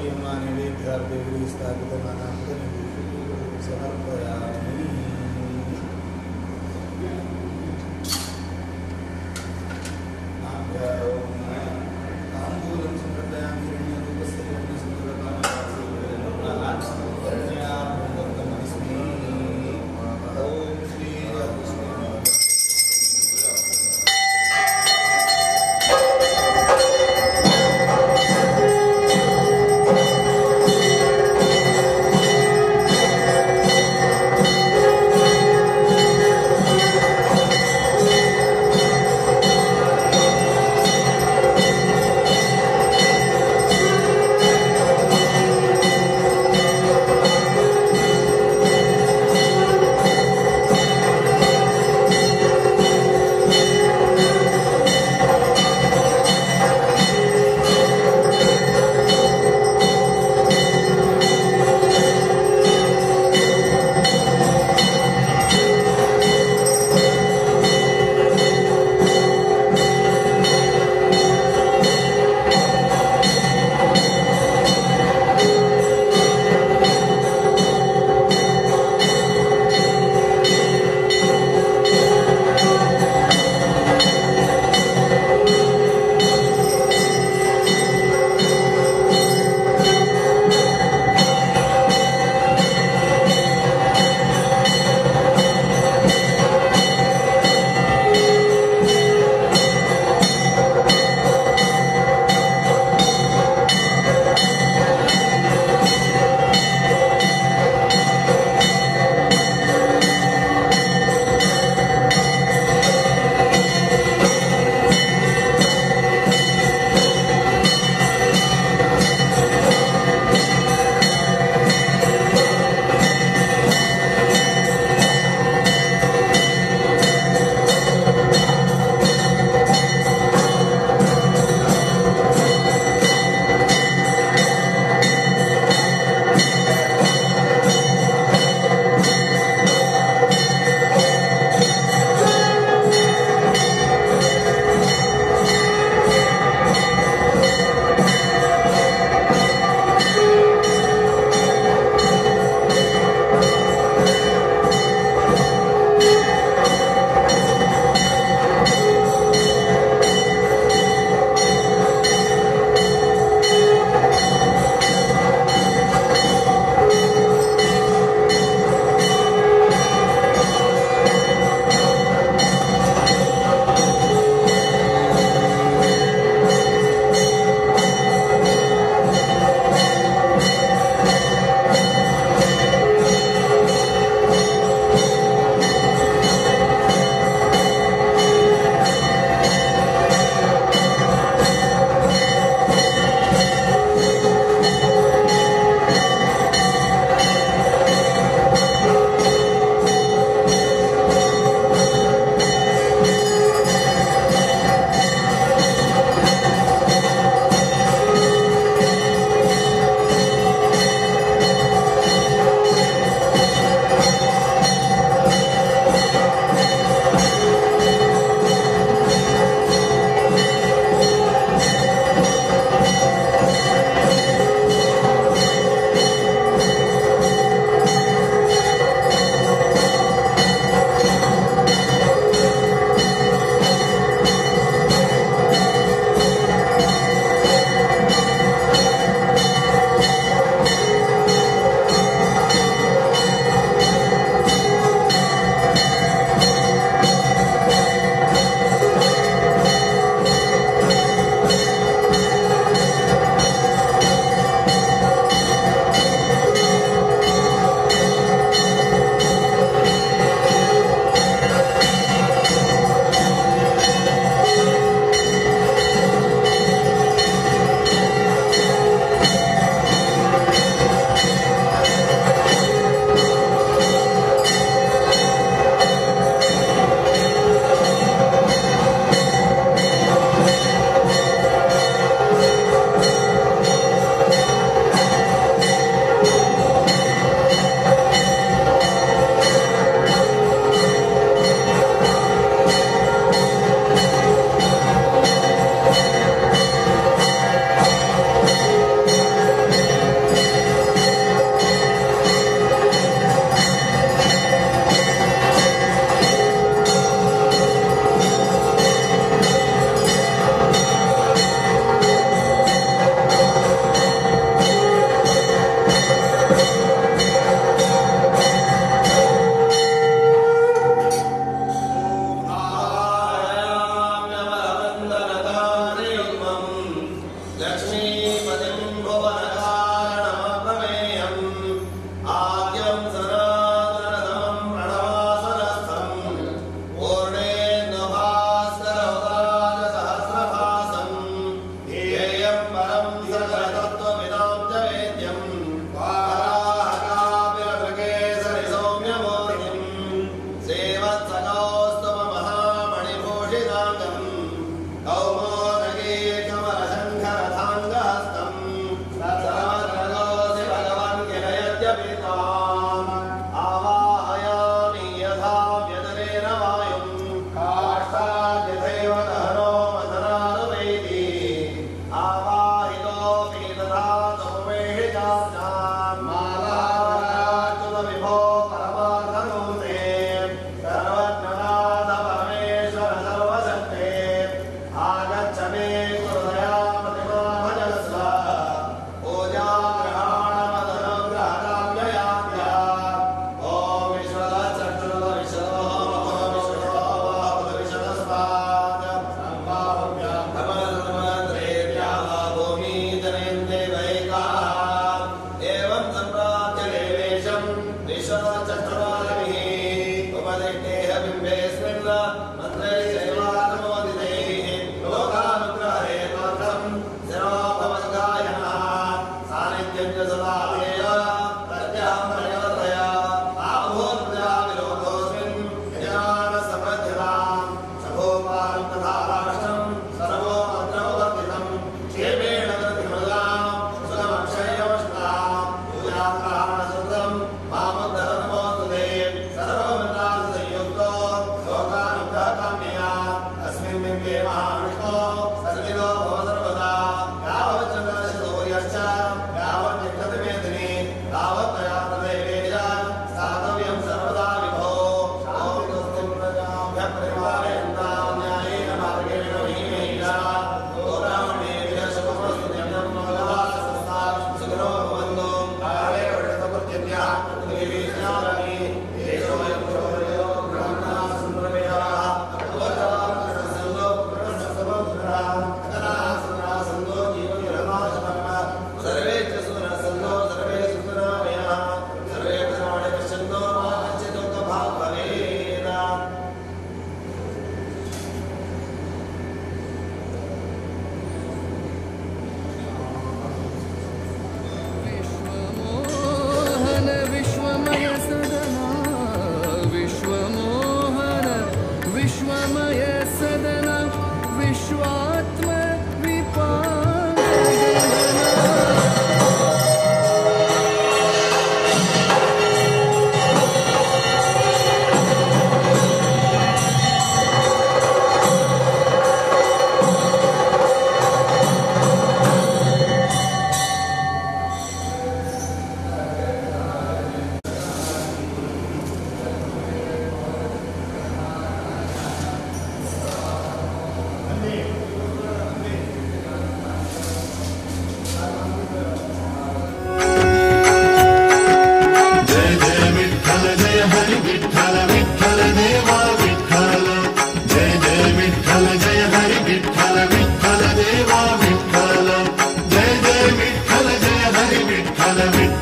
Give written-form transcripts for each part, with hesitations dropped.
नियमानिवेद्यार्थे स्थापितमानां समर्पयामि। ताम्बूलं समर्पयामि। हिरण्यरूपस्य हिरण्यसुन्दरकामदासि ॐ श्री।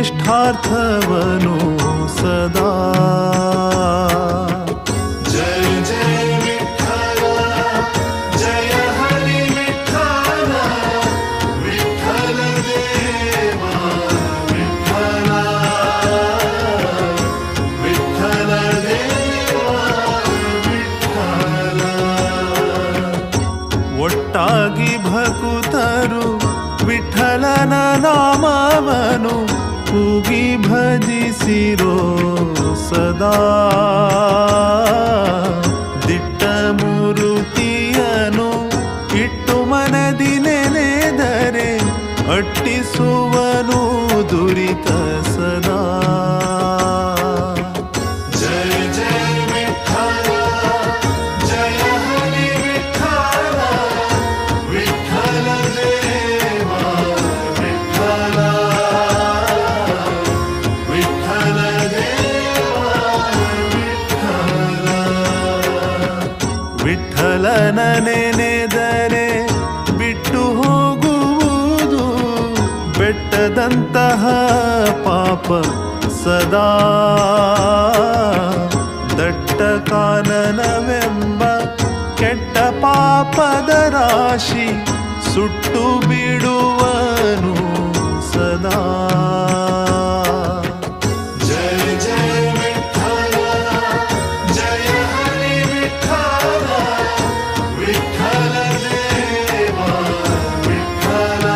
ಇಷ್ಟಾರ್ಥವನು ಸದಾ. ಜಯ ಜಯ ವಿಠಲ ಜಯ ಹರಿ ವಿಠಲ ವಿಠಲ ದೇವ ವಿಠಲ ವಿಠಲ ದೇವ ವಿಠಲ. ಒಟ್ಟಾಗಿ ಭಕುತರು ವಿಠಲನ ನಾಮವನು ಕೂಗಿ ಭಜಿಸಿರೋ ಸದಾ. ದಿಟ್ಟ ಮೂರುತಿಯನು ಇಟ್ಟು ಮನದಿ ನೆನೆದರೆ ಅಟ್ಟಿಸುವನು ದುರಿತ ಸದಾ. ಜಯ ಜಯ ವಿಠಲ ಜಯ ಹರಿ ವಿಠಲ ವಿಠಲ ದೇವ ವಿಠಲ ವಿಠಲ ದೇವ ವಿಠಲ. ವಿಠಲನ ನೆನೆದರೆ ಬಿಟ್ಟು ಹೋಗುವುದು ಬೆಟ್ಟದಂತಹ ಪಾಪ ಸದಾ. ದಟ್ಟ ಕಾನನವೆಂಬ ಕೆಟ್ಟ ಪಾಪದ ರಾಶಿ ಸುಟ್ಟು ಬಿಡುವನು ಸದಾ. ಜಯ ಜಯ ವಿಠಲ ಜಯ ಹರಿ ವಿಠಲ ವಿಠಲ ದೇವ ವಿಠಲ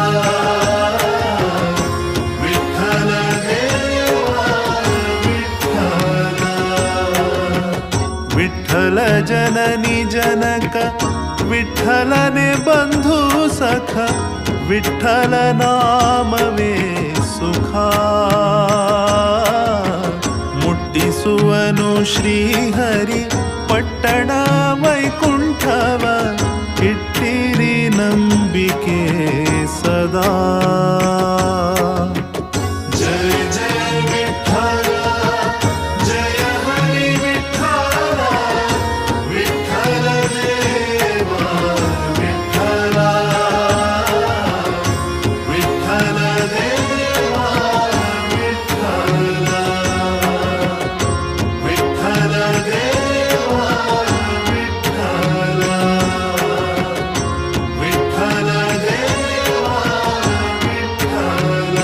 ವಿಠಲ ದೇವ ವಿಠಲ. ವಿಠಲ ಜನನಿ ಜನಕ ವಿಠಲನೆ ಬಂಧು ಸಖ ವಿಠಲ ನಾಮವೇ ಸುಖ. ಮುಟ್ಟಿಸುವನು ಶ್ರೀಹರಿ ಪಟ್ಟಣ ವೈಕುಂಠವ ಇಟ್ಟಿರಿ ನಂಬಿಕೆ ಸದಾ. ಜಯ ಜಯ ವಿಠಲ ಜಯ ಹರಿ ವಿಠಲ ವಿಠಲ ದೇವ ವಿಠಲ ವಿಠಲ ದೇವ ವಿಠಲ ವಿಠಲ ದೇವ ವಿಠಲ ವಿಠಲ ದೇವ ವಿಠಲ.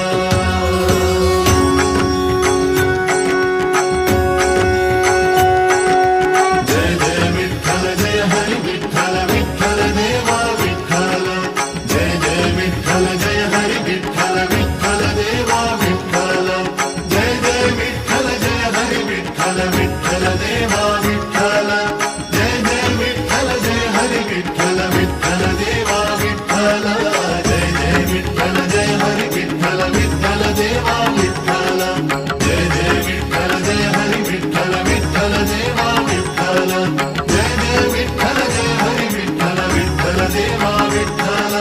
ಜಯ ಜಯ ವಿಠಲ ಜಯ ಹರಿ ವಿಠಲ ವಿಠಲ ದೇವ ವಿಠಲ. ಜಯ ಜಯ ವಿಠಲ ಜಯ ಹರಿ ವಿಠಲ ವಿಠಲ ದೇವ ವಿಠಲ. ಜಯ ಜಯ ವಿಠಲ ಜಯ ಹರಿ ವಿಠಲ ವಿಠಲ ದೇವ ವಿಠಲ. ಜಯ ಜಯ ವಿಠಲ ಜಯ ಹರಿ ವಿಠಲ ವಿಠಲ ದೇವ ವಿಠಲ. ಜಯ ಜಯ ವಿಠಲ ಜಯ ಹರಿ ವಿಠಲ ವಿಠಲ ದೇವ ವಿಠಲ. ಜಯ ಜಯ ವಿಠಲ ಜಯ ಹರಿ ವಿಠಲ ವಿಠಲ ದೇವ ವಿಠಲ. ಜಯ ಜಯ ವಿಠಲ ಜಯ ಹರಿ ವಿಠಲ ವಿಠಲ ದೇವ ವಿಠಲ.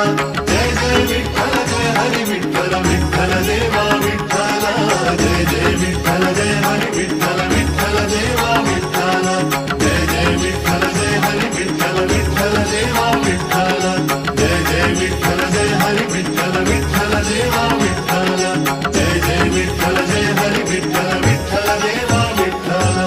ಜಯ ಜಯ ವಿಠಲ ಜಯ ಹರಿ ವಿಠಲ ವಿಠಲ ದೇವ ವಿಠಲ. ಜಯ ಜಯ ವಿಠಲ ಜಯ ಹರಿ ವಿಠಲ ವಿಠಲ ದೇವ ವಿಠಲ. ಜಯ ಜಯ ವಿಠಲ ಜಯ ಹರಿ ವಿಠಲ ವಿಠಲ ದೇವ ವಿಠಲ. ಜಯ ಜಯ ವಿಠಲ ಜಯ ಹರಿ ವಿಠಲ ವಿಠಲ ದೇವ ವಿಠಲ. ಜಯ ಜಯ ವಿಠಲ ಜಯ ಹರಿ ವಿಠಲ ವಿಠಲ ದೇವ ವಿಠಲ.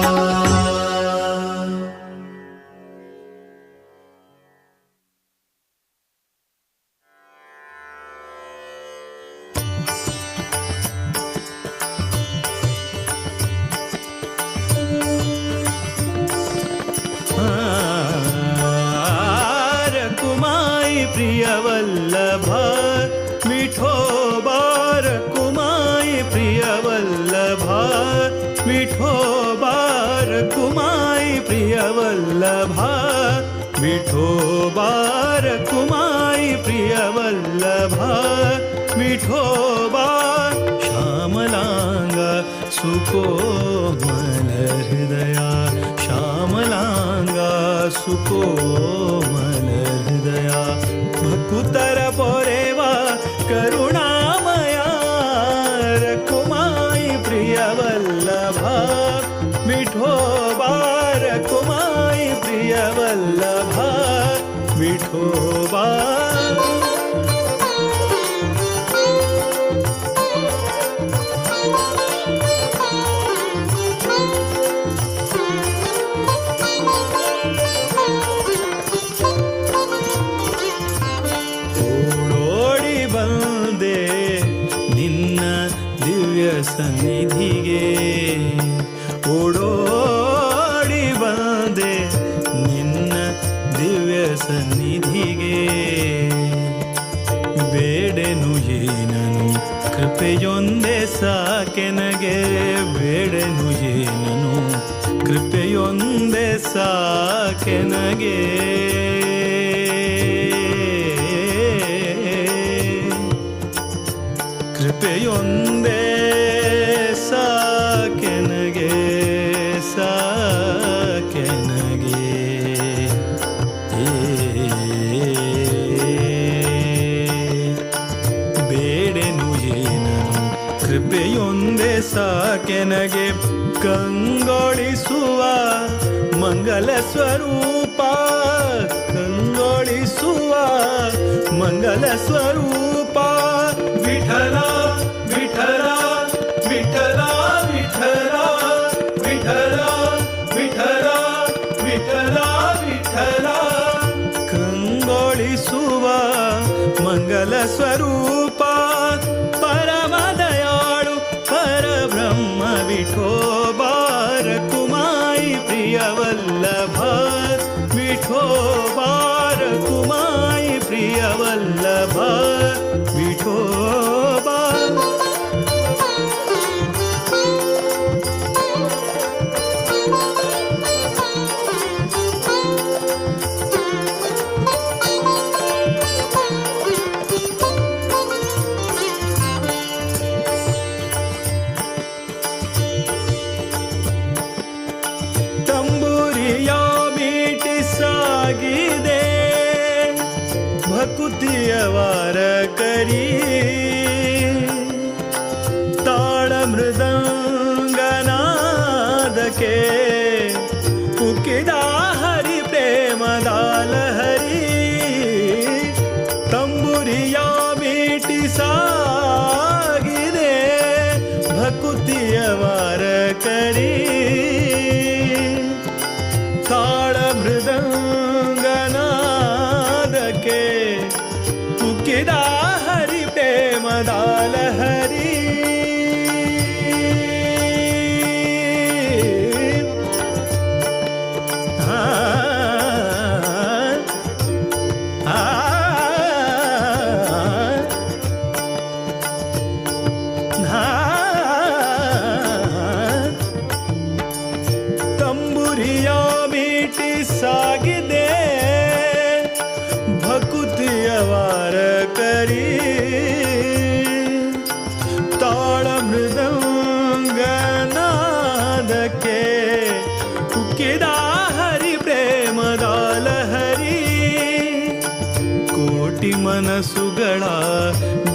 रकुमाई प्रियवल्लभ विठोबा रकुमाई प्रियवल्लभ विठोबा रकुमाई प्रियवल्लभ विठोबा रकुमाई प्रियवल्लभ विठोबा श्यामलांग सुकोमल हृदया श्यामलांग सुकोमल हृदया भकुतर पोरेवा करुणामया रकुमाई प्रियवल्लभ विठोबा रकुमाई प्रियवल्लभ विठोबा। ದಿವ್ಯ ಸನ್ನಿಧಿಗೆ ಓಡೋಡಿ ಬಂದೆ ನಿನ್ನ ದಿವ್ಯ ಸನ್ನಿಧಿಗೆ. ಬೇಡೆನು ಏನನು ಕೃಪೆಯೊಂದೇ ಸಾಕೆನಗೆ, ಬೇಡೆನು ಏನನು ಕೃಪೆಯೊಂದೇ ಸಾಕೆನಗೆ. ಕೃಪೆಯೊಂದೇ ಸಾಕೆನಗೆ, ಸಾಕೆನಗೆ. ಬೇಡೆನು ಏನನು ಕೃಪೆಯೊಂದೇ ಸಾಕೆನಗೆ. ಕಂಗೊಳಿಸುವ ಮಂಗಲ ಸ್ವರೂಪ, ಕಂಗೊಳಿಸುವ ಮಂಗಲ ಸ್ವರೂಪ. ವಿಠಲ ವಿಠಲ ವಿಠಲ ವಿಠಲ ವಿಠಲ ವಿಠಲ ವಿಠಲ ವಿಠಲ. ಕಂಗೊಳಿಸುವ ಮಂಗಲ ಸ್ವರೂಪ, ಪರಮದಯಾಳು ಪರಬ್ರಹ್ಮ ವಿಠೋಬಾ ರಕುಮಾಯಿ ಪ್ರಿಯವಲ್ಲಭ, ವಿಠೋಬಾ ರಕುಮಾಯಿ ಪ್ರಿಯವಲ್ಲಭ ವಿಠೋಬಾ. ತಂಬೂರಿಯ ಮೀಟಿ ಸಾಗಿದೆ ಭಕುತಿಯ ವಾರ ಕರಿ, ತಾಳ ಮೃದಂಗನಾದಕ್ಕೆ ಉಕ್ಕಿದ ಹರಿ ಪ್ರೇಮದ ಲಹರಿ. ತಂಬುರಿಯ ಮೀಟಿ ಸಾಗಿದೆ ಭಕುತಿಯ ವಾರ ಕರಿ, ತಾಳ ಮೃದಂಗನಾದಕ್ಕೆ ಉಕ್ಕಿದ ಹರಿ ಪ್ರೇಮದ ಲಹರಿ. ಆ ಆ ತಂಬುರಿಯ ಮೀಟಿ ಸಾಗಿದೆ ಭಕುತಿಯ ವಾರ ಕರಿ, ತಾಳ ಮೃದಂಗನಾದಕ್ಕೆ ಉಕ್ಕಿದ ಹರಿ ಪ್ರೇಮದ ಲಹರಿ. ಕೋಟಿ ಮನಸ್ಸುಗಳ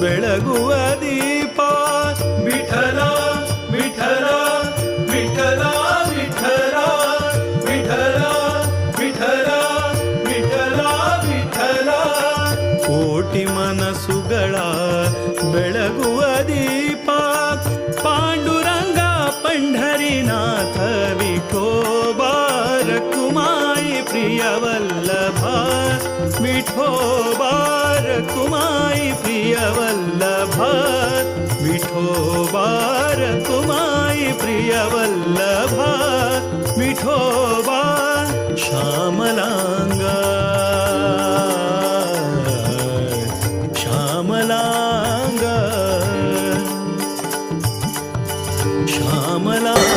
ಬೆಳಗುವ ದೀಪ, ವಿಠಲ ವಿಠಲ ವಿಠಲ ವಿಠಲ ವಿಠಲ ವಿಠಲ ವಿಠಲ ವಿಠಲ. ಕೋಟಿ ಮನಸ್ಸುಗಳ ಬೆಳಗುವ ದೀಪ, ಪಾಂಡುರಂಗ ಪಂಢರಿನಾಥ ವಿಠೋಬಾ ರಕುಮಾಯಿ ಪ್ರಿಯವಲ್ಲಭ, ವಿಠೋಬಾ ರಕುಮಾಯಿ ಪ್ರಿಯವಲ್ಲಭ, ವಿಠೋಬಾ ರಕುಮಾಯಿ ಪ್ರಿಯವಲ್ಲಭ ವಿಠೋಬಾ. ಶ್ಯಾಮಲಾಂಗ ಶ್ಯಾಮಲಾಂಗ ಶ್ಯಾಮಲಾಂಗ.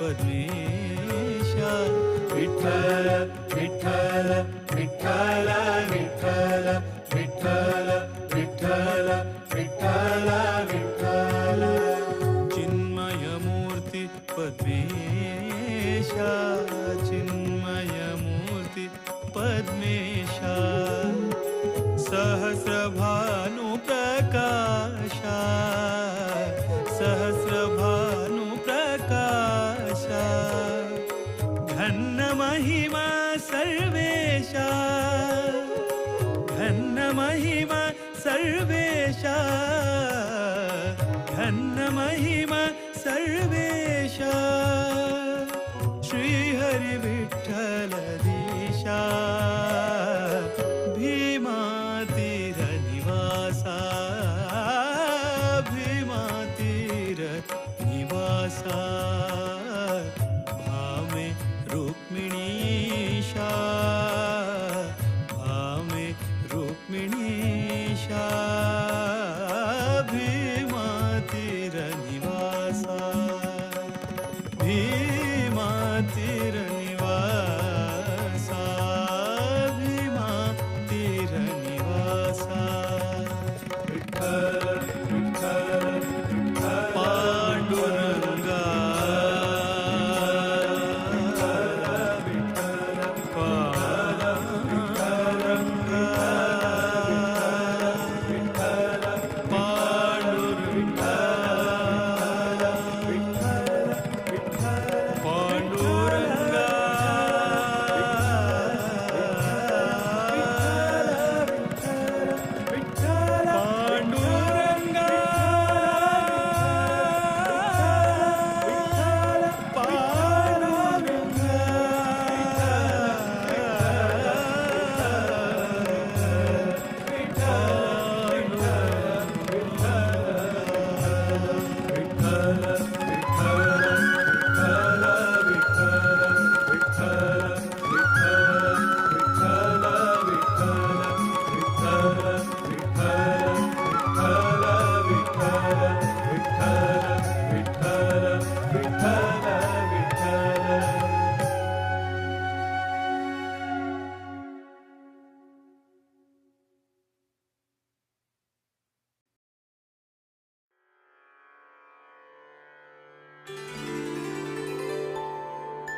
पद्मेशा. विठ्ठल विठ्ठल विठ्ठल विठ्ठल विठ्ठल विठ्ठल विठ्ठल विठ्ठल. चिन्मयमूर्ति पद्मेशा चिन्मयमूर्ति पद्मेशा. सहस्रभानु प्रकाशा सहस्रभानु प्रकाशा. घन महिमा सर्वेशा घन महिमा सर्वेशा घन महिमा सर्वेशा. श्री हरि विठ्ठल दिशा भीमा तीर निवासा भीमा तीर निवासा. भामे रुक्मिणीशा भामे रुक्मिणीशा भीमा तीर निवासा भीमा तीर निवासा भीमा तीर निवासा. विठ्ठल विठ्ठल पांडुरंगा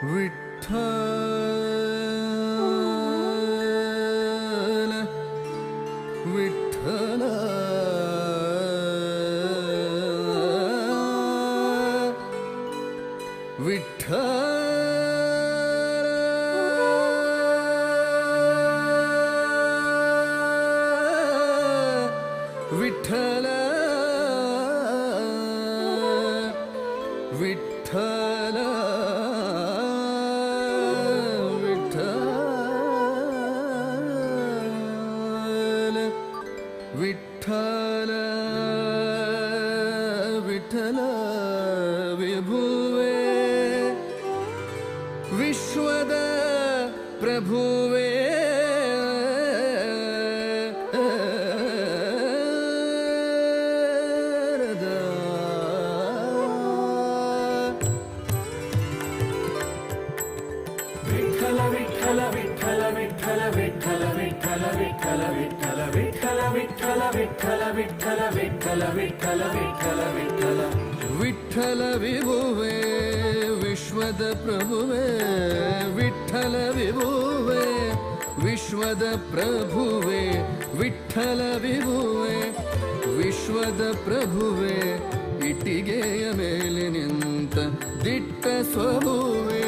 विठ्ठल विठ्ठल विठ्ठल विठ्ठल विठ्ठल विठ्ठल विठ्ठल विभुवे विश्वद प्रभुवे विठ्ठल विठ्ठल विठ्ठल विठ्ठल विठ्ठल विठ्ठल विठ्ठल विठ्ठल विठ्ठल विठ्ठल विठ्ठल विठ्ठल विठ्ठल विठ्ठल विठ्ठल विठ्ठल. विठ्ठल विभुवे विश्वद प्रभुवे विठ्ठल विभुवे विश्वद प्रभुवे विठ्ठल विभुवे ವಿಶ್ವದ ಪ್ರಭುವೆ ಇಟ್ಟಿಗೆಯ ಮೇಲೆ ನಿಂತ ದಿಟ್ಟ ಸ್ವಭುವೆ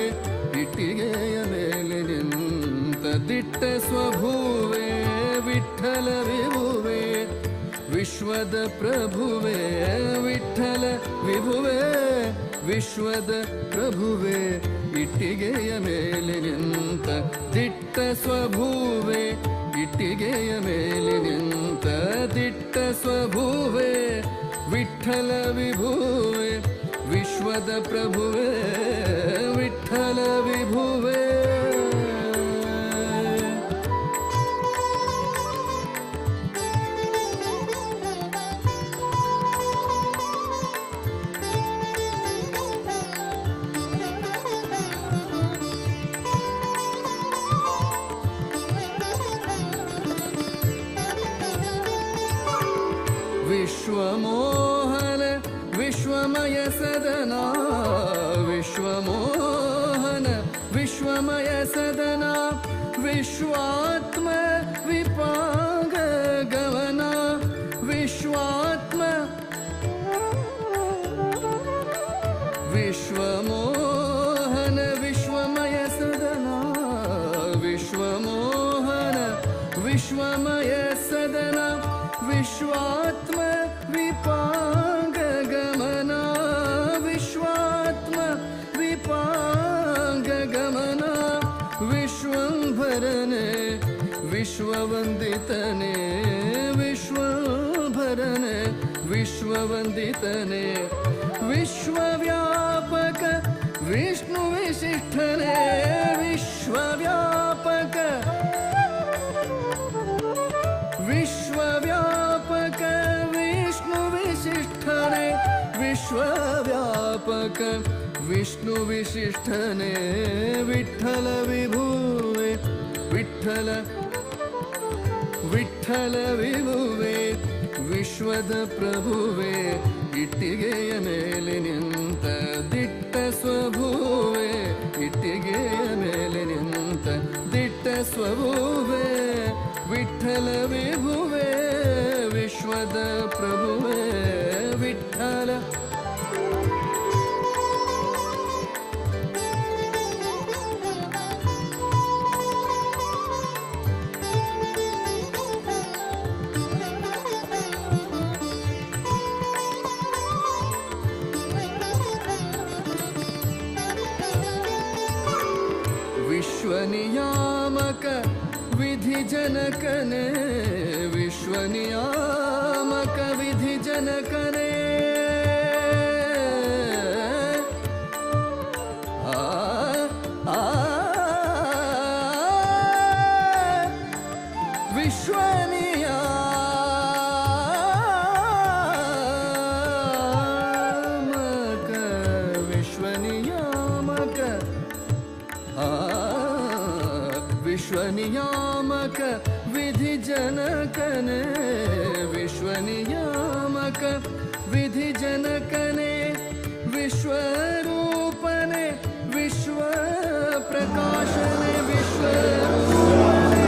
ಇಟ್ಟಿಗೆಯ ಮೇಲೆ ನಿಂತ ದಿಟ್ಟ ಸ್ವಭುವೆ ವಿಠಲ ವಿಭುವೆ ವಿಶ್ವದ ಪ್ರಭುವೆ ವಿಠಲ ವಿಭುವೆ ವಿಶ್ವದ ಪ್ರಭುವೆ ಇಟ್ಟಿಗೆಯ ಮೇಲೆ ನಿಂತ ದಿಟ್ಟ ಸ್ವಭುವೆ ಇಟ್ಟಿಗೆಯ ಮೇಲೆ ನಿಂತ ದಿಟ್ಟ ಸ್ವಭುವೆ ವಿಠಲ ವಿಭುವೆ ವಿಶ್ವದ ಪ್ರಭುವೆ ವಿಠಲ ವಿಭುವೆ. ಸದನ ವಿಶ್ವಮೋಹನ ವಿಶ್ವಮಯ ಸದನ ವಿಶ್ವಾತ್ಮ ವಿಪಾಂಗ ಗಮನ ವಿಶ್ವಾತ್ಮ ವಿಶ್ವಮೋಹನ ವಿಶ್ವಮಯ ಸದನ ವಿಶ್ವಮೋಹನ ವಿಶ್ವಮಯ ಸದನ ವಿಶ್ವಾತ್ಮ ವಿಪಾಂಗ ಗಮನ ವಿಶ್ವಾತ್ಮ ವಿಪಾಂಗ ಗಮನ ವಿಶ್ವಂಭರನೆ ವಿಶ್ವವಂದಿತನೆ ವಿಶ್ವಂಭರನೆ ವಿಶ್ವವಂದಿತನೆ ವಿಶ್ವವ್ಯಾಪಕ ವಿಷ್ಣು ವಿಶಿಷ್ಠನೆ ವಿಶ್ವವ್ಯಾಪಕ ವಿಶ್ವವ್ಯಾಪಕ ವಿಷ್ಣು ವಿಶಿಷ್ಠನೆ ವಿಶ್ವವ್ಯಾಪಕ ವಿಷ್ಣು ವಿಶಿಷ್ಠನೆ ವಿಠಲ ವಿಭುವೆ ವಿಠಲ ವಿಠಲ ವಿಭುವೆ ವಿಶ್ವದ ಪ್ರಭುವೆ ಇಟ್ಟಿಗೆಯ ಮೇಲೆ ನಿಂತ ದಿಟ್ಟ ಸ್ವಭುವೆ ಇಟ್ಟಿಗೆಯ ಮೇಲೆ ನಿಂತ ದಿಟ್ಟ ಸ್ವಭುವೆ ವಿಠಲ ವಿಭುವೆ ವಿಶ್ವದ ಪ್ರಭುವೆ ವಿಠಲ. ವಿಶ್ವನಿಯಾಮಕ ವಿಧಿ ಜನಕನೆ ವಿಶ್ವನಿಯಾಮಕ ವಿಧಿ ಜನಕನೆ ಆ ಆ ವಿಶ್ವನಿಯಾಮಕ ವಿಶ್ವನಿಯಾಮಕ ಆ ವಿಶ್ವನಿಯಾಮಕ ವಿಧಿ ಜನಕನೆ ವಿಶ್ವನಿಯಾಮಕ ವಿಧಿ ಜನಕನೆ ವಿಶ್ವರೂಪನೆ ವಿಶ್ವ ಪ್ರಕಾಶನೆ ವಿಶ್ವರೂಪನೆ.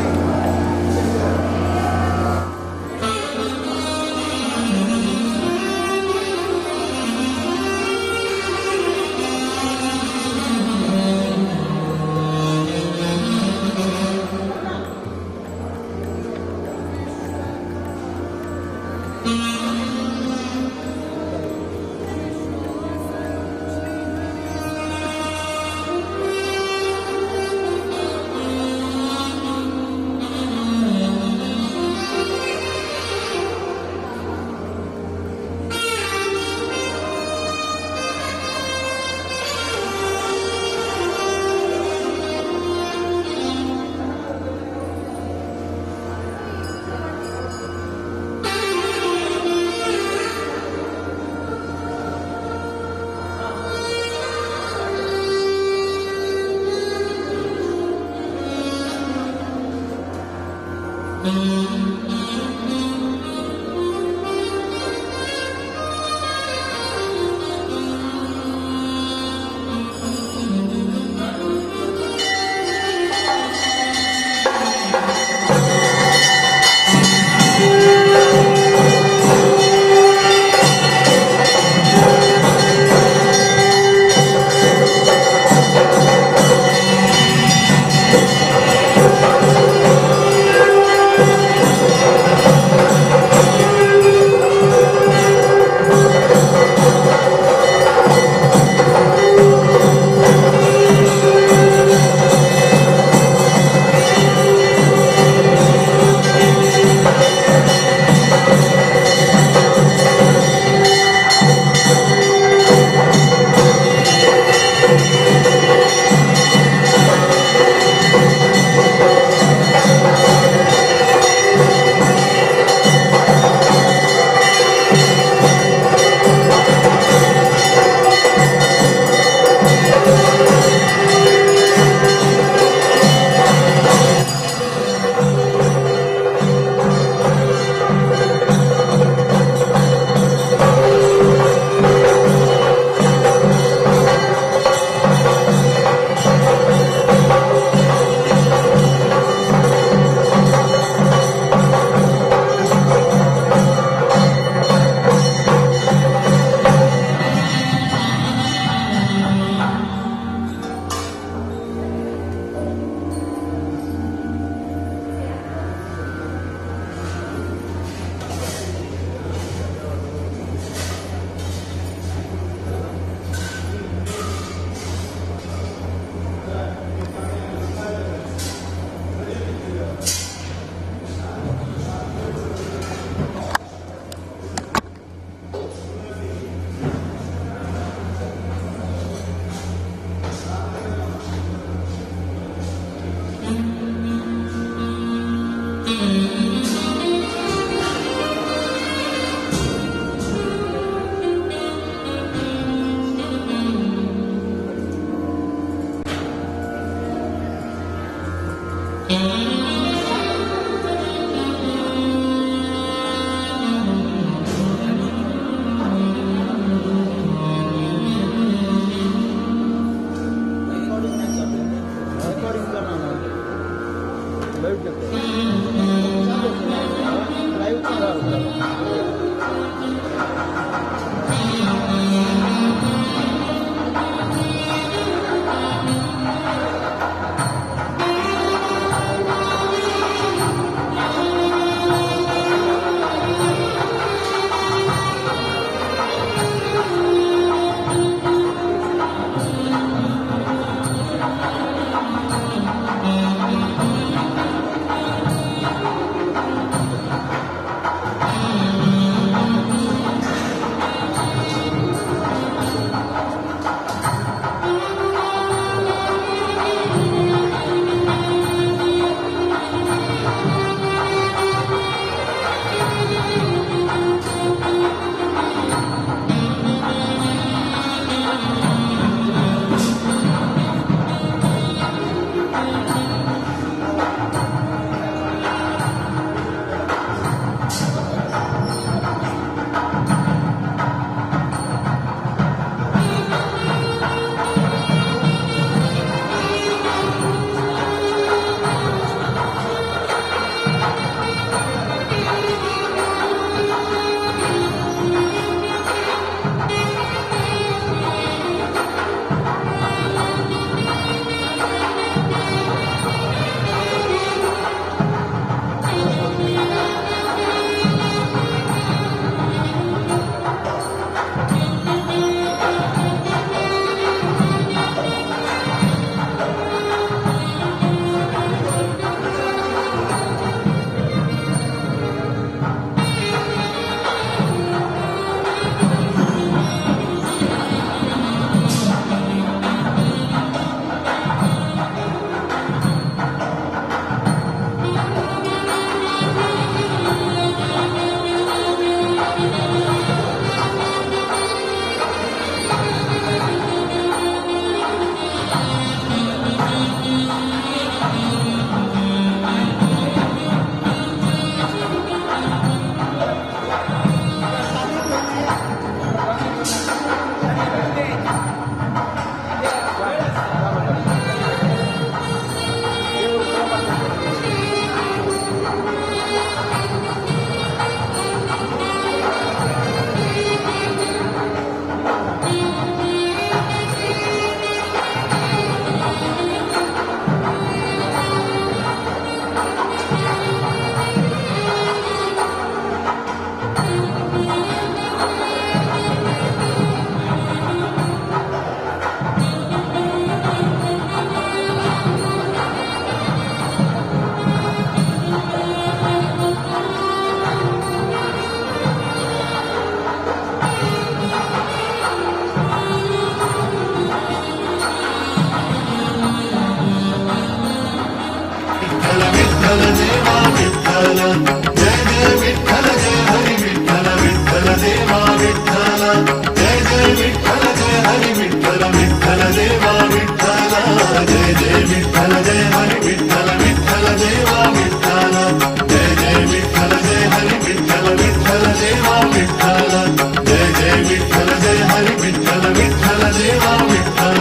विठ्ठल देवा विठ्ठल,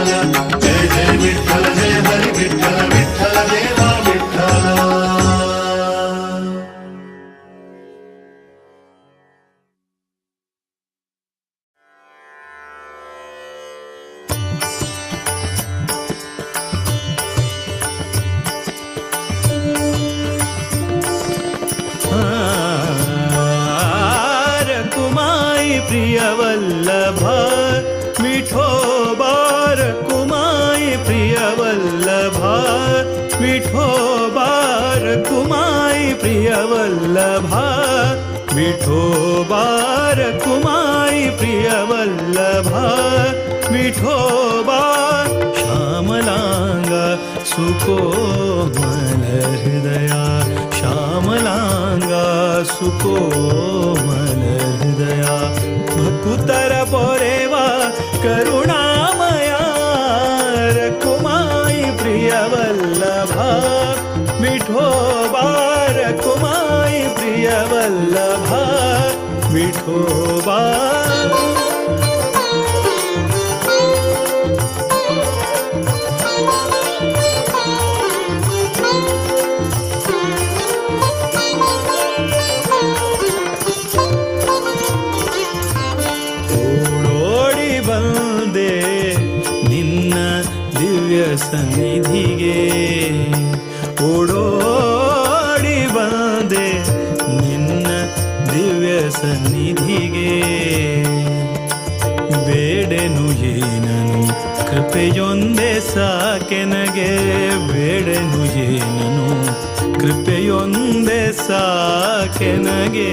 जय जय विठ्ठल जय हरी विठ्ठल विठ्ठल देवा विठ्ठल. कुमाई प्रिय वल्लभ विठोबा रखुमाई प्रिय वल्लभ विठोबा रखुमाई प्रिय वल्लभ विठोबा रखुमाई प्रिय वल्लभ विठोबा. श्यामलांगा सुकोमल हृदया, श्यामलांगा सुकोमल हृदया, भकुतर पोरेवा करुणामया रखुमाई प्रिय वल्लभ विठोबा रखुमाई प्रिय वल्लभ विठोबा. ಓಡೋಡಿ ಬಂದೆ ನಿನ್ನ ದಿವ್ಯ ಸನ್ನಿಧಿಗೆ, ಓಡೋಡಿ ಬಂದೆ ನಿನ್ನ ದಿವ್ಯ ಸನ್ನಿಧಿಗೆ, ಬೇಡೆನು ಏನನು ಕೃಪೆಯೊಂದೇ ಸಾಕೆನಗೆ, ಬೇಡೆನು ಏನನು ಕೃಪೆಯೊಂದೇ ಸಾಕೆನಗೆ.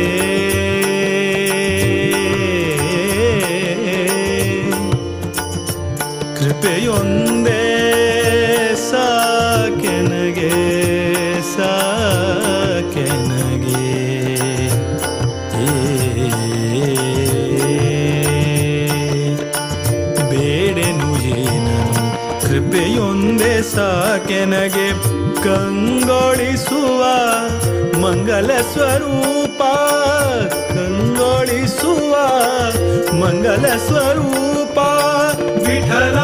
ಕೃಪೆಯೊಂದೇ ಸಾಕೆನಗೆ ಸಾಕೆನಗೆ. ಬೇಡೆನು ಏನನು ಕೃಪೆಯೊಂದೇ ಸಾಕೆನಗೆ, ಕಂಗೊಳಿಸುವ ಮಂಗಲ ಸ್ವರೂಪ, ಕಂಗೊಳಿಸುವ ಮಂಗಲ ಸ್ವರೂಪ. ವಿಠಲ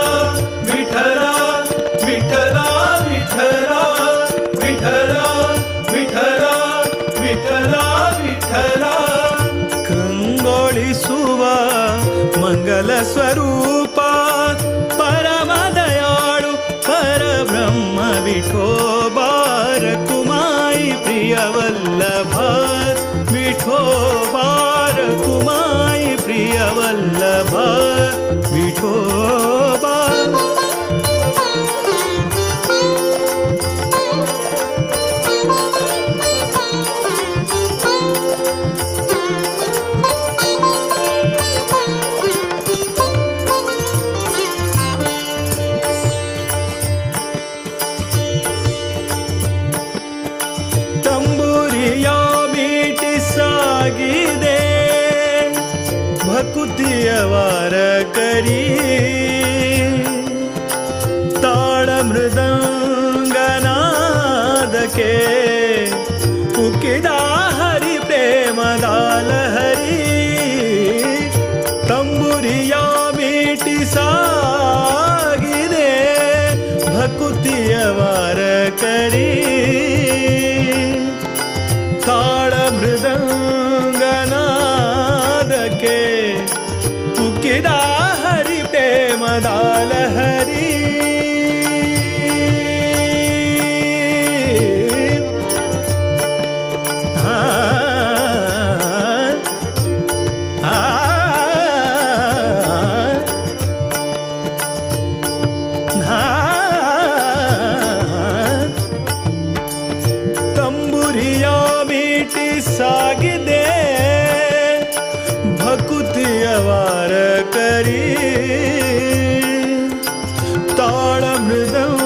ವಿಠಲ ವಿಠಲ ವಿಠಲ ವಿಠಲ ವಿಠಲ ವಿಠಲ ವಿಠಲ, ಕಂಗೊಳಿಸುವ ಮಂಗಲ ಸ್ವರೂಪ, ಪರಮದಯಾಳು ಪರಬ್ರಹ್ಮ ವಿಠೋಬಾ ರಕುಮಾಯಿ ಪ್ರಿಯ ವಲ್ಲಭ ವಿಠೋಬಾ ರಕುಮಾಯಿ ಪ್ರಿಯ ವಲ್ಲಭ ವಿಠೋಬಾ. ತಂಬೂರಿಯ ಮೀಟಿ ಸಾಗಿದೆ ಭಕುತಿಯವರ ಕರಿ, ತಾಳ ಮೃದಂಗನಾದಕ್ಕೆ ಉಕ್ಕಿದ ಹರಿ ಪ್ರೇಮದ ಲಹರಿ. ತಂಬುರಿಯ ಮೀಟಿ ಸಾಗಿದೆ ಭಕುತಿಯವರ ಕರಿ, ತಾಳ ಮೃದಂಗನಾದಕ್ಕೆ ಉಕ್ಕಿದ ಹರಿ ಪ್ರೇಮದ ಲಹರಿ. ಆ ಆ ತಂಬುರಿಯ ಮೀಟಿ ಸಾಗಿದೆ ಭಕುತಿಯವರ ಕರಿ, ತಾಳ ಮೃದಂಗನಾದಕ್ಕೆ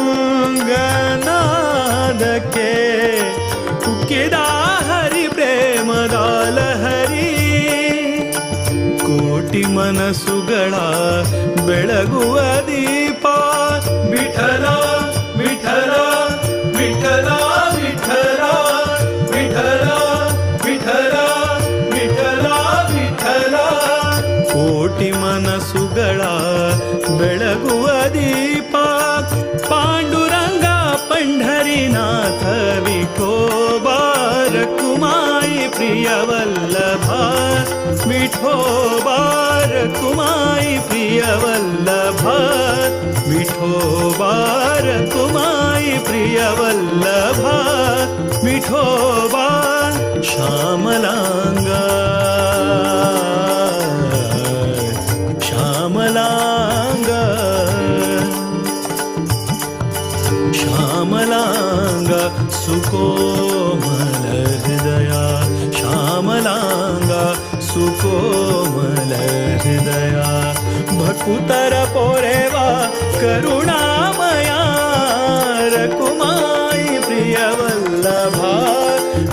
ಉಕ್ಕಿದ ಹರಿ ಪ್ರೇಮದ ಲಹರಿ. ಕೋಟಿ ಮನಸ್ಸುಗಳ ಬೆಳಗುವ ದೀಪ ವಿಠಲ ವಿಠಲ ವಿಠಲ ವಿಠಲ ವಿಠಲ ವಿಠಲ ವಿಠಲ ವಿಠಲ, ಕೋಟಿ ಮನಸ್ಸುಗಳ ಬೆಳಗುವ ಬೆಳಗುವ ದೀಪ ಪಾಂಡುರಂಗ ಪಂಢರಿನಾಥ ವಿಠೋಬಾ ರಕುಮಾಯಿ ಪ್ರಿಯವಲ್ಲಭ ವಿಠೋಬಾ ರಕುಮಾಯಿ ಪ್ರಿಯವಲ್ಲಭ ವಿಠೋಬಾ ರಕುಮಾಯಿ ಪ್ರಿಯವಲ್ಲಭ ವಿಠೋಬಾ ಶ್ಯಾಮಲಾಂಗ ಶ್ಯಾಮಲಾಂಗ ಶ್ಯಾಮಲಾಂಗ ಸುಕೋಮಲ ಹೃದಯ ಶ್ಯಾಮಲಾಂಗ ಸುಕೋಮಲ ಹೃದಯ ಭಕುತರ ಪೋರೆವಾ ಕರುಣಾಮಯ ರಕುಮಾಯಿ ಪ್ರಿಯವಲ್ಲಭ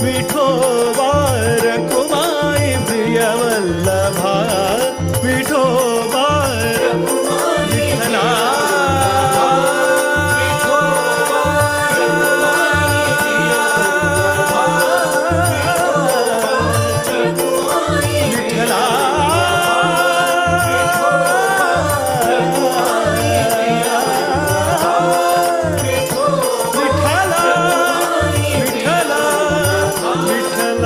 ವಿಠೋಬಾ ರಕುಮಾಯಿ ಪ್ರಿಯವಲ್ಲಭ ವಿಠೋಬಾ ವಿಠಲ ವಿಠಲ ವಿಠಲ ವಿಠಲ ವಿಠಲ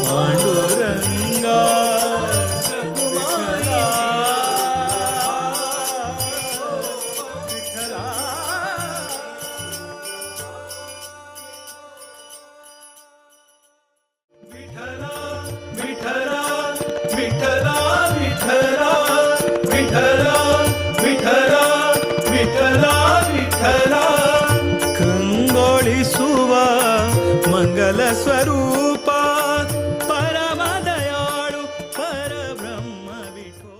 ಪಾಂಡುರಂಗ ವಿಠಲ ವಿಠಲ ವಿಠಲ ವಿಠಲ ವಿಠಲ ವಿಠಲ ವಿಠಲ ವಿಠಲ ವಿಠಲ ಕಂಗೊಳಿಸುವ ಮಂಗಲ ಸ್ವರೂಪ ಪರಮ ದಯಾಳು ಪರಬ್ರಹ್ಮ ವಿಠೋ.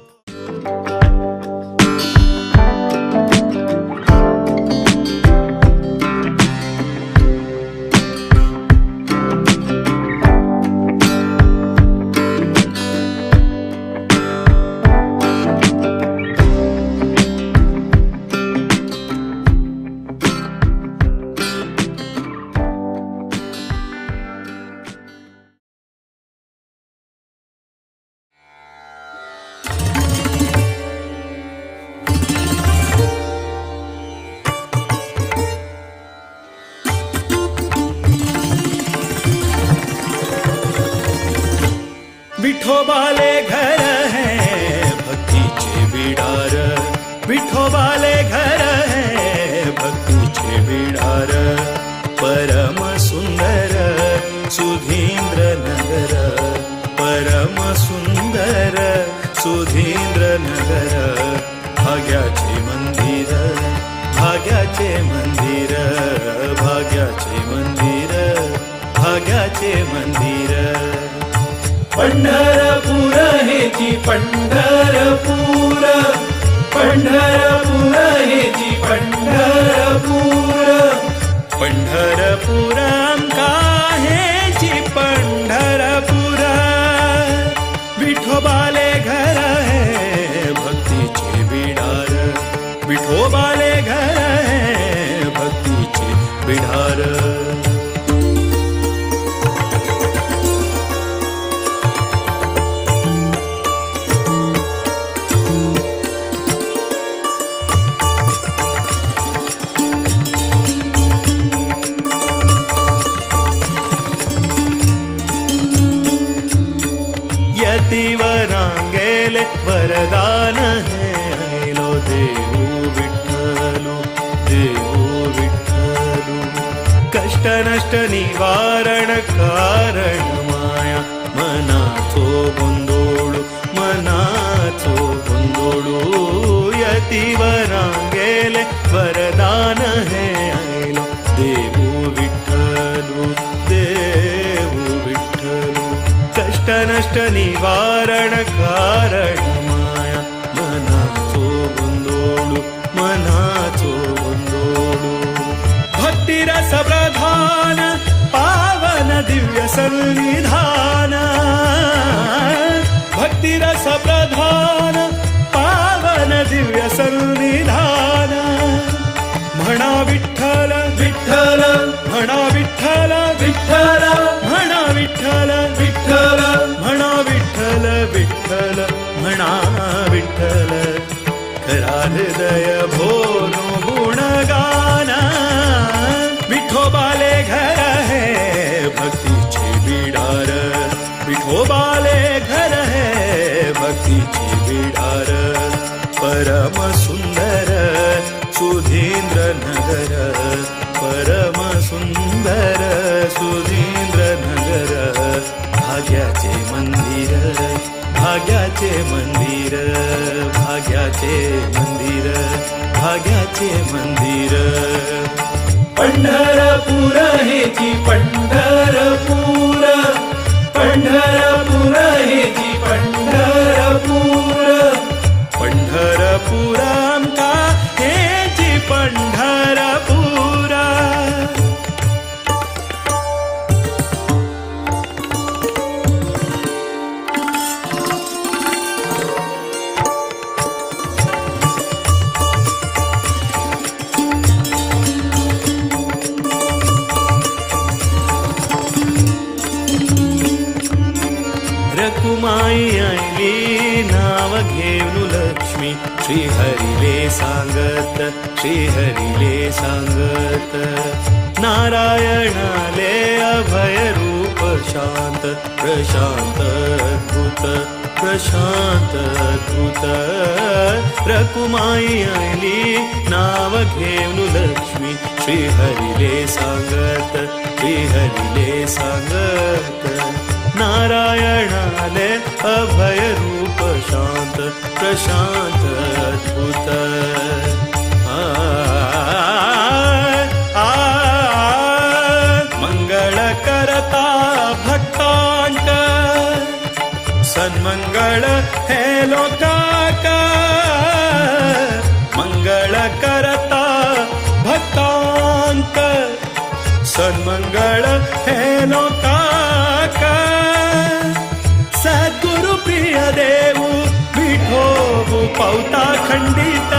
विठोबाले घर है भक्तीचे बिडार विठोबाले घर है भक्तीचे बिडार परम सुंदर सुधींद्र नगर परम सुंदर सुधींद्र नगर भाग्याचे मंदिर भाग्याचे मंदिर भाग्याचे मंदिर भाग्याचे मंदिर पंढरपूर हेची पंढरपूर पंढरपूर हेची पंढरपूर पंढरपूर आमका हेची पंढरपूर विठोबाले घर है भक्तीचे बिडार विठोबाले घर है भक्तीचे बिडार. यतिवरांगेले वरदान हे ऐलो देऊ विठ्ठलू देऊ विठ्ठलू कष्ट नष्ट निवारण कारण माया मनाचो गोंदोळू मनाचो गोंदोळू यतिवरांगेले वरदान हे ऐलो देऊ विठ्ठलू देऊ विठ्ठलू कष्ट नष्ट निवारण कारण माया मनाचो गोंदोळू मनाचो गोंदोळू भक्तिरस प्रधान पावन दिव्य सन्निधान भक्तिरस प्रधान पावन दिव्य सन्निधान म्हणा विठ्ठल विठ्ठल म्हणा विठ्ठल विठ्ठल म्हणा विठ्ठल विठ्ठल म्हणा विठ्ठल विठ्ठल म्हणा विठ्ठल करा हृदय भोरू गुणगान विठोबाले घर हे भक्तीचे बिडार विठोबाले घर हे भक्तीचे बिडार परम सुंदर सुधींद्र नगर परम सुंदर सुधींद्र नगर भाग्याचे मंदिर भाग्याचे मंदिर भाग्याचे मंदिर भाग्याचे मंदिर पंढरपूर हेची पंढरपूर पंढरपूर हेची पंढरपूर पंढरपूर आमका हेची पंढरपूर. रकुमाई आयली नाव घेऊन लक्ष्मी श्रीहरिले सांगत श्रीहरिले सांगत नारायणाले अभय रूप शांत प्रशांत अद्भुत प्रशांत अद्भुत. रकुमाई आयली नाव घेऊन लक्ष्मी श्रीहरिले सांगत श्रीहरिले सांगत नारायणाले अभय रूप शांत प्रशांत अद्भुत. आ, आ, मंगळ करता भक्तांक सन्मंगळ हे लोकाक मंगळ करता भक्तांक सन्मंगळ हे लोकाक. सद्गुरु प्रिय देऊ विठोबू पावता खंडित.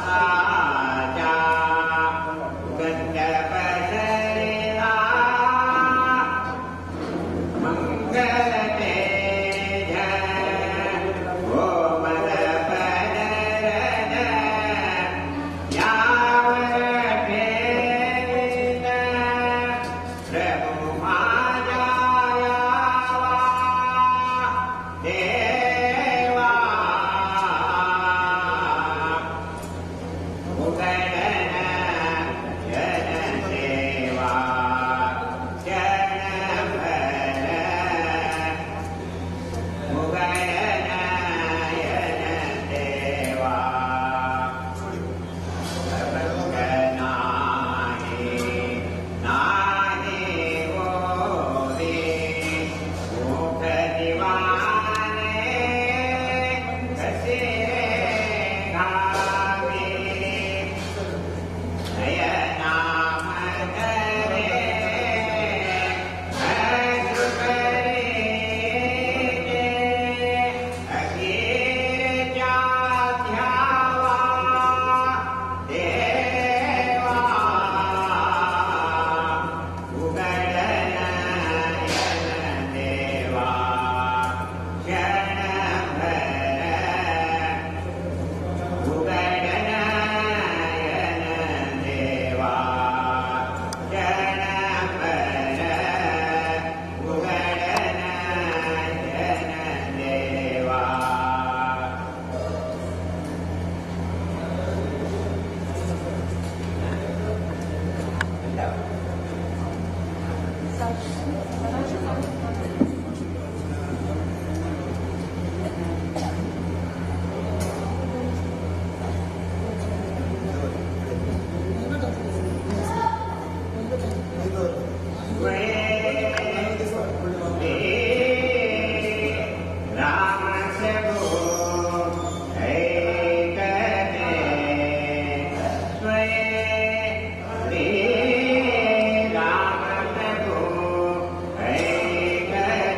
विश्वासाच्या गंध पसरला मंगल तेज कोमल पदरन यावर ठेवित प्रभू माझ्या यावा देवा उगडन जनसेवा क्षणभर उगडन जनसेवा नाही नाही ओरे मुख दिवाने कसे घावे नयनामधरे अश्रुकरीते अखेरच्या ध्यावा देवा उगडन देवा क्षणभर उगडन देवा क्षणभर उगडन देवा. राम प्रभु ऐकते स्वये राम प्रभु ऐकते.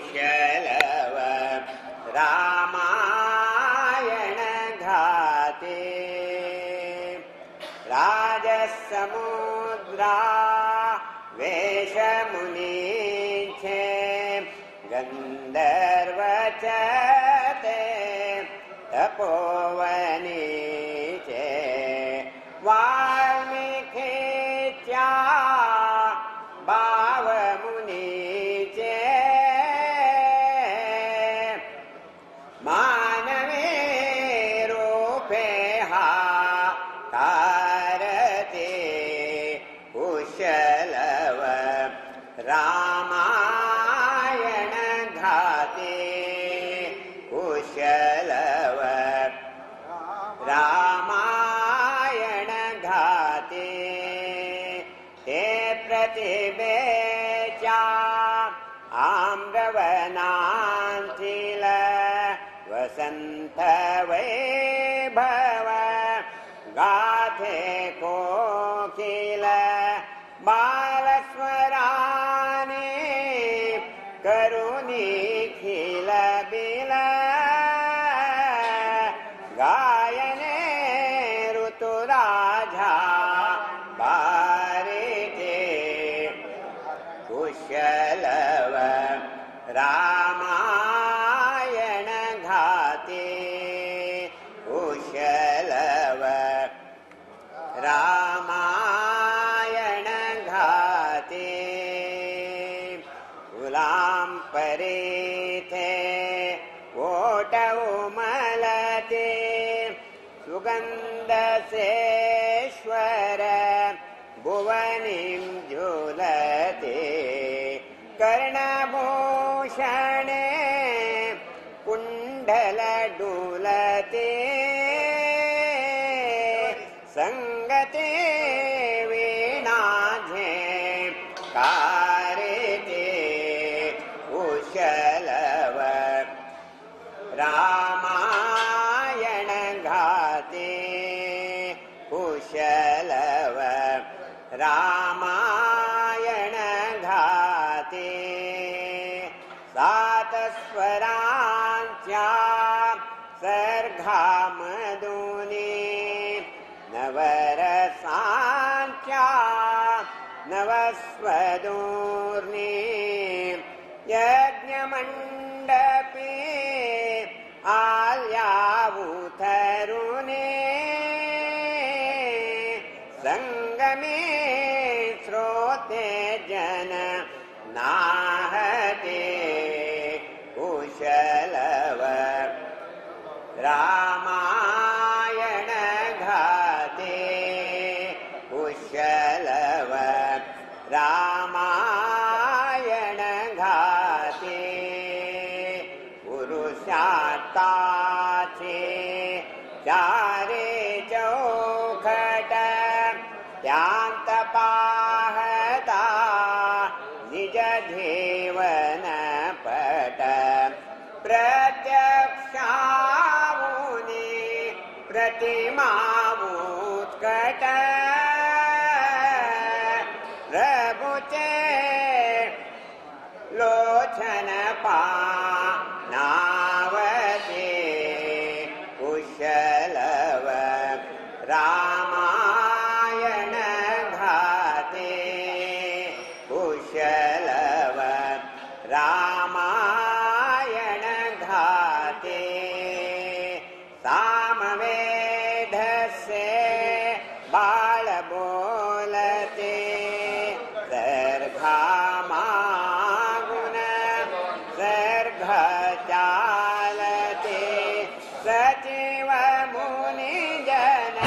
कुशलव रामायण घाते राजसमुद्रा वेशमुनीचे गन्धर्वचते तपोवनीचे वाल्मीकिच्या भावमुनीचे मानवे रूपे हा कारते कुशलव रामायण घाते कुशलव रामायण घाते ते प्रतिभेच्या आम्रवनांतील वसंत वैभव गाथे कोकिल बालस्वराने करुणी खिल बिल गायने ऋतुराजा बारिते कुशलव रामायण घाते कुशलव रामायण घाते गुलाम परीथे ओट उमलते सुगन्धसेश्वर भुवनीं झुलते कर्णभूषणे कुण्डल डुलते संगते वीणाझे कारते कुशलव रामायण घाते कुशलव रामायण घाते सात स्वरांच्या सर्घामधुनी नवरसांच्या नवस्वदूर्णी यज्ञमण्डपे आल्यावुतरुणे संगमे श्रोते जन नाहते कुशलव रामायण घाते कुशलव रामायण घाते पुरुषार्थाचे चारे चौखट त्यांत पाहता निज जीवन पट प्रत्यक्षामुनि प्रतिमा उत्कट प्रभुचे लोचन पानावते कुशलव रामायण घाते कुशलव रामायण घाते सामवेदसे बाळ बोलते सर्घा मागुन सर्घ चालते सचिव मुनि जन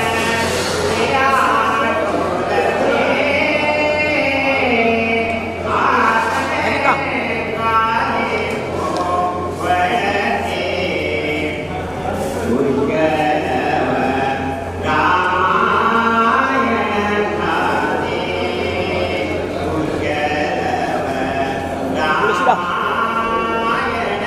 तुळशीदा. रामायण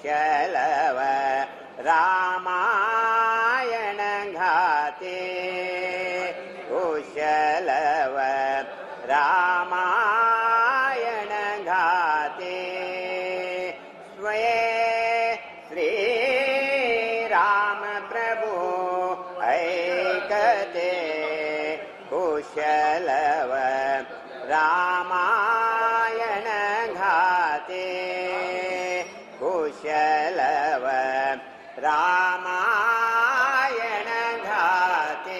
कुशलव रामायण घाते कुशलव रामायण घाते स्वये श्री राम प्रभु ऐकते कुशलव रामायण घाते कुशलव रामायण घाते.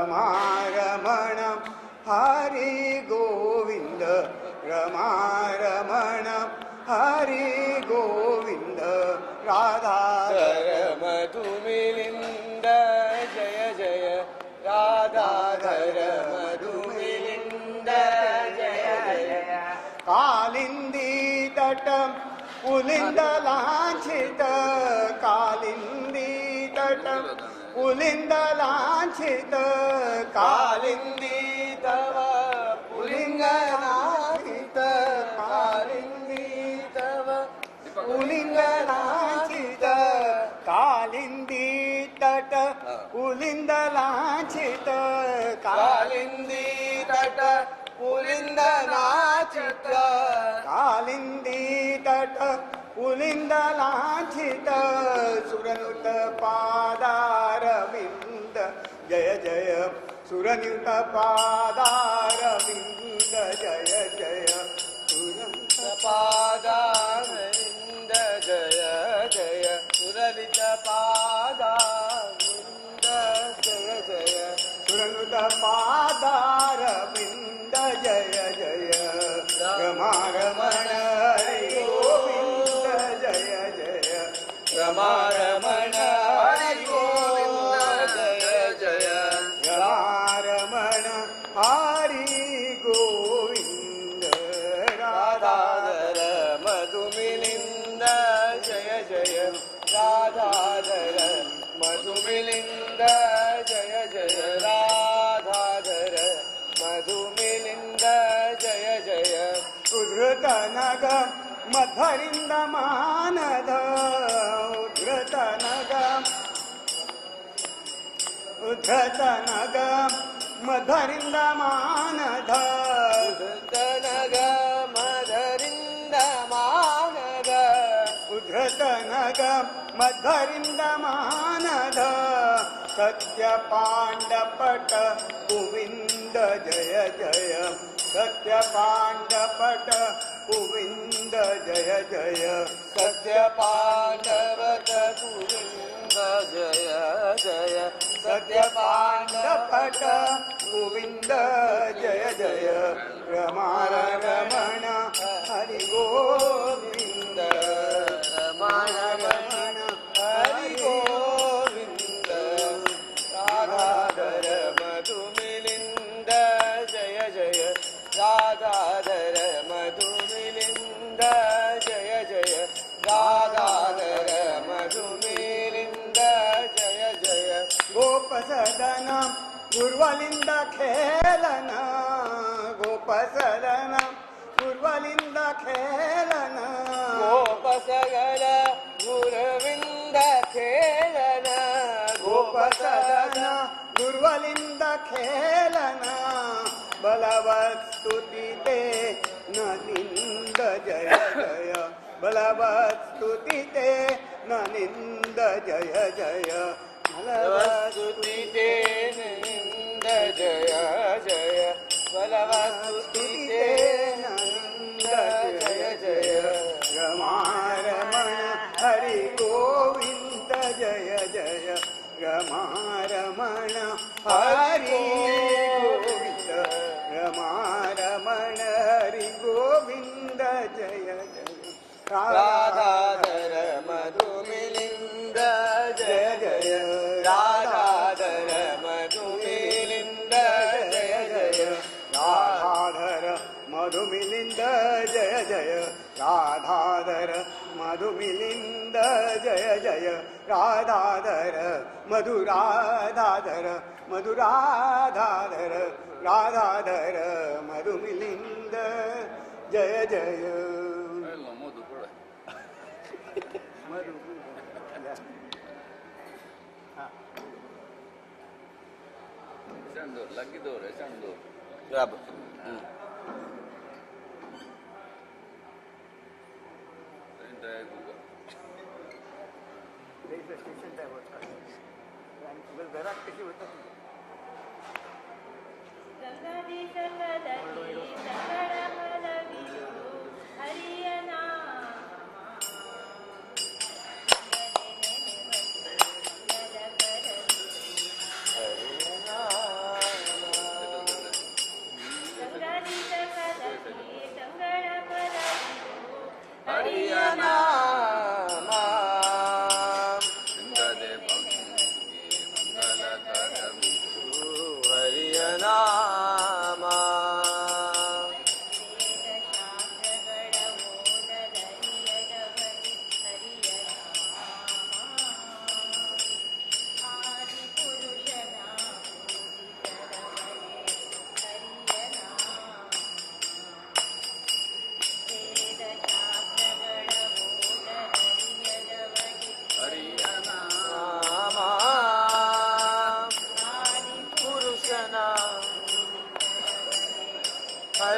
रमारमण हरि गोविंद रमारमण हरि गोविंद राधा मधुमिलिंद जय जय राधाधर मधुमिलिंद जय जय. कालिंदी तट पुलिंद लांछित कालिंदी तट पुलिंद लांछित कालिंदी तव पुलिंग लांछित कालिंदी तव पुलिंग लांछित कालिंदी तट पुलिंद लांछित कालिंदी तट पुलिंद लांछित कालिंदी तट पुलिंद लांछित सुरनुत पादारविंद जय जय सुरनुत पादारविंद जय जय सुरनुत पादारविंद जय जय सुरलित पादारविंद जय जय सुरनुत पादारविंद जय जय रमा रमण हरि गोविंद जय जय रमा रमण हरि गोविंद जय जय रमा रमण हरि गोविंद राधाधर मधुमिलिंद जय जय राधाधर मधुमिलिंद जय जय राधाधर मधुमिलिंद जय जय. उद्धृत नग मधरिंद मानद उद्धृत नग उद्धृत नग मधरिंद मानद उद्धृत नग मधरिंद मानद उद्धृत नग मधरिंद मानद सत्य पांडपट गोविंद जय जय सत्य पांडपट गोविंद जय जय सत्य पांडवत गोविंद जय जय सत्य पांडपट गोविंद जय जय रमा रमण हरि गोविंद रमा रमण हरि गोविंद राधाधर मधुमिलिंद जय जय राधाधर मधुमिलिंद जय जय राधाधर मधुमिलिंद जय जय. गोपसदन गुरुवलिंद खेलन गोपसदन गुरुवलिंद खेलन गोपसगल गुरविंद खेलन गोपसदन गुरुवलिंद खेलन बलवत स्तुति ते न निंद जय जय बलवत स्तुति ते न निंद जय जय बलवत स्तुति ते निंद जय जय बलवत स्तुति ते निंद जय जय रमा रमण हरि हरि गोविंद जय जय रमा रमण हरि गोविंद रमा रमण हरि गोविंद जय जय राधाधर मधुमिलिंद जय जय राधाधर मधुमिलिंद जय जय राधाधर मधुमिलिंद जय जय राधाधर मधुमिलिंद जय जय राधाधर मधुराधाधर मधुराधाधर राधाधर मधुमिलिंद जय जय बराबर।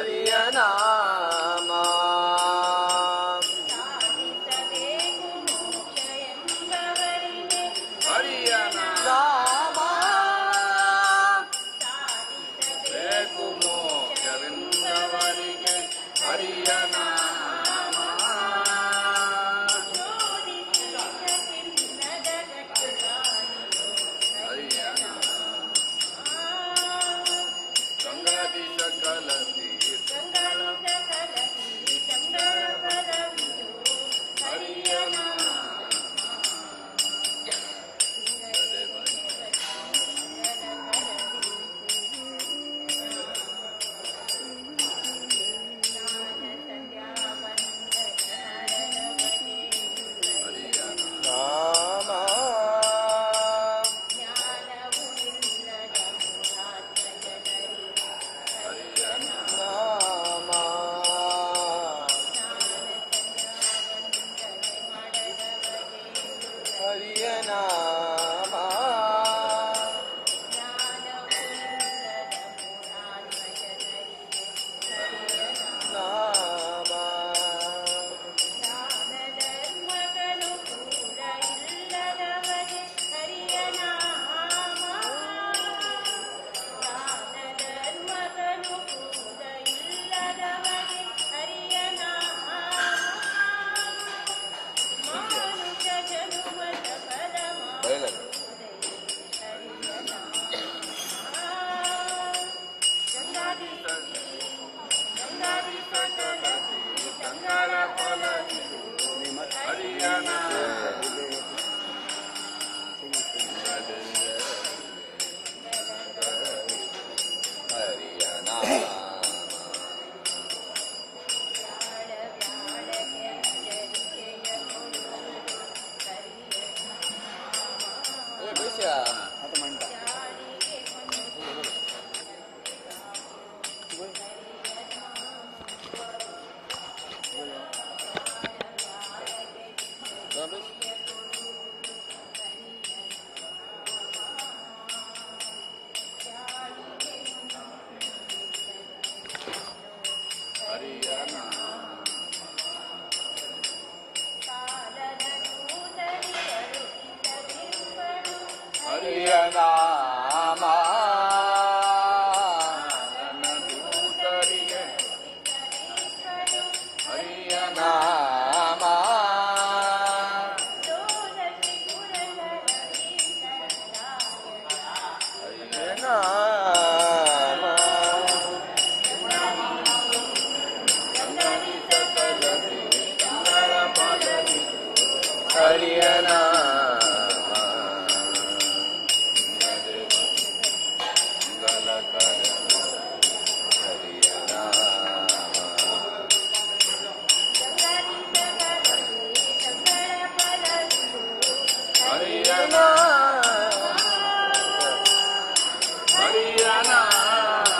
ಹರಿಯ ನಾಮ. हरिय नाम मंगलकर हरिय नाम हरिय नाम हरिय नाम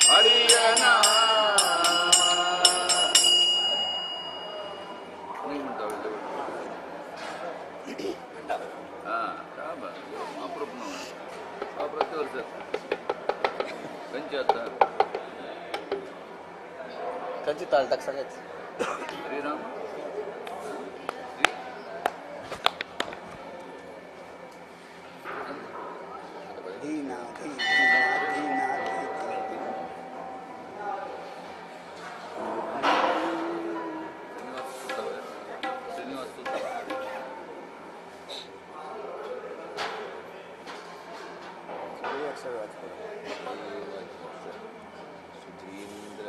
हरिय नाम. नाही म्हणता हां का बरं अप्रूप नव्हतं प्रत्येक वर्ष खंयची आता खंयची ताल टाक सांगायचं. श्रीराम धीना धीना धीना धीना. श्रीनिवास सगळी अक्षर वाच. सुधींद्र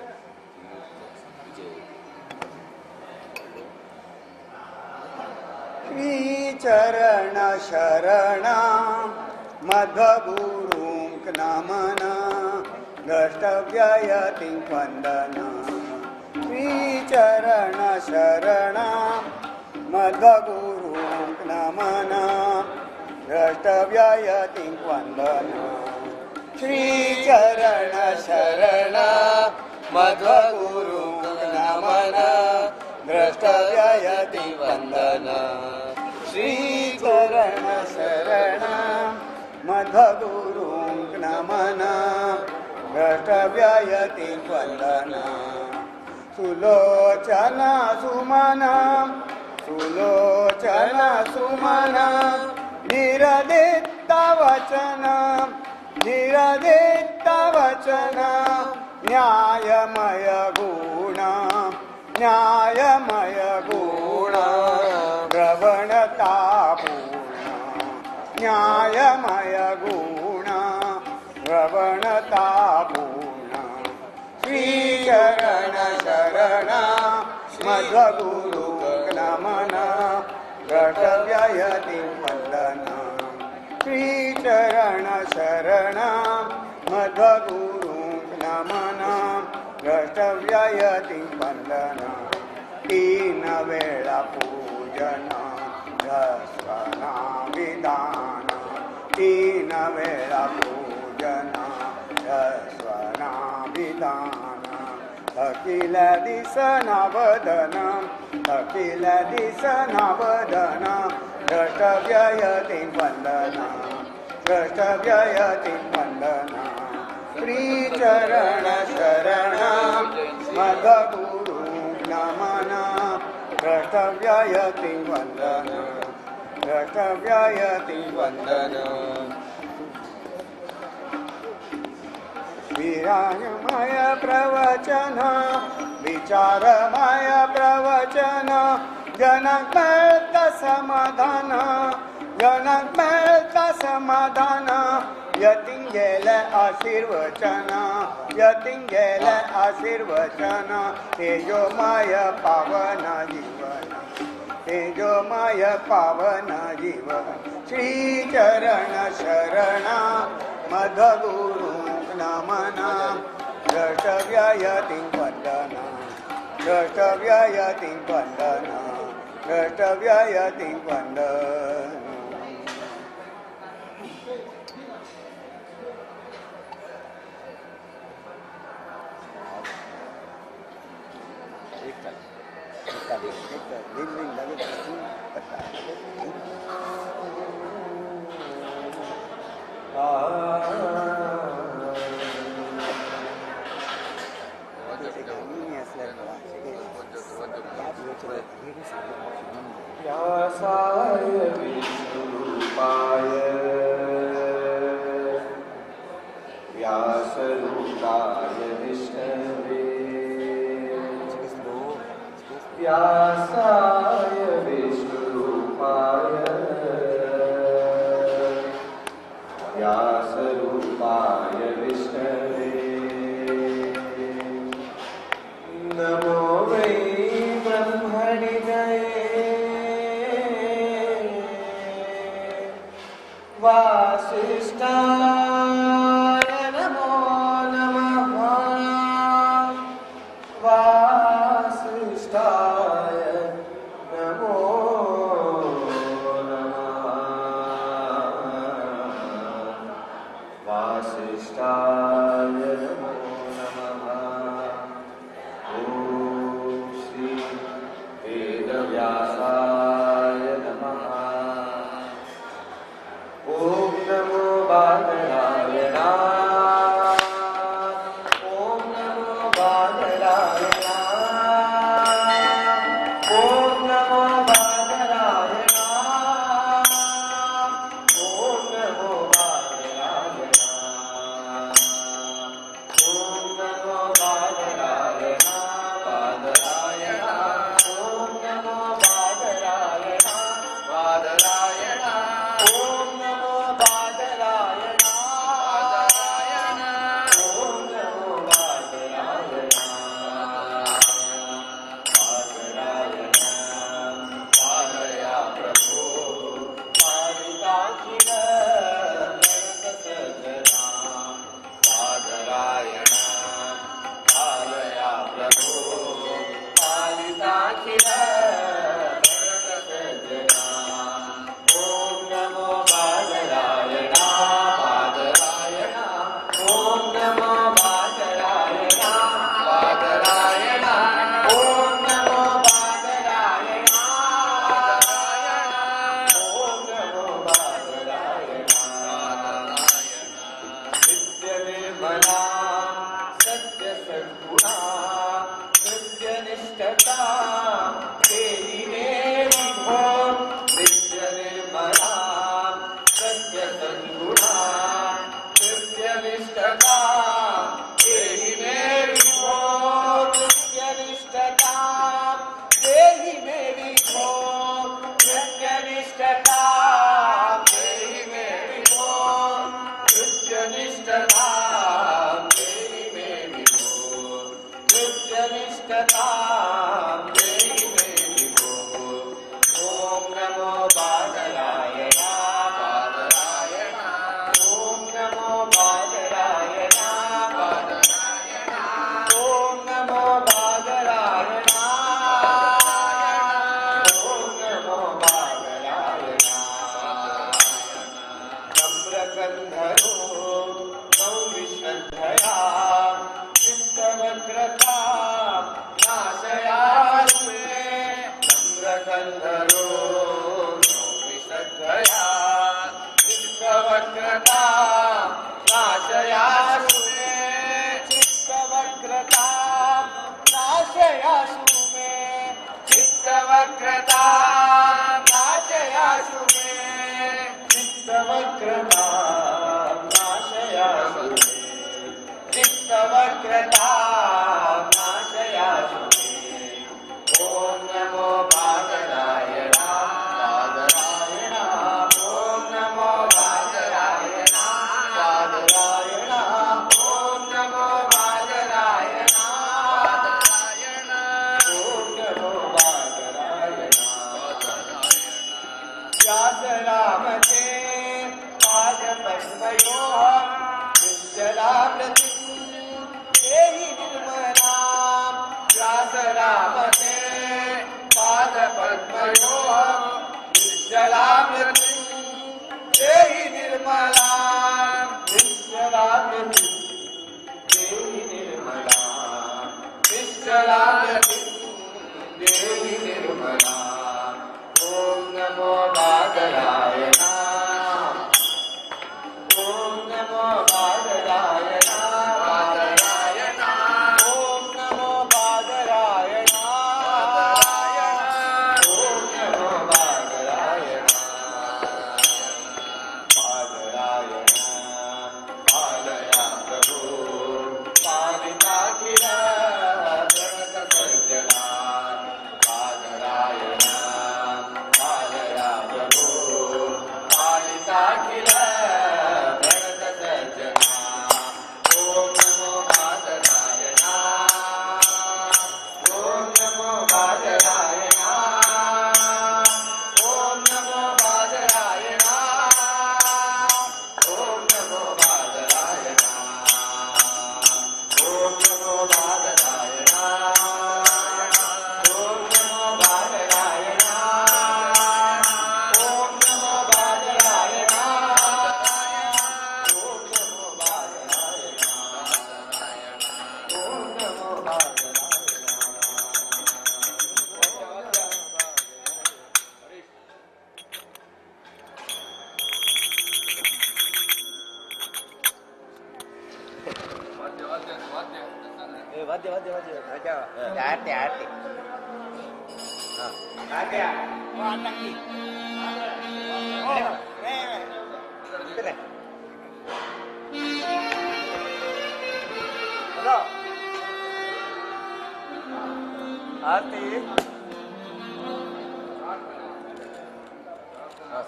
तीर्थ विजय. श्रीचरण शरणा मध्वगुरुं नमना द्रष्टव्ययतिं वन्दना. श्रीचरण शरणा मध्वगुरुं नमना द्रष्टव्ययतिं वन्दना. श्रीचरण शरणा मध्वगुरुं नमना द्रष्टव्ययति वन्दना. श्रीचरण शरण मध्वगुरुं नमना द्रष्टव्ययति वन्दना. सुलोचना सुमना सुलोचना सुमना निरदित्त वचन निरदित्त वचन न्यायमय गुण न्यायमय गुण द्रवणतापूर्ण न्यायमय गुण द्रवणतापूर्ण. श्रीचरण शरण मध्वगुरु नमना द्रष्टव्ययति वन्दना. श्रीचरण शरण मध्वगुरु नमना द्रष्टव्ययति वन्दना. तीन वेळा पूजन रस्वना विधान तीन वेळा पूजन रस्वना विधान. अखिल दिसना वदन अखिल दिसना वदन द्रष्टव्ययति वन्दना द्रष्टव्ययति वन्दना. श्रीचरण शरण मध्वगुरु नमना द्रष्टव्ययति वन्दना द्रष्टव्ययति वन्दना. विराजमय प्रवचन विचारमय प्रवचन जनक मिळत समाधान जनक मिळत समाधान. यतिंगेल आशीर्वचन यतिंगेल आशीर्वचन. तेजोमय पावन जीवन तेजोमय पावन जीवन. श्रीचरण शरण मध्वगुरु नमना द्रष्टव्ययति वन्दना द्रष्टव्ययति वन्दना द्रष्टव्ययति वन्दना. एक ताल एक ताल एक ताल दिन दिन लगे पत्ता. व्यासाय विष्णुरूपाय व्यासरूपाय विष्णवे व्यासाय विष्णुरूपाय व्यासरूपाय विष्णवे नमो वै ब्रह्मणि जये वासिष्ठाय नमो नमः। वासिष्ठाय नमो नमः। वासिष्ठाय नमो नमः। ॐ श्री वेदव्यासाय नमः। ॐ नमो बादरायणाय। ॐ नमो बादरायणाय। ॐ नमो बादरायणाय। ॐ नमो बादरायणाय। ॐ नमो बादरायणाय। बादरायणाय। ॐ नमो बादरायणाय। बादरायणाय। ॐ नमो बादरायणाय। बादरायणाय। ॐ नमो बादरायणाय। बादरायणाय। पालया प्रभो पालिताखिल प्रणतसज्जना। बादरायण पालया प्रभो पालिताखिल प्रणतसज्जना। ॐ नमो बादरायण बादरायण। ॐ नमो बादरायण बादरायण। ॐ नमो बादरायण बादरायण। ॐ नमो बादरायण। नित्यनिर्मला सत्यसद्गुणा कृत्यनिष्ठता देहि मे विभो। नित्यनिर्मला सत्यसद्गुणा कृत्यनिष्ठता देहि मे विभो। कृत्यनिष्ठता देहि मे विभो। कृत्यनिष्ठता देहि मे विभो। कृत्यनिष्ठता देहि मे विभो। कृत्यनिष्ठता देहि मे विभो। ॐ नमो बादरायण बादरायण। ॐ नमो बादरायण बादरायण। ॐ नमो बादरायण। ॐ नमो बादरायण। नम्रकन्धरो नौमिश्रद्धया चित्तवक्रता नाशयासु मे। नम्रकन्धरो नौमिश्रद्धया चित्तवक्रता नाशयासु मे। चित्तवक्रता नाशयासु मे। चित्तवक्रता नाशयासु मे। चित्तवक्रता नाशयासु मे। चित्तवक्रता नाशयासु मे। ॐ नमो बादरायण बादरायण। ॐ नमो बादरायण आरती आरती आरती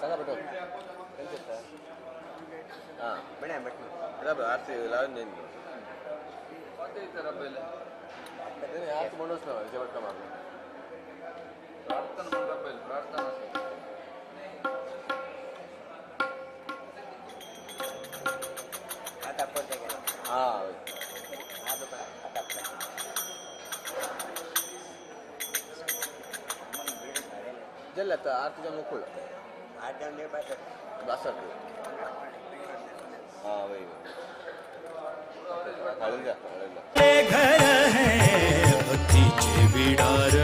सांगा बेटो. हां बराबर आरती लावून देईन. आरती म्हणूनच ना जेवण का मागून प्रार्थना म्हणता पहिले प्रार्थना आता पोते गेला. हां जल्ल आता आरतीच्या मुकुळ बासट. हां वही घर है भक्तीचे बिडार,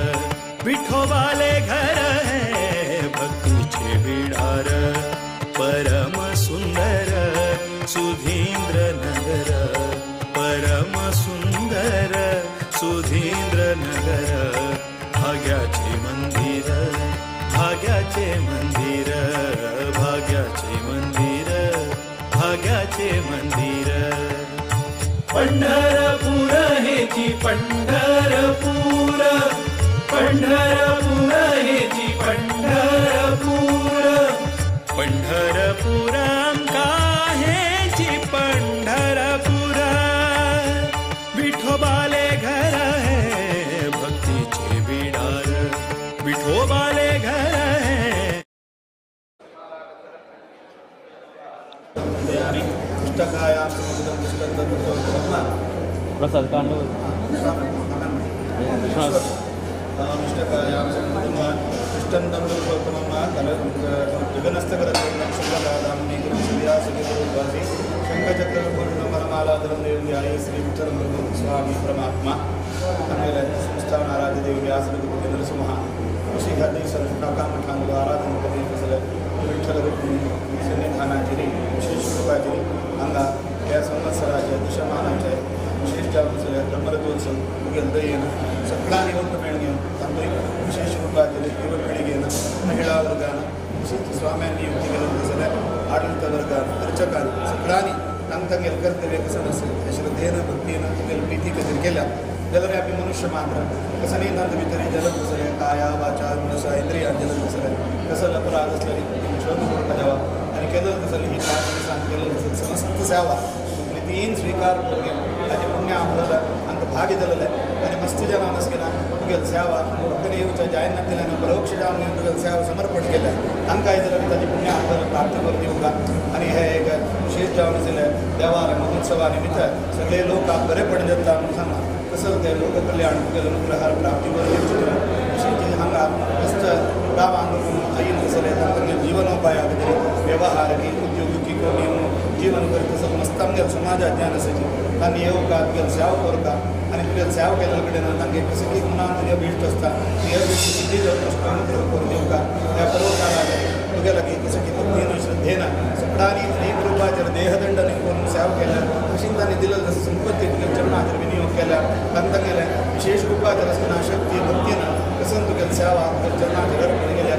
विठोबाले घर है भक्तीचे बिडार, परम सुंदर सुधींद्र नगर, परम सुंदर सुधींद्र नगर, भाग्याचे मंदिर, भाग्याचे मंदिर, भाग्याचे मंदिर, भाग्याचे मंदिर. पंढरपूर हेची पंढरपूर, पंढरपूर हेची पंढरपूर, पंढरपूर आमका हेची पंढरपूर, विठोबाले घर है भक्तीचे बिडार, विठोबाले घर है. प्रसाद कांडो श्री विठ्ठल स्वामी परमात्मा आम्हाला संस्थान आराध्य देव व्यास नरसिंह मठांत आराधन करणे विठ्ठल रुक्मिणी सन्निधानाची विशेष कृपाची हांगा ह्या संवत्सराचे दशमानाचे विशेष जावन आसले ब्रह्मरथोत्सव मुगेल दयेन सगळ्यांनी ಒಟ್ಟು ಮೇಳ್ಗೆ ತಂದು ವಿಶೇಷ ರೂಪಾದಲ್ಲಿ ಯುವ ಪೀಳಿಗೆಯನ್ನು ಮಹಿಳಾ ವರ್ಗಾನ ವಿಶೇಷ ಸ್ವಾಮಿಯನ್ನು ನಿಯುಕ್ತಿ ಸಲ ಆಡಳಿತ ವರ್ಗ ಅರ್ಚಕಾನ ಸಕಳಾನಿ ತಂಗ ತಂಗೆಲ್ ಕರ್ತವ್ಯ कसं श्रद्धेन भक्तीन तुगेल प्रीती खातीर केल्या जाल्यार आमी मनुष्य मात्र कसं न्ही तांचे भितर जलद आसलें काया वाचा मनसा इंद्रियां जलद आसलें कसं अपराध आसलें शोध करपा जावा आनी केदल आसलें ही 5 दिसान केलें आसलें समस्त सेवा प्रितीन स्वीकार करून ताजें पुण्य आपल्याला आमकां भाग्य जालें आनी मस्त जनां आसतना तुगेल सेवा फक्त येवच्या जायनातिल्यान परोक्ष जावन तुगेल सेवा समर्पण केलें तांकां जाल्यार ताजें पुण्य आपल्याला प्राप्त करून दिवंक. आनी हे एक विशेष जावन आशिल्लें देवार महोत्सवा निमित्त सगळे लोक बरेपण जाता म्हणून सांगला तसं ते लोककल्याण तुगेल अनुग्रहार प्राप्ती करून दिवचें. तशेंच हांगा मस्त गांवांत आयिल्लें आसलें तांकां जीवनोपाया खातीर व्यवहार की उद्योगिकी करून जीवन करता तसं मस्त आमगेल समाजात ज्ञान आसाचें तांणी येवका तुगेल सेवा करता आनी तुगेल सेवा केल्ले कडेन तांगे कसं की मनान तुगे भीश्ट आसता ती अभीश्ट सिद्धी जावन अनुग्रह करून दिवका. त्या पर्वकाळार तुगे लागीं कसं की भक्तीन श्रद्धेन सगळ्यांनी अनेक रुपाचेर देहदंड करून सेवा केल्या तशीच तांणी दिलें तसं संपत्ती तुगेल चरणाचेर विनियोग केल्या तांकां तांगेलें विशेष रुपाचेर आसतना शक्ती भक्तीन कसं तुगेल सेवा तुगेल चरणाचेर अर्पण केल्या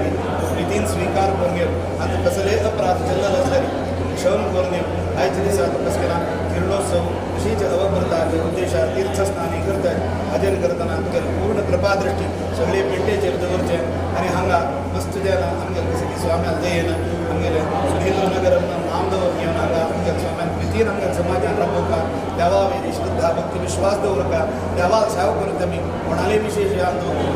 प्रितीन स्वीकार करून घेव आनी कसलेय अपराध चल्लल आसल्यार क्षम करून दिव. आयच्या दिसा कसं केला किरणोत्सव तशीच अवभृताचे उद्देशार तीर्थस्नानी करतात भजन करतना तुगेल पूर्ण कृपादृष्टी सगळे पेंटेचेर दवरचे आनी हांगा मस्त जाल्यार आमगेल कसं की स्वाम्याल दयेन आमगेले सुधींद्र नगर नाम दवर घेवन हांगा आमगेल स्वाम्यान प्रितीन आमगेल समाजान राबोवका देवा वयली श्रद्धा भक्ती विश्वास दवरका देवा सेवा करून आमी कोणाले विशेष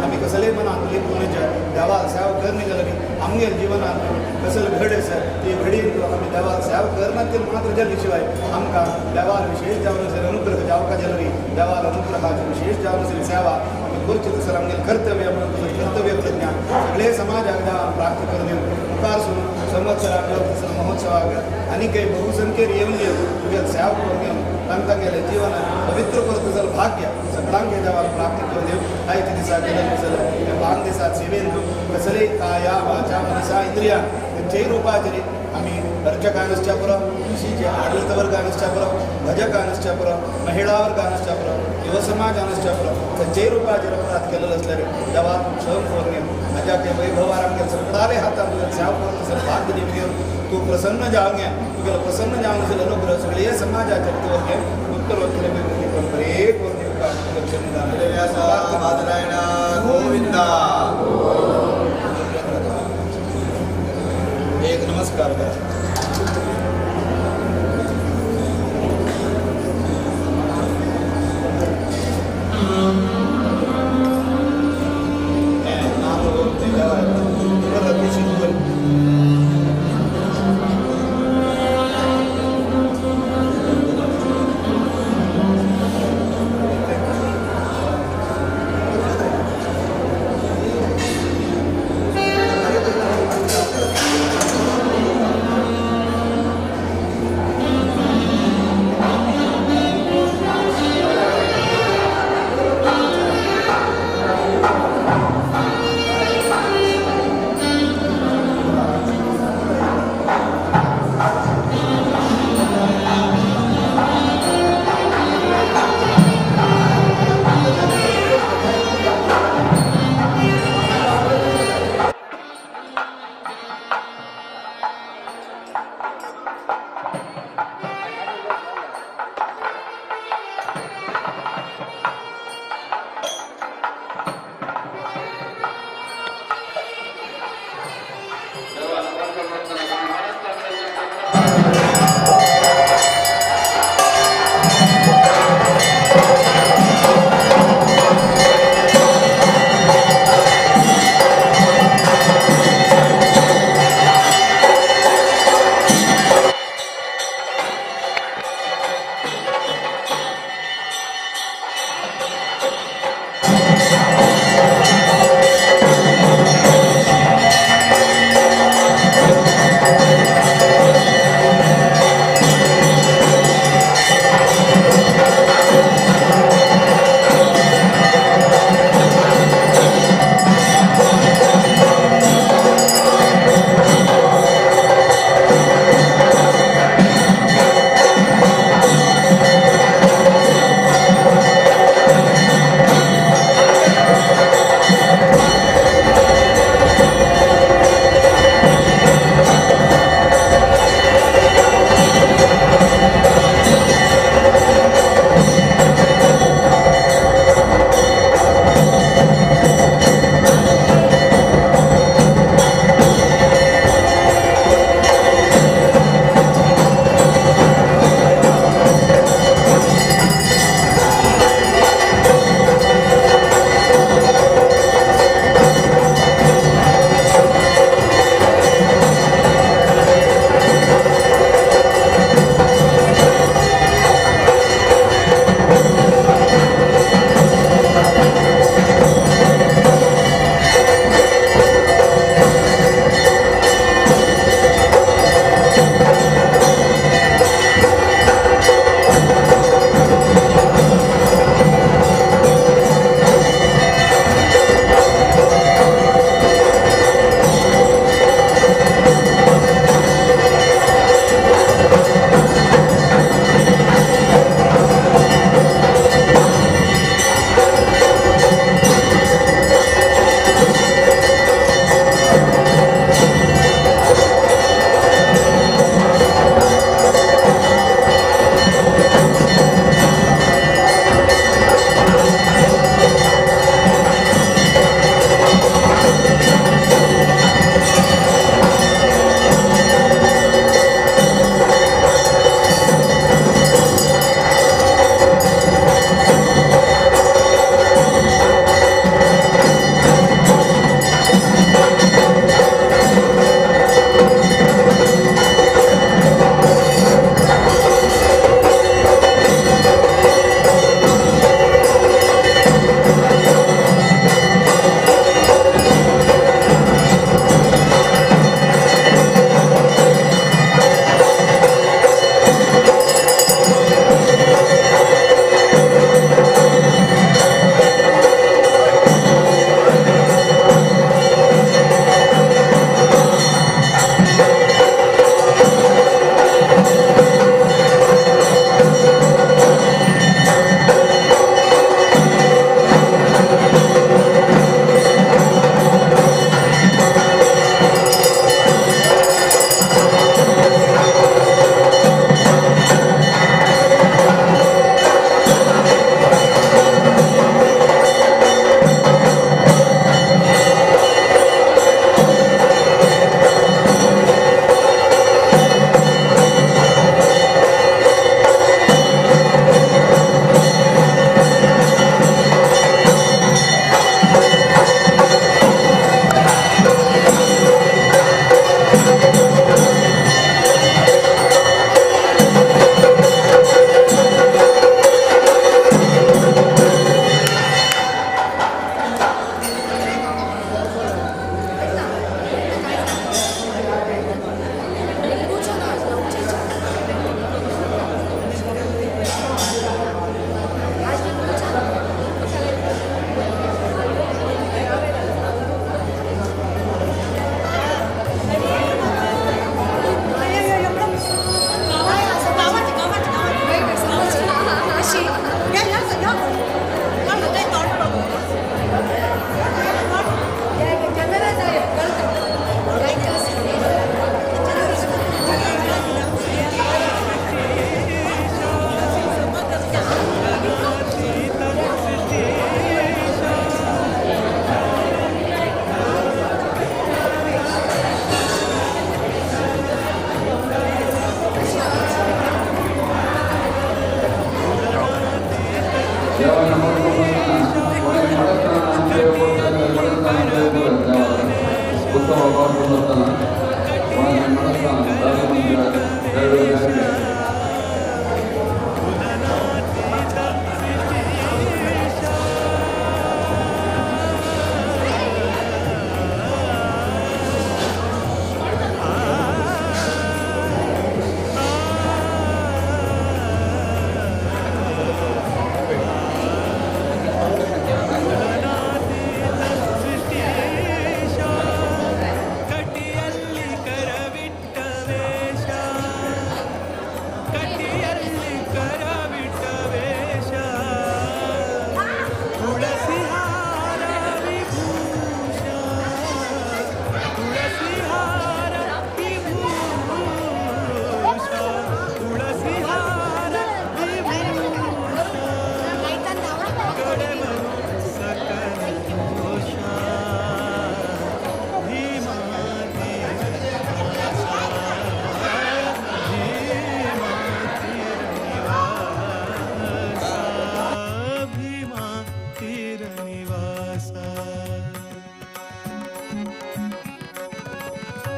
आमी कसलेय मनान लिपूनचे देवा सेवा करनी जाल्यार आमगेल जिवनान कसले घड आसा ती घडीन आमी देवा सेवा करना ते मात्र जाले शिवाय आमकां देवार विशेष जावन आसले अनुग्रह जावका जाल्यार देवार अनुग्रहाचे विशेष जावन आसली सेवा आमी करची तसर आमगेल कर्तव्य म्हणून कर्तव्य प्रज्ञा सगळे समाजाक देवान प्राप्त करून दिवं. मुखार सून संवत्सराक महोत्सवाक आनी काही बहुसंख्येर येवन तुगेले सेवा करून घेवन तांकां तांगेलें जीवन पवित्र करता भाग्य सगळ्यांक देवाक प्राप्त करून देव. आयच्या दिसा केलें पांच दिसा सेवेन कसले काया वाचा मनसा इंद्रिया खंयचेय रुपाचेर आमी अर्चकांच्या पुरो, तुळशीचे आडळतवर्गांच्या पुरो, भजकांच्या पुरो, महिळा वर्गांच्या पुरो, युव समाजांच्या पुरो खंयचेय रुपाचेर अपराध केलेलो आसल्यार देवा तूं क्षम करून घेवन म्हाज्या ते वैभवार आमगे सगळ्याले हातान तुगेले सेवा करता भाग्य दिवन घेवन तूं प्रसन्न जावन घे. तुगेलो प्रसन्न जावन आसलें अनुग्रह सगळे समाजाचेर दवर घे. उत्तरोत्तर परंपरेक बादरायण गोविंदा. एक नमस्कार करा.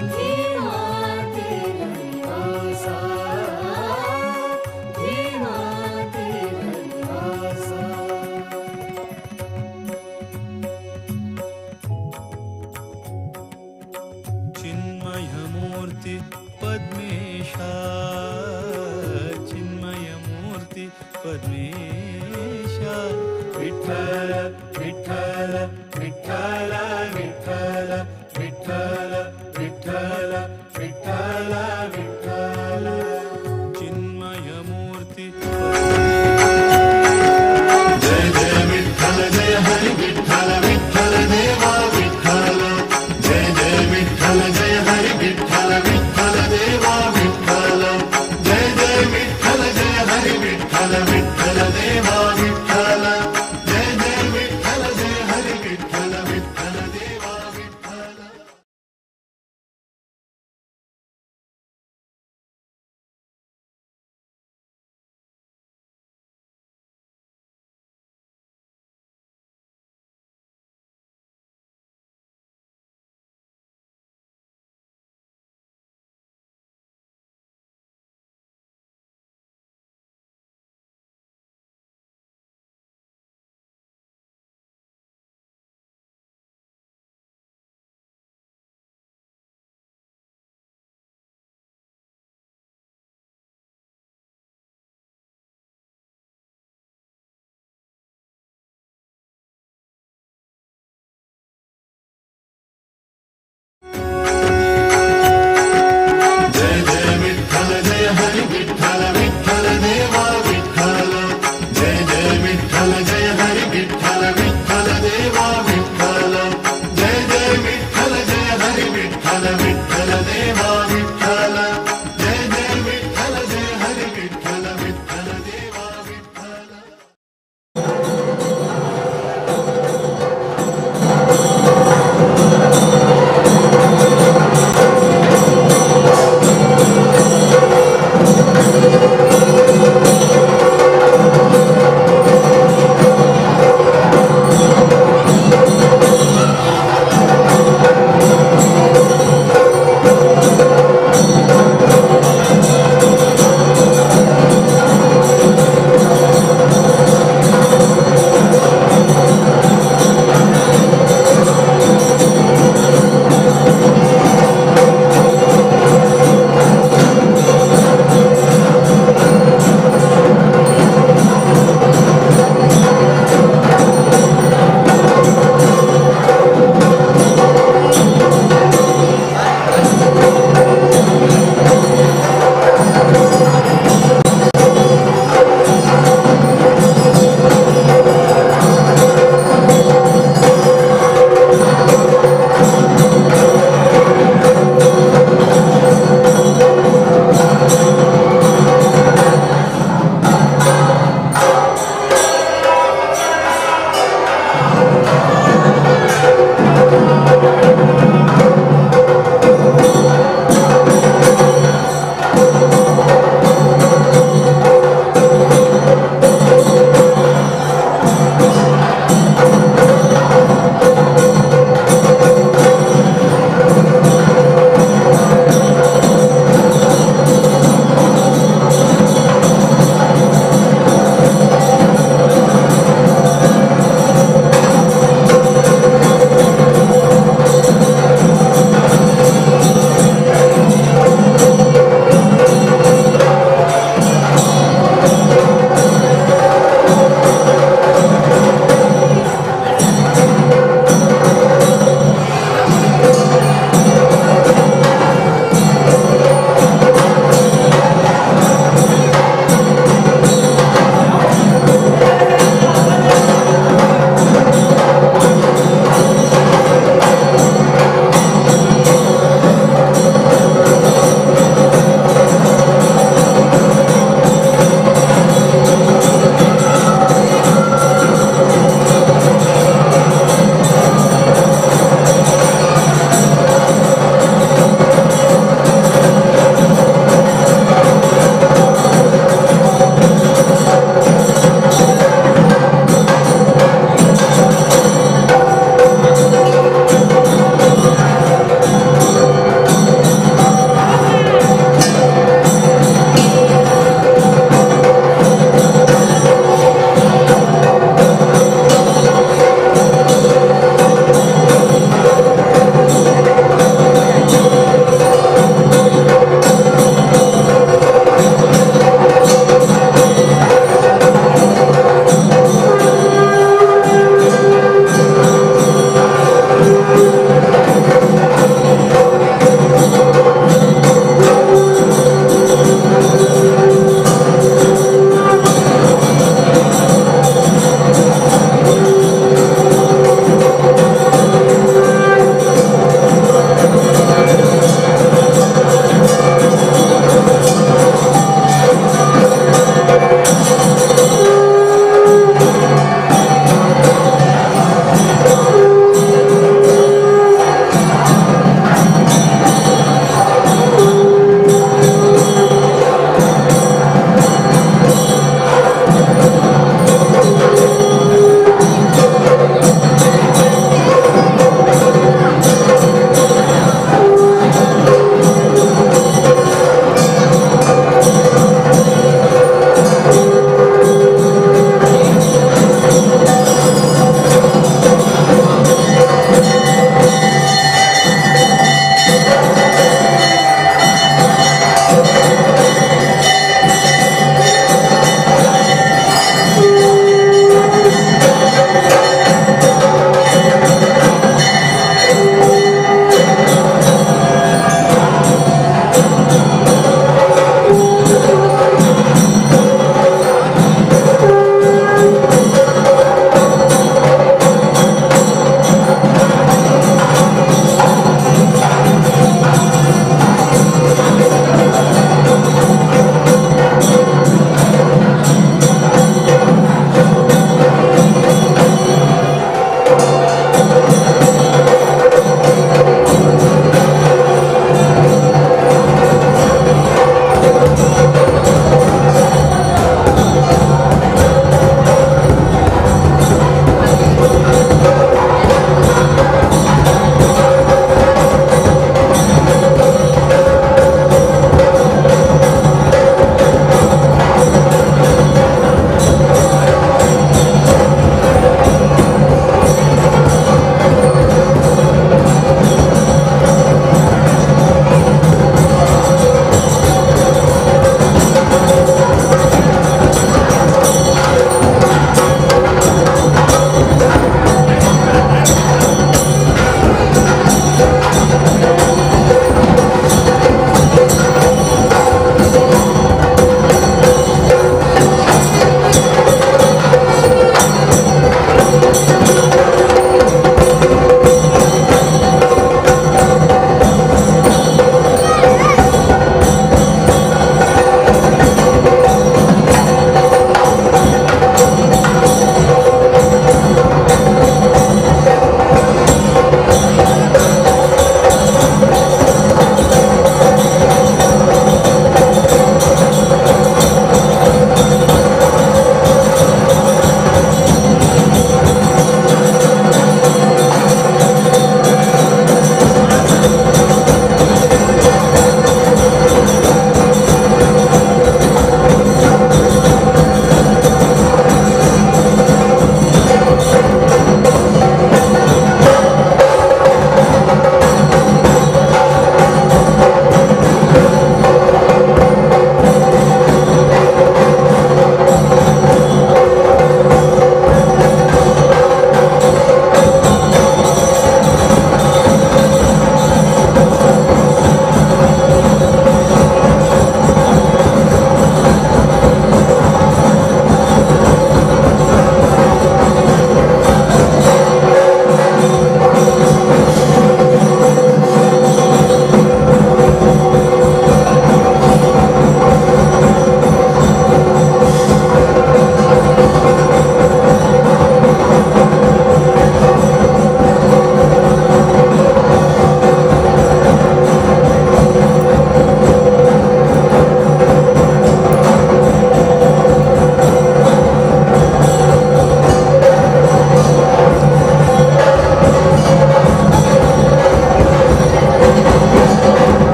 धीमा निवासा, धीमा निवासा। चिन्मयमूर्ति पद्मेशा, चिन्मयमूर्ति पद्मेशा। विठ्ठल विठ्ठल विठ्ठल विठ्ठल विठ्ठल विठ्ठल विठ्ठल विठ्ठल। चिन्मयमूर्ति। जय जय विठ्ठल जय हरि विठ्ठल विठ्ठल देवा विठ्ठल। जय जय विठ्ठल जय हरि विठ्ठल विठ्ठल देवा विठ्ठल। जय जय विठ्ठल जय हरि विठ्ठल विठ्ठल देवा विठ्ठल। जय जय विठ्ठल जय हरि विठ्ठल विठ्ठल देवा विठ्ठल। जय जय विठ्ठल जय हरि विठ्ठल विठ्ठल देवा विठ्ठल। जय जय विठ्ठल जय हरि विठ्ठल विठ्ठल देवा विठ्ठल। जय जय विठ्ठल जय हरि विठ्ठल विठ्ठल देवा विठ्ठल। जय जय विठ्ठल जय हरि विठ्ठल विठ्ठल देवा विठ्ठल।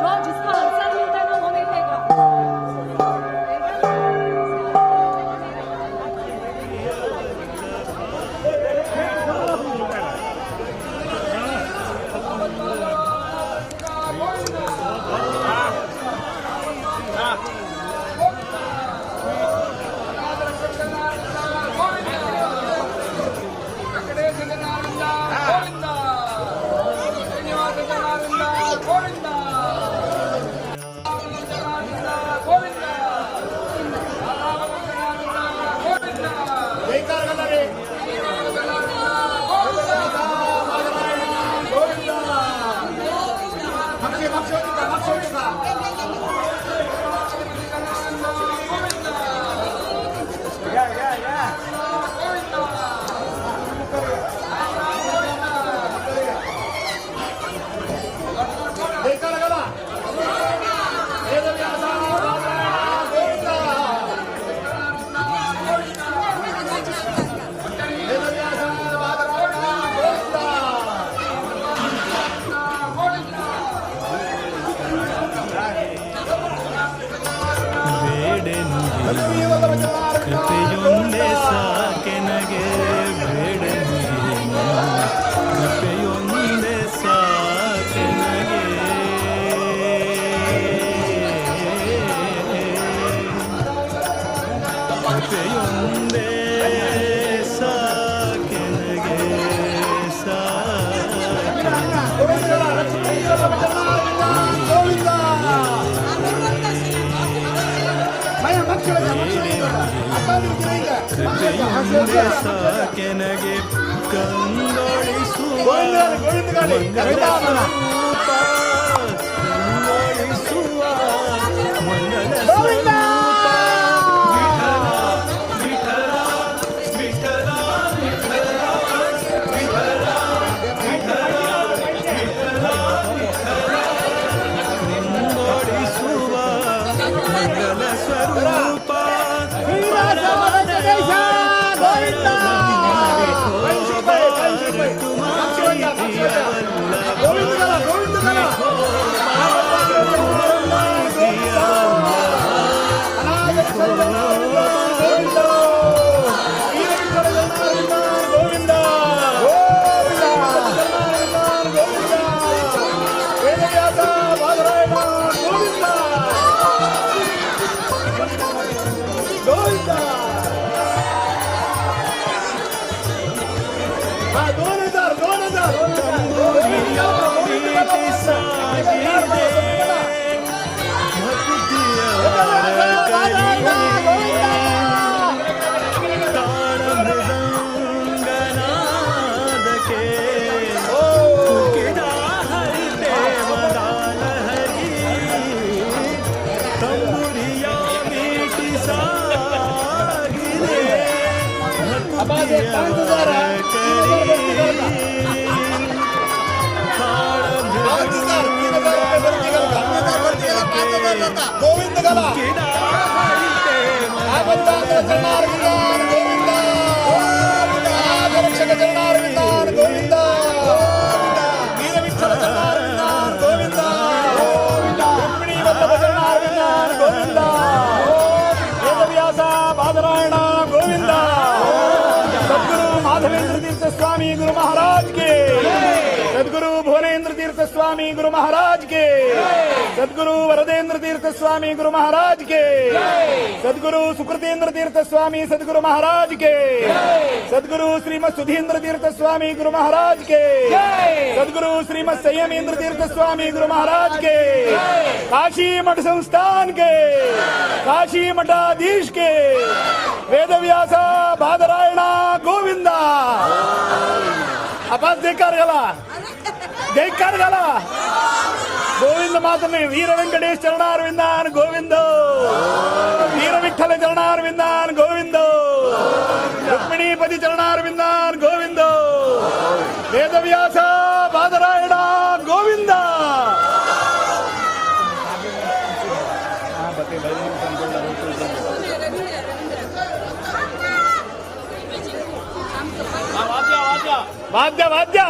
जो जिसका आंसर मिलता है ना वो मिलेगा। ಕೃಪೆಯೊಂದೇ ಸಾಕೆನಗೆ ಬೇಡೆನು ಏನು, ಕೃಪೆಯೊಂದೇ ಸಾಕೆನಗೆ, ಕೃಪೆಯೊಂದೇ ಸಾಕೆನಗೆ ಕೃಪೆಯೊಂದೇ ಸಾಕೆನಗೆ ಕಂಗೊಳಿಸುವ ಮಂಗಳ ಸ್ವರೂಪ, ಕಂಗೊಳಿಸುವ ಮಂಗಳ ಸ್ವರೂಪ, ವಿಠಲ ವಿಠಲ ವಿಠಲ ವಿಠಲ ವಿಠಲ ವಿಠಲ ವಿಠಲ ಕಂಗೊಳಿಸುವ ಮಂಗಳ ಸ್ವರೂಪ, गोविंद गला गोविंद गोविंद गोविंद वेदव्यास बादरायण गोविंद सद्गुरु माधवेंद्र तीर्थ स्वामी गुरु महाराज के, सद्गुरु भुवनेन्द्र तीर्थ स्वामी गुरु महाराज के, सद्गुरु वरदेंद्र तीर्थ स्वामी गुरु महाराज के, सद्गुरु सुकृतेंद्र तीर्थ स्वामी सद्गुरु महाराज के, सद्गुरु श्रीमद सुधींद्र तीर्थ स्वामी गुरु महाराज के, सद्गुरु श्रीमद संयमेंद्र तीर्थ स्वामी गुरु महाराज के, काशी मठ संस्थान के, काशी मठाधीश के, वेदव्यास बादरायण गोविंदा। आपास जयकार घाला, जयकार घाला, ಗೋವಿಂದ ಮಾತನ್ನ ವೀರ ವೆಂಕಟೇಶ್ ಚರಣಾರವಿಂದಾನ್ ಗೋವಿಂದ, ವೀರ ವಿಠಲ ಚರಣಾರವಿಂದಾನ್ ಗೋವಿಂದ, ರುಕ್ಮಿಣೀಪತಿ ಚರಣಾರವಿಂದಾನ್ ಗೋವಿಂದ, ವೇದವ್ಯಾಸ ಬಾದರಾಯಣ ಗೋವಿಂದ. ವಾದ್ಯ ವಾದ್ಯ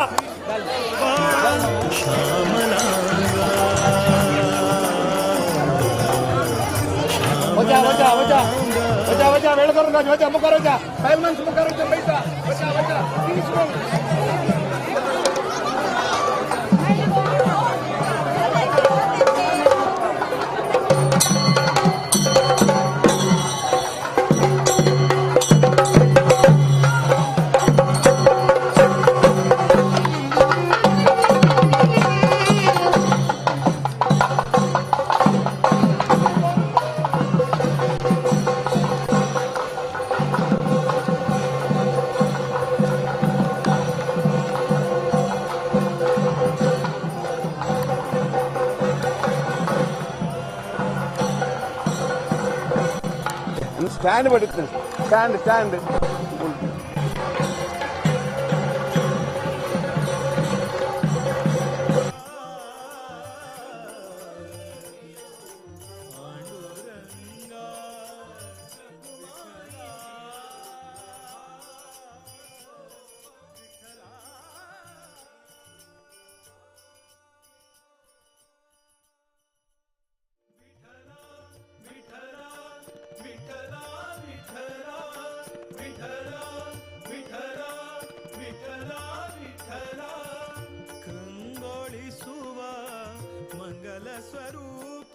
वजा वजा वजा वजा वजा वेळ करून राज वजा मुखार वजा फायल मुखार वजा पैसा वजा वजा ಸ್ಟ್ಯಾಂಡ್ ಬರುತ್ತೆ, ಸ್ಟ್ಯಾಂಡ್ ಸ್ಟ್ಯಾಂಡ್. ಕಂಗೊಳಿಸುವ ಮಂಗಲ ಸ್ವರೂಪ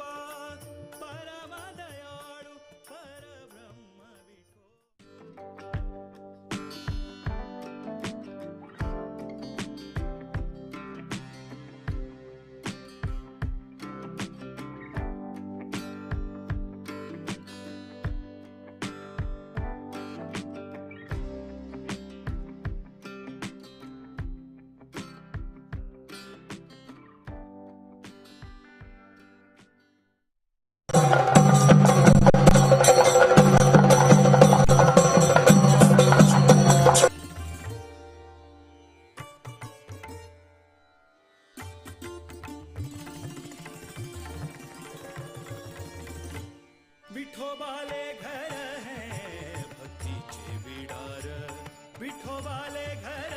ಪರಮದಯಾಳು ಪರಬ್ರಹ್ಮ ವಿಠೋ. विठोबाले घर है भक्तीचे बिडार, विठोबाले घर.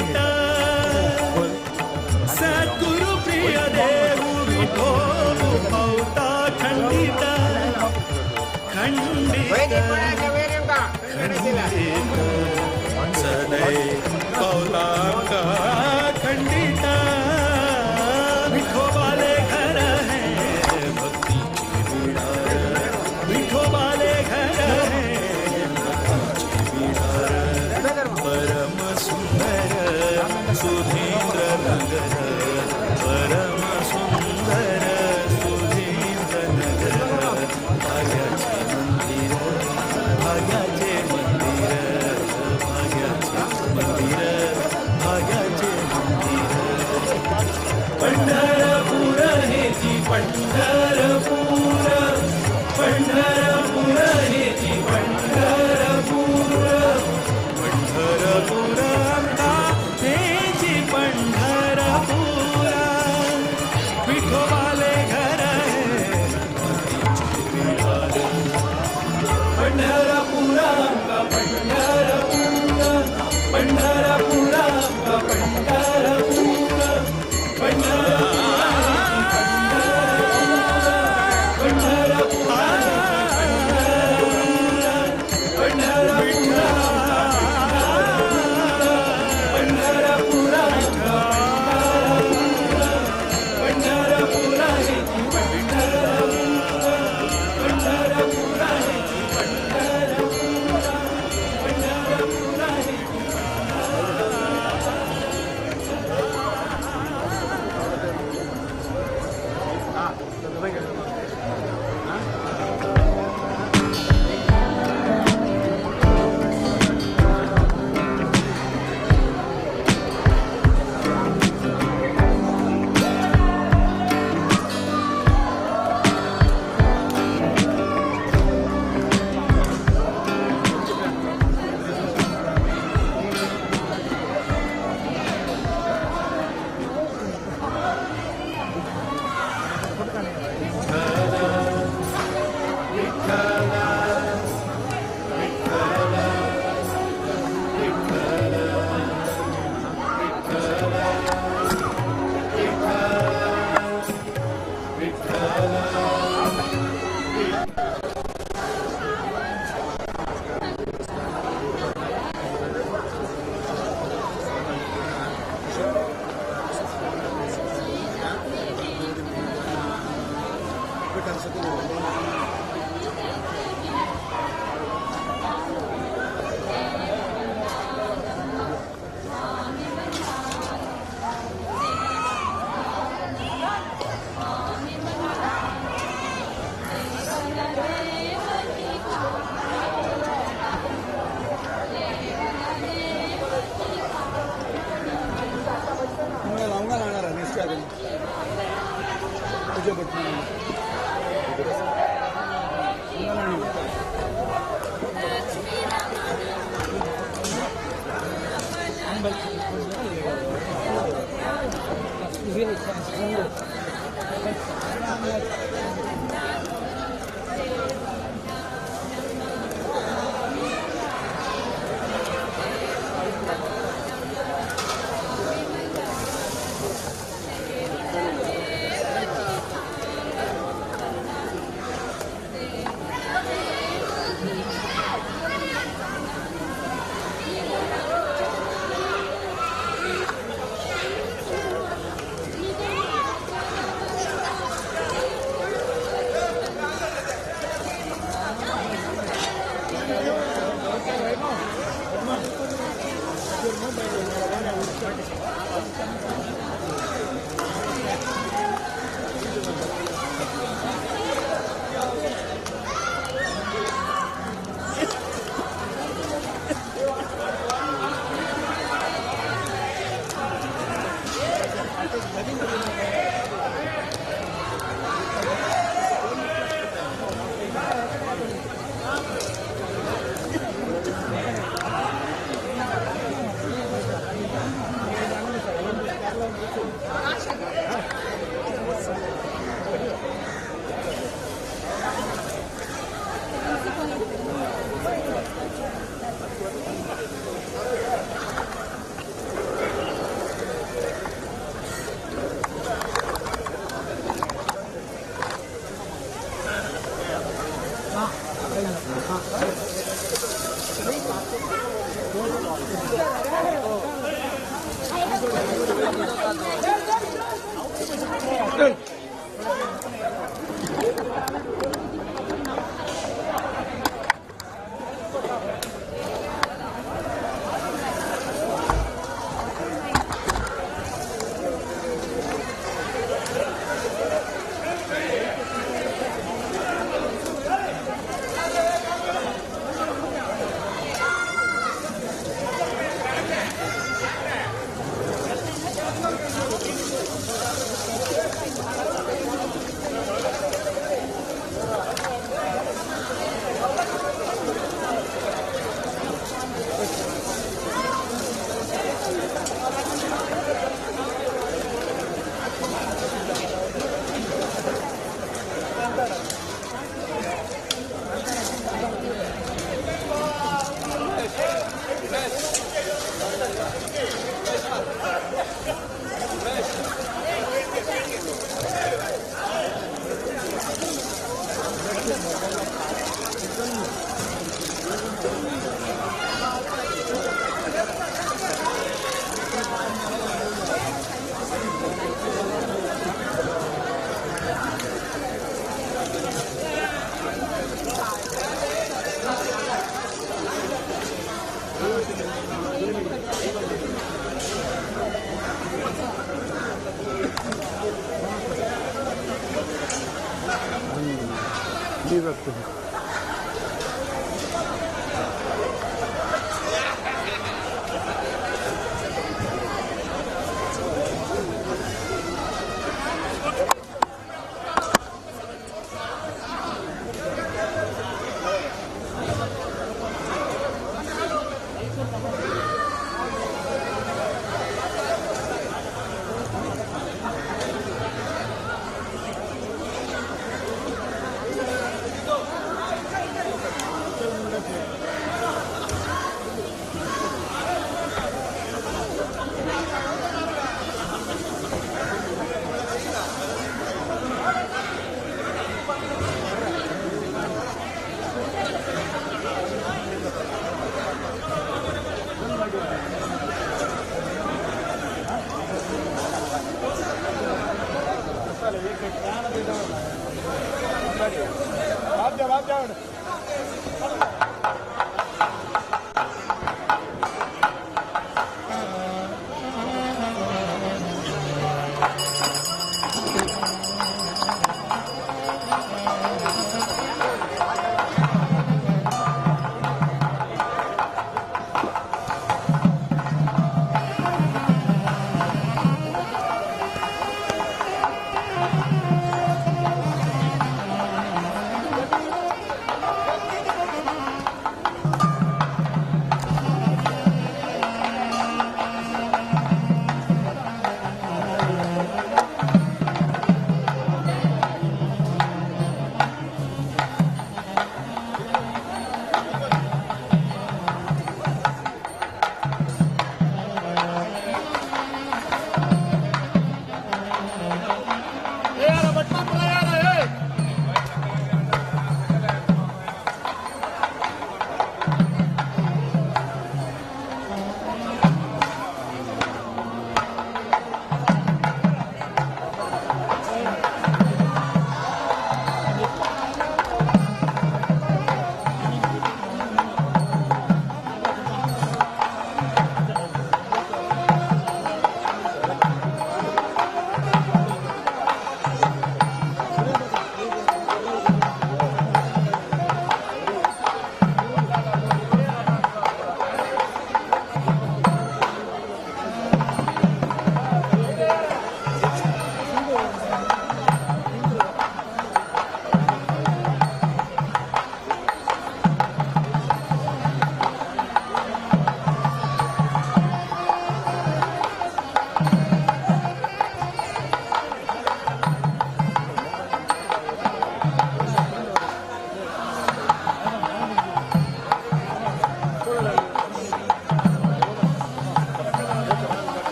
खंडित. सद्गुरु प्रिय देव विठो पावता खंडित, खंडित, खंडित. सदै पावता खंडित. विठोबाले घर है भक्तीचे बिडार, विठोबाले घर है भक्तीचे बिडार. परम सुंदर सुधींद्र नगर, परम सुंदर सुधींद्र नगर. भाग्याचे मंदिर, भाग्याचे मंदिर, भाग्याचे मंदिर, भाग्याचे.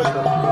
करता.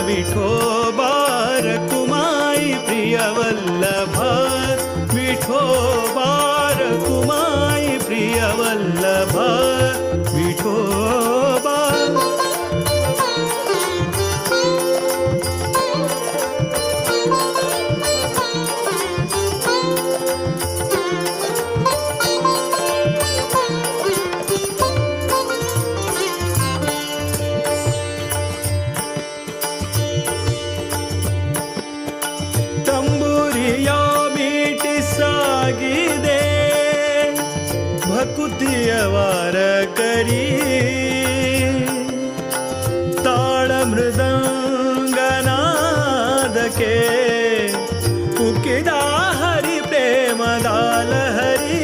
विठोबा रखुमाई प्रिय वल्लभ, विठोबा रखुमाई प्रिय वल्लभ, विठोबा। भकुतियवार करी ताळ मृदंगनादके उकिदा हरि प्रेमदाल हरी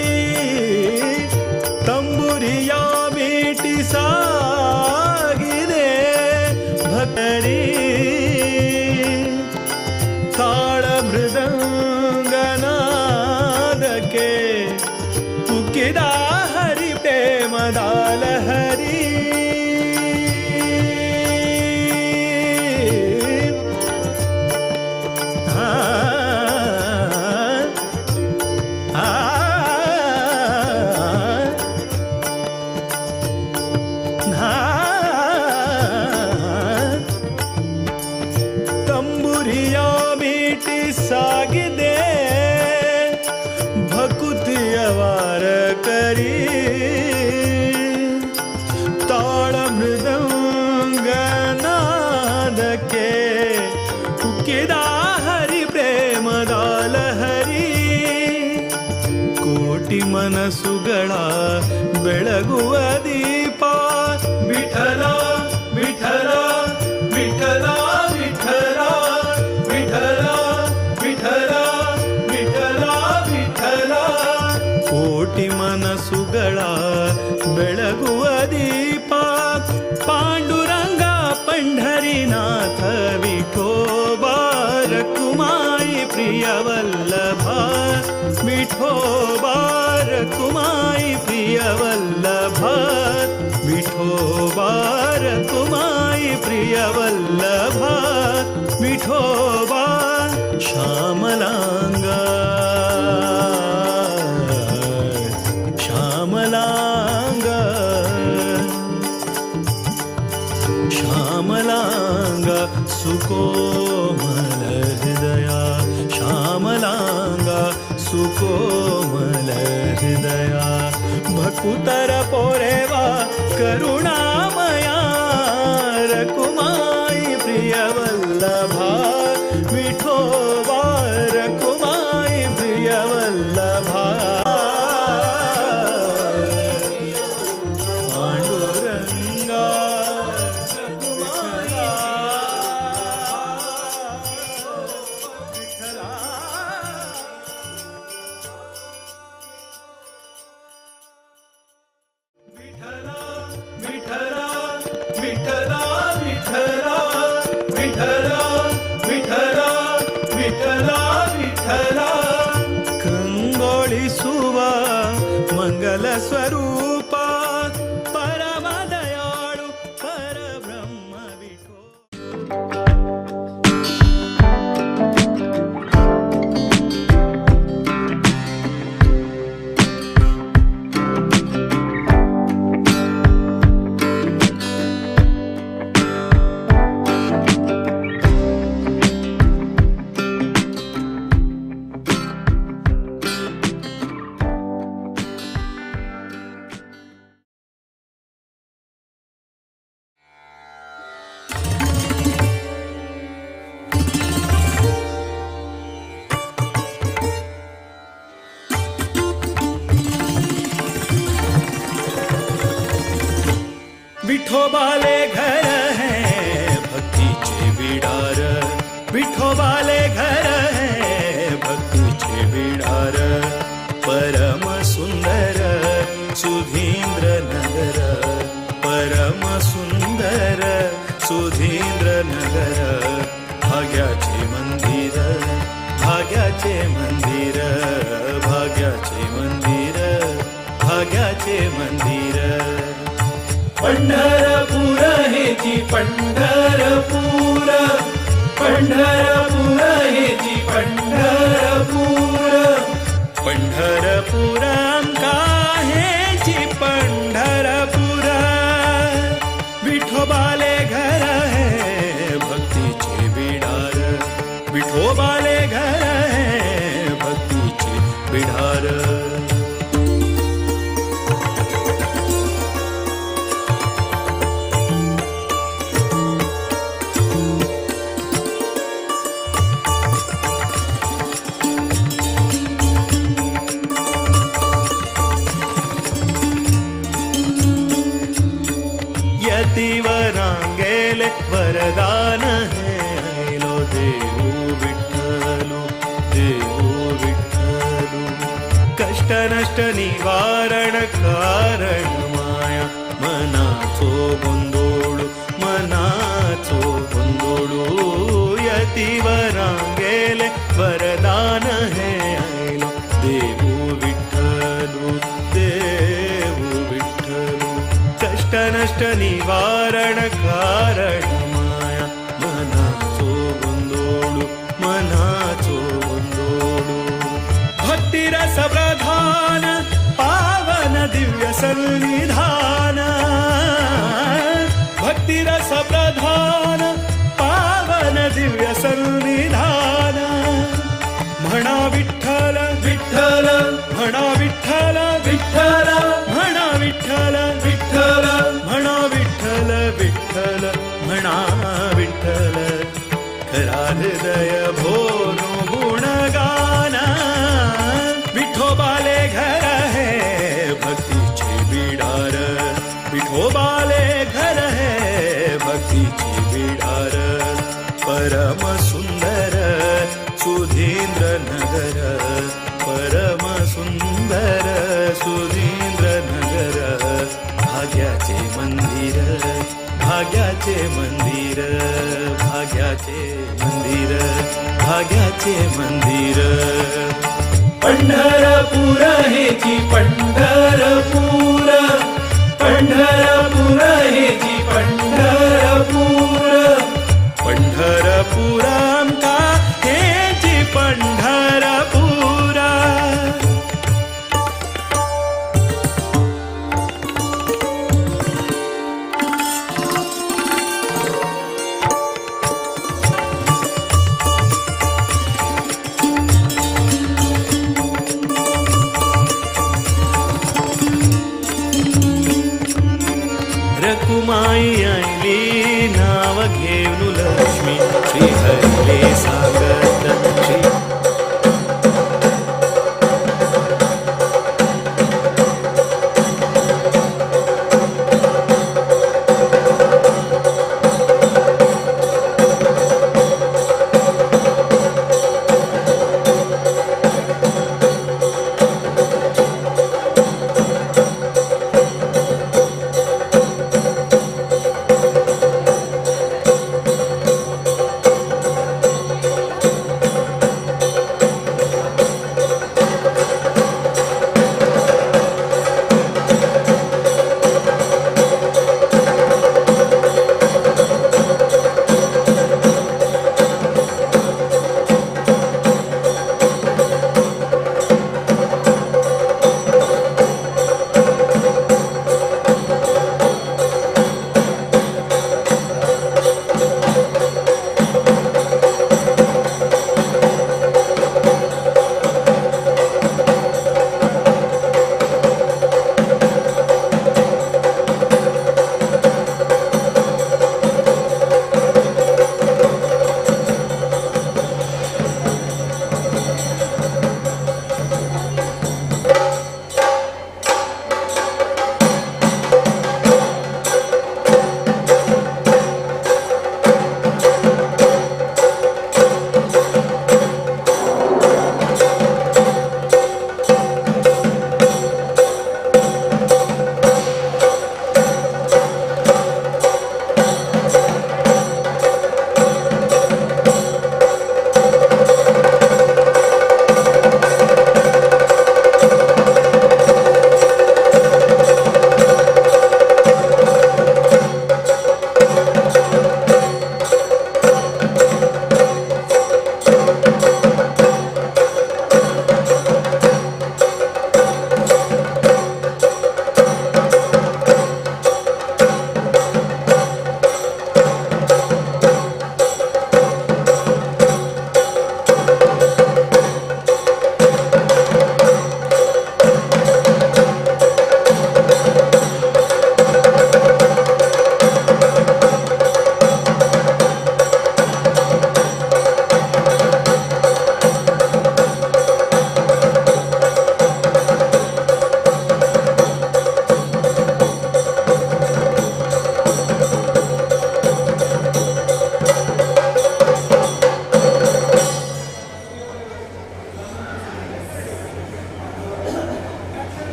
ತಂಬುರಿಯ ಮೀಟಿ ಸಾಗಿದೆ ಭಕ್ತರಿ ತಾಳ ಮೃದಂಗನಾದಕ್ಕೆ ಉಕ್ಕಿದ ಹರಿ ಪ್ರೇಮದಾಲ ಹರಿ. ಆ ಮನಸ್ಸುಗಳ ಬೆಳಗುವ ದೀಪ. ವಿಠಲ ವಿಠಲ ವಿಠಲ ವಿಠಲ ವಿಠಲ ವಿಠಲ ವಿಠಲ ವಿಠಲ. ಕೋಟಿ ಮನಸ್ಸುಗಳ ಬೆಳಗುವ ದೀಪ. ಪಾಂಡುರಂಗ ಪಂಢರಿನಾಥ ವಿಠೋಬಾ ರಕುಮಾಯಿ ಪ್ರಿಯವಲ್ಲಭ. ವಿಠೋಬಾ ರಕುಮಾಯಿ ಪ್ರಿಯವಲ್ಲಭ. ವಿಠೋಬಾ ರಕುಮಾಯಿ ಪ್ರಿಯವಲ್ಲಭ. ವಿಠೋಬಾ ಶ್ಯಾಮಲಾಂಗ ಶ್ಯಾಮಲಾಂಗ ಶ್ಯಾಮಲಾಂಗ ಸುಕೋಮಲ ಹೃದಯ. ಶ್ಯಾಮಲಾಂಗ ಸುಕೋಮಲ ಹೃದಯ. ಭಕುತರ ಪೋರೆವಾ ಕರುಣಾಮಯ ರಕುಮಾಯಿ ಪ್ರಿಯವಲ್ಲಭ. ವಿಠೋಬಾ ರಕುಮಾಯಿ ಪ್ರಿಯವಲ್ಲಭ. ಪಾಂಡುರಂಗ ವಿಠಲ ವಿಠಲ ವಿಠಲ ವಿಠಲ ವಿಠಲ ವಿಠಲ ವಿಠಲ. ಕಂಗೊಳಿಸುವ ಮಂಗಲ ಸ್ವರೂಪ ಪರಮ ದಯಾಳು ಪರಬ್ರಹ್ಮ ವಿಠೋ. विठोबाले घर है भक्तीचे बिडार. विठोबाले घर है भक्तीचे बिडार. परम सुंदर सुधींद्र नगर. परम सुंदर सुधींद्र नगर. भाग्याचे मंदिर भाग्याचे मंदिर भाग्याचे मंदिर भाग्याचे मंदिर. पंढरपूर हेची पंढरपूर. पंढरपूर हेची पंढरपूर. पंढरपूर आमका हेची पंढरपूर. विठोबाले घर है भक्तीचे बिडार. विठोबाले घर है भक्तीचे बिडार. यतिवरांगेले वरदान है लो देवू विठ्ठलू देवू विठ्ठलू. कष्ट नष्ट निवारण कारण माया मनाचो गोंदोळू मनाचो गोंदोळू. यतिवरांगेले वरदान है लो देवू विठ्ठलू देवू विठ्ठलू. कष्ट नष्ट निवारण कारण माया मनाचो गोंदोळू मनाचो गोंदोळू. भक्तिरस प्रधान पावन दिव्य सन्निधान. भक्तिरस प्रधान पावन दिव्य सन्निधान. म्हणा विठ्ठल विठ्ठल म्हणा विठ्ठल विठ्ठल म्हणा विठ्ठल विठ्ठल म्हणा विठ्ठल विठ्ठल म्हणा विठ्ठल. खरा हृदय भोनो गुणगान. विठोबाले घर है हेची बिडार, परम सुंदर सुधींद्र नगर, परम सुंदर सुधींद्र नगर, भाग्याचे मंदिर, भाग्याचे मंदिर, भाग्याचे मंदिर, भाग्याचे मंदिर। पंढरपूर हेची पंढरपूर, पंढरपूर हेची पंढरपूर, पंढरपूर आमका हेची पंढरपूर। रकुमाई आयली नाव घेऊन लक्ष्मी, श्रीहरिले सांगत श्री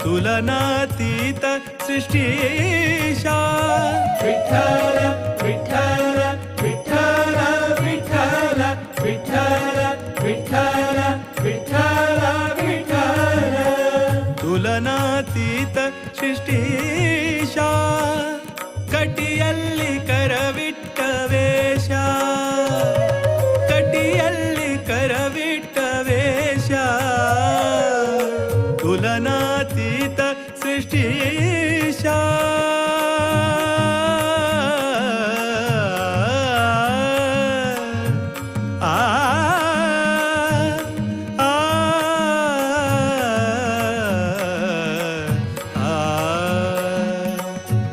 तुलनातीत सृष्टीशा. विठ्ठल विठ्ठल विठ्ठल विठ्ठल विठ्ठल विठ्ठल विठ्ठल विठ्ठल तुलनातीत सृष्टीशा. ಕಟಿಯಲ್ಲಿ ಕರವಿಟ್ಟ ವೇಷ, ಕಟಿಯಲ್ಲಿ ಕರವಿಟ್ಟ ವೇಷ, ತುಲನಾತೀತ ಸೃಷ್ಟೀಶ. ಆ ಆ ಆ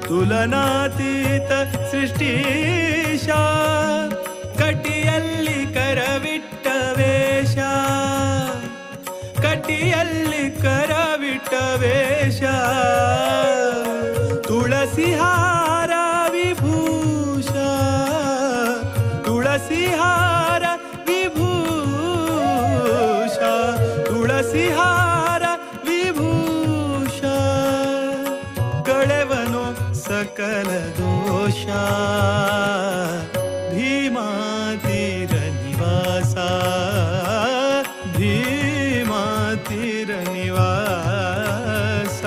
ತುಲನಾತೀತ ಸೃಷ್ಟೀಶ. ಕಟಿಯಲ್ಲಿ ಕರವಿಟ್ಟ ವೇಷ, ಕಟಿಯಲ್ಲಿ ಕರವಿಟ್ಟ ವೇಷ, ತುಳಸಿಹಾರ ವಿಭೂಷ, ತುಳಸಿಹಾರ ವಿಭೂಷ, ತುಳಸಿಹಾರ ವಿಭೂಷ, ಕಳೆವನು ಸಕಲ ದೋಷ. ಭೀಮಾತೀರ ನಿವಾಸ, ಭೀಮಾತೀರ ನಿವಾಸ,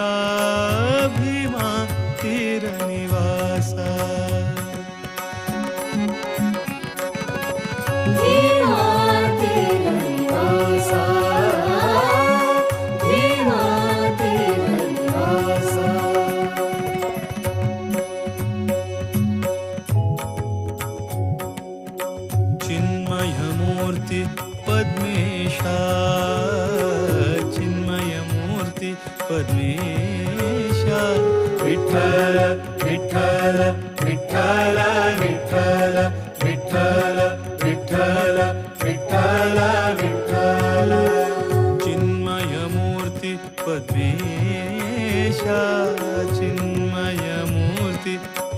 ಭೀಮಾತೀರ ನಿವಾಸ. ಭೀಮಾತೀರ ನಿವಾಸ, ಭೀಮಾತೀರ ನಿವಾಸ. ಚಿನ್ಮಯಮೂರ್ತಿ ಪದ್ಮೇಶ, ಚಿನ್ಮಯಮೂರ್ತಿ ಪದ್ಮೇಶ. ವಿಠ್ಠಲ ವಿಠ್ಠಲ ವಿಠ್ಠಲ ವಿಠ್ಠಲ ವಿಠ್ಠಲ ವಿಠ್ಠಲ ವಿಠ್ಠಲ ವಿಠ್ಠಲ ಚಿನ್ಮಯಮೂರ್ತಿ ಪದ್ಮೇಶ, ಚಿನ್ಮಯಮೂರ್ತಿ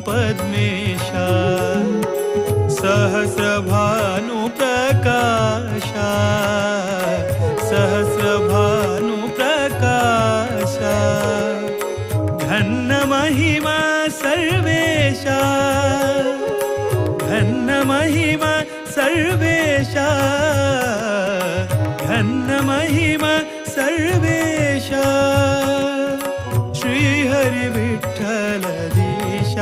ಪದ್ಮೇಶ. ಸಹಸ್ರಭಾನು ಪ್ರಕಾಶ, ಸಹಸ್ರಭಾನು ಪ್ರಕಾಶ, ಘನ್ನ ಮಹಿಮಾ ಸರ್ವೇಶ, ಘನ್ನ ಮಹಿಮಾ ಸರ್ವೇಶ, ಘನ್ನ ಮಹಿಮಾ ಸರ್ವೇಶ. ಶ್ರೀಹರಿ ವಿಠ್ಠಲ ದೀಶ,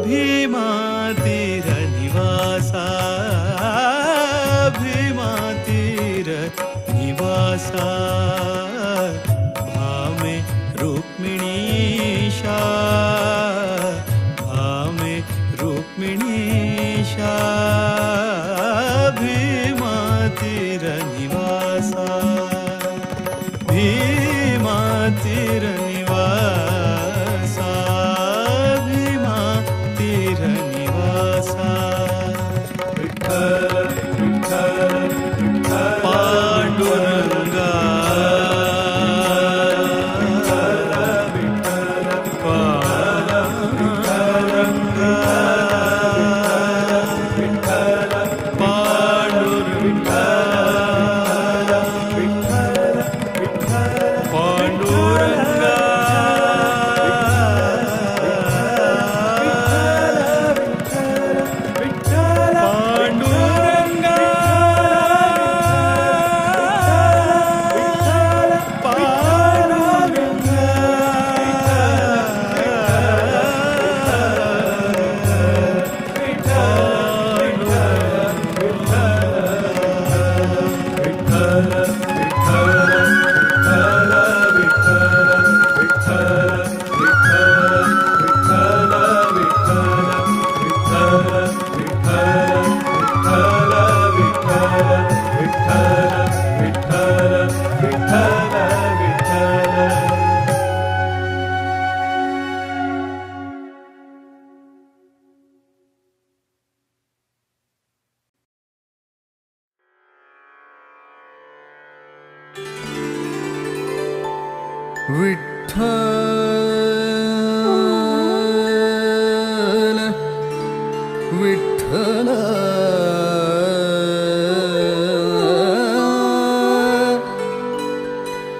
ಭೀಮಾತೀರ ನಿವಾಸ, ಭೀಮಾತೀರ ನಿವಾಸ. ಭಾಮೆ ರುಕ್ಮಿಣೀಶ, ಭಾಮೆ ರುಕ್ಮಿಣೀಶ, ಭೀಮಾತೀರ ನಿವಾಸ, ಭೀಮಾತೀರ ನಿವಾಸ, ಭೀಮಾತೀರ ನಿವಾಸ. ವಿಠ್ಠಲ ವಿಠ್ಠಲ ವಿಠ್ಠಲ ಪಾಂಡುರಂಗ, ಪಾಂಡುರಂಗ, ಪಾಂಡುರಂಗ, ಪಾಂಡುರಂಗ, ಪಾಂಡುರಂಗ, ಪಾಂಡುರಂಗ. Vitthal Vitthal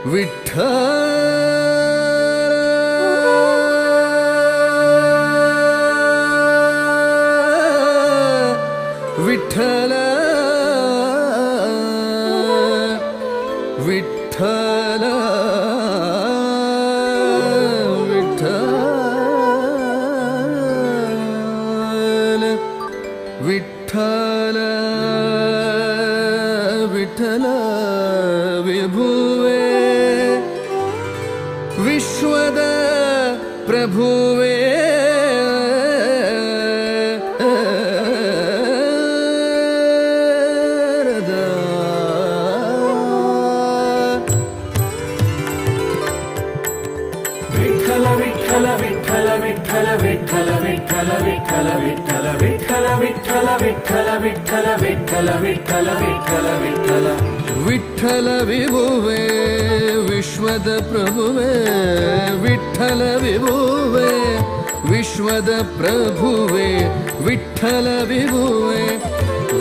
ವಿಠ್ಠಲ ವಿಠ್ಠಲ ವಿಠ್ಠಲ ವಿಠ್ಠಲ ವಿಠ್ಠಲ ವಿಠ್ಠಲ ವಿಭುವೆ ವಿಶ್ವದ ಪ್ರಭುವೇ ವಿಠ್ಠಲ ವಿಠ್ಠಲ ವಿಠ್ಠಲ ವಿಠ್ಠಲ ವಿಠ್ಠಲ ವಿಠ್ಠಲ ವಿಠ್ಠಲ ವಿಠ್ಠಲ ವಿಠ್ಠಲ ವಿಠ್ಠಲ ವಿಠ್ಠಲ ವಿಠ್ಠಲ ವಿಠ್ಠಲ ವಿಠ್ಠಲ ವಿಠ್ಠಲ ವಿಠ್ಠಲ ವಿಠ್ಠಲ ವಿಭುವೆ ವಿಶ್ವದ ಪ್ರಭುವೆ ವಿಠ್ಠಲ ವಿಭುವೆ ವಿಶ್ವದ ಪ್ರಭುವೆ ವಿಠ್ಠಲ ವಿಭುವೆ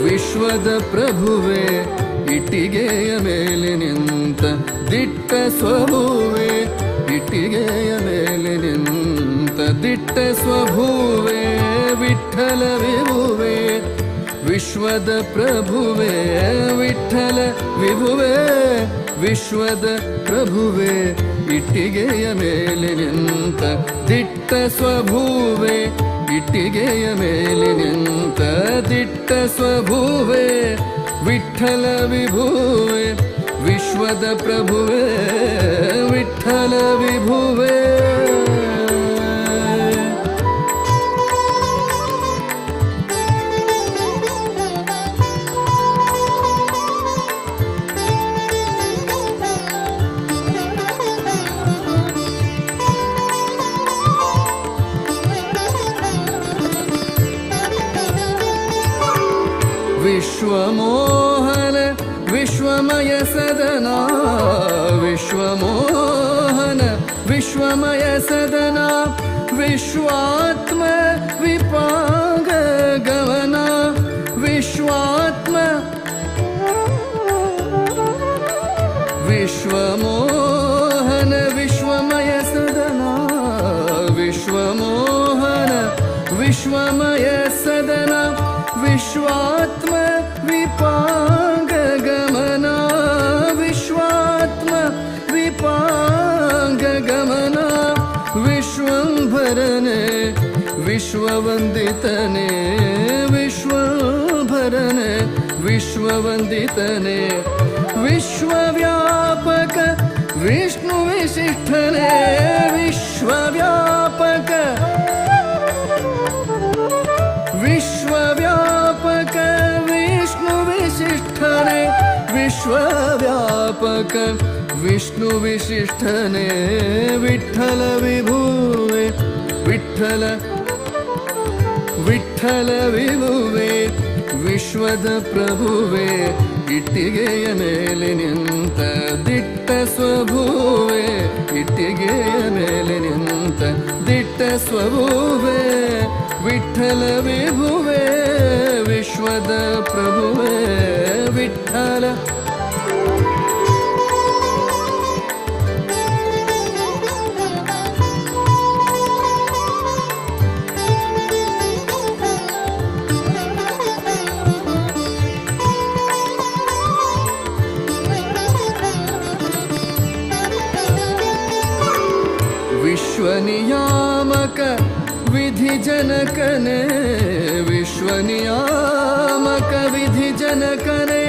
ವಿಶ್ವದ ಪ್ರಭುವೆ ಇಟ್ಟಿಗೆಯ ಮೇಲೆ ನಿಂತ ದಿಟ್ಟ ಸ್ವಭುವೆ ಇಟ್ಟಿಗೆಯ ಮೇಲೆ ನಿಂತ ದಿಟ್ಟ ಸ್ವಭುವೆ ವಿಠ್ಠಲ ವಿಭುವೆ ವಿಶ್ವದ ಪ್ರಭುವೆ ವಿಠ್ಠಲ ವಿಭುವೆ ವಿಶ್ವದ ಪ್ರಭುವೆ ಇಟ್ಟಿಗೆಯ ಮೇಲೆ ನಿಂತ ದಿಟ್ಟ ಸ್ವಭುವೆ ಇಟ್ಟಿಗೆಯ ಮೇಲೆ ನಿಂತ ದಿಟ್ಟ ಸ್ವಭುವೆ ವಿಠ್ಠಲ ವಿಭುವೆ ವಿಶ್ವದ ಪ್ರಭುವೆ ವಿಠ್ಠಲ ವಿಭುವೆ. ವಿಶ್ವಮೋಹನ ವಿಶ್ವಮಯ ಸದನ ವಿಶ್ವಮೋಹನ ವಿಶ್ವಮಯ ಸದನ ವಿಶ್ವಾತ್ಮ ವಿಪಾಂಗ ಗಮನ ವಿಶ್ವಾತ್ಮ ವಿಶ್ವಮೋಹನ ವಿಶ್ವಮಯ ಸದನ ವಿಶ್ವಮೋಹನ ವಿಶ್ವಮಯ ಸದನ ವಿಶ್ವಾತ್ಮ ವಿಪಾಂಗ ಗಮನ ವಿಶ್ವಾತ್ಮ ವಿಪಾಂಗ ಗಮನ ವಿಶ್ವಂಭರನೆ ವಿಶ್ವವಂದಿತನೆ ವಿಶ್ವಂಭರನೆ ವಿಶ್ವವಂದಿತನೆ ವಿಶ್ವವ್ಯಾಪಕ ವಿಷ್ಣು ವಿಶಿಷ್ಠನೆ ವಿಶ್ವವ್ಯಾಪಕ ವಿಶ್ವವ್ಯಾಪಕ ವಿಷ್ಣು ವಿಶಿಷ್ಠನೆ ವಿಶ್ವವ್ಯಾಪಕ ವಿಷ್ಣು ವಿಶಿಷ್ಠನೆ ವಿಠ್ಠಲ ವಿಭುವೆ ವಿಠ್ಠಲ ವಿಠ್ಠಲ ವಿಭುವೆ ವಿಶ್ವದ ಪ್ರಭುವೆ ಇಟ್ಟಿಗೆಯ ಮೇಲೆ ನಿಂತ ದಿಟ್ಟ ಸ್ವಭುವೆ ಇಟ್ಟಿಗೆಯ ಮೇಲೆ ನಿಂತ ದಿಟ್ಟ ಸ್ವಭುವೆ ವಿಠ್ಠಲ ವಿಭುವೆ ವಿಶ್ವದ ಪ್ರಭುವೆ ವಿಠ್ಠಲ. ವಿಶ್ವನಿಯಾಮಕ ವಿಧಿ ಜನಕನೆ ವಿಶ್ವನಿಯಾಮಕ ವಿಧಿ ಜನಕನೆ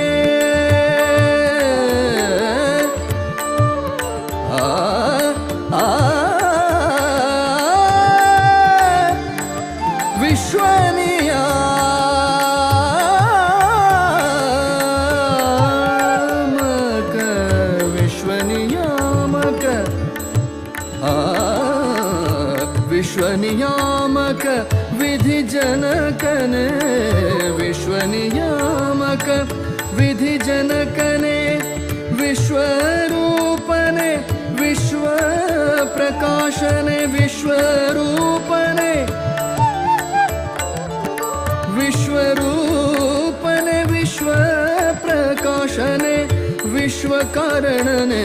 ಆ ಆ ವಿಶ್ವನಿಯಾಮಕ ವಿಶ್ವನಿಯಾಮಕ ಆ ವಿಶ್ವನಿಯಾಮಕ ವಿಧಿ ಜನಕನೆ ವಿಶ್ವನಿಯಾಮಕ ವಿಧಿ ಜನಕನೆ ವಿಶ್ವರೂಪನೆ ವಿಶ್ವ ಪ್ರಕಾಶನೆ ವಿಶ್ವರೂಪನೆ ವಿಶ್ವರೂಪನೆ ವಿಶ್ವ ಪ್ರಕಾಶನೆ ವಿಶ್ವಕಾರಣನೆ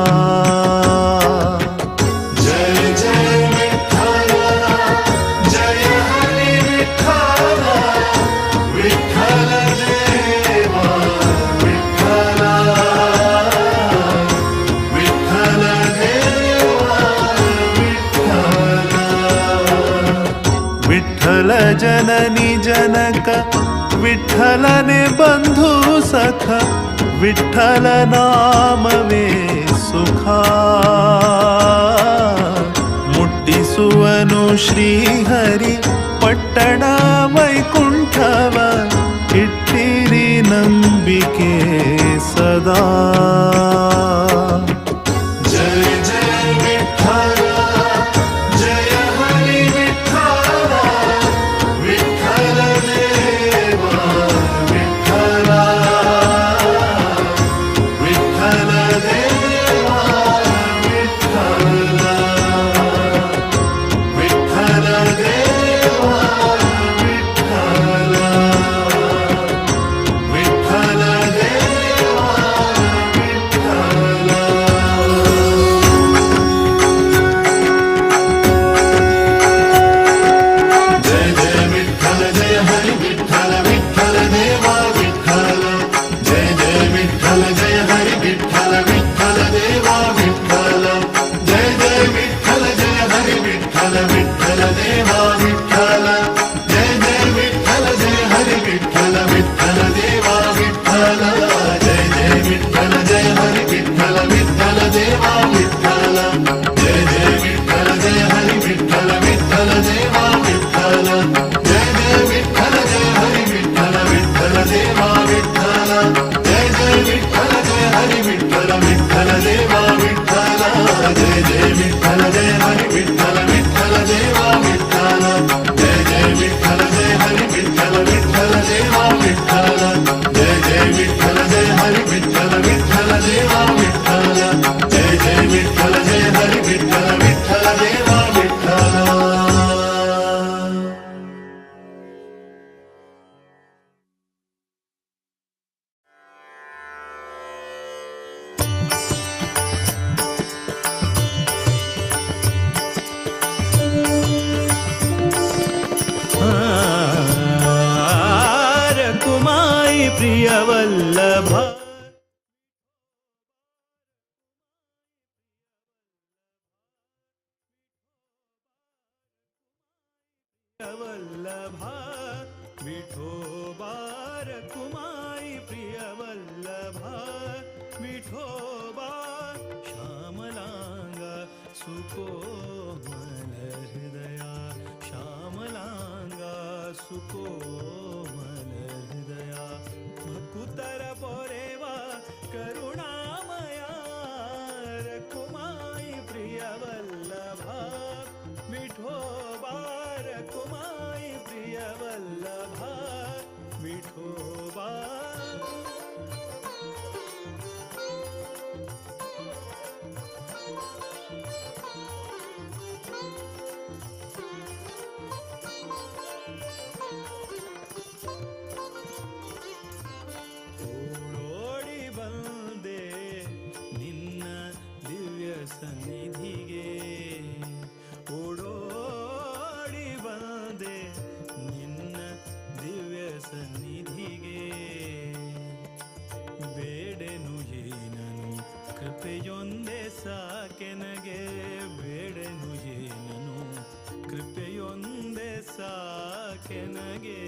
जननी जनक विठ्ठलने बंधु सख विठ्ठल नामವೇ ಸುಖ ಮುಟ್ಟಿಸುವನು ಶ್ರೀಹರಿ ಪಟ್ಟಣ ವೈಕುಂಠವ ಇಟ್ಟಿರಿ ನಂಬಿಕೆ ಸದಾ. ಜಯ ಜಯ ವಿಠ್ಠಲ ಜಯ ಹರಿ ವಿಠ್ಠಲ ವಿಠ್ಠಲ ದೇವ ವಿಠ್ಠಲ ವಿಠ್ಠಲ ದೇವ ವಿಠ್ಠಲ ವಿಠ್ಠಲ ದೇವ ವಿಠ್ಠಲ ವಿಠ್ಠಲ ದೇವ ವಿಠ್ಠಲ. ಜಯ ಜಯ ವಿಠ್ಠಲ ಜಯ ಹರಿ ವಿಠ್ಠಲ ವಿಠ್ಠಲ ದೇವ ವಿಠ್ಠಲ ಜಯ ಜಯ ವಿಠ್ಠಲ ಜಯ ಹರಿ ವಿಠ್ಠಲ ವಿಠ್ಠಲ ದೇವ ವಿಠ್ಠಲ ಜಯ ಜಯ ವಿಠ್ಠಲ ಜಯ ಹರಿ ವಿಠ್ಠಲ ವಿಠ್ಠಲ ದೇವ ವಿಠ್ಠಲ ಜಯ ಜಯ ವಿಠ್ಠಲ ಜಯ ಹರಿ ವಿಠ್ಠಲ ವಿಠ್ಠಲ ದೇವ ವಿಠ್ಠಲ ಜಯ ಜಯ ವಿಠ್ಠಲ ಜಯ ಹರಿ ವಿಠ್ಠಲ ವಿಠ್ಠಲ ದೇವ ವಿಠ್ಠಲ ಜಯ ಜಯ ವಿಠ್ಠಲ ಜಯ ಹರಿ ವಿಠ್ಠಲ ವಿಠ್ಠಲ ದೇವ ವಿಠ್ಠಲ ಜಯ ಜಯ ವಿಠ್ಠಲ ಜಯ ಹರಿ ವಿಠ್ಠಲ ವಿಠ್ಠಲ ದೇವ ವಿಠ್ಠಲ ಜಯ ಜಯ ವಿಠ್ಠಲ ಜಯ ಹರಿ ವಿಠ್ಠಲ ವಿಠ್ಠಲ ದೇವ ವಿಠ್ಠಲ ಜಯ ಜಯ ವಿಠ್ಠಲ ಜಯ ಹರಿ ವಿಠ್ಠಲ ವಿಠ್ಠಲ ದೇವ ವಿಠ್ಠಲ ಜಯ ಜಯ ವಿಠ್ಠಲ ಜಯ ಹರಿ ವಿಠ್ಠಲ ವಿಠ್ಠಲ ದೇವ ವಿಠ್ಠಲ ಜಯ ಜಯ ವಿಠ್ಠಲ ಜಯ ಹರಿ ವಿಠ್ಠಲ ವಿಠ್ಠಲ ದೇವ ವಿಠ್ಠಲ ಜಯ ಜಯ ವಿಠ್ಠಲ ಜಯ ಹರಿ ವಿಠ್ಠಲ ವಿಠ್ಠಲ ದೇವ ವಿಠ್ಠಲ. ರಕುಮಾಯಿ ಪ್ರಿಯವಲ್ಲಭ ವಲ್ಲಭ ವಿಠೋಬಾ ರಕುಮಾಯಿ ಪ್ರಿಯವಲ್ಲಭ ವಿಠೋಬಾ ಶ್ಯಾಮಲಾಂಗ ಸುಕೋಮಲ ಹೃದಯ ಶ್ಯಾಮಲಾಂಗ ಸುಕೋಮಲ ಹೃದಯ ಭಕುತರ ಪೊರೆವ ಕರುಣಾಮಯ ರಕುಮಾಯಿ ಪ್ರಿಯವಲ್ಲಭ ವಿಠೋಬಾ ರಕುಮಾಯಿ ಪ್ರಿಯವಲ್ಲಭ ವಿಠೋಬಾ. ಓಡೋಡಿ ಬಂದೆ ನಿನ್ನ ದಿವ್ಯ ಸನ್ನಿಧಿಗೆ ಓಡೋಡಿ ಬಂದೆ ನಿನ್ನ ದಿವ್ಯ ಸನ್ನಿಧಿಗೆ ಬೇಡೆನು ಏನನು ಕೃಪೆಯೊಂದೇ ಸಾಕೆನಗೆ ಬೇಡೆನು ಏನನು ಕೃಪೆಯೊಂದೇ ಸಾಕೆನಗೆ.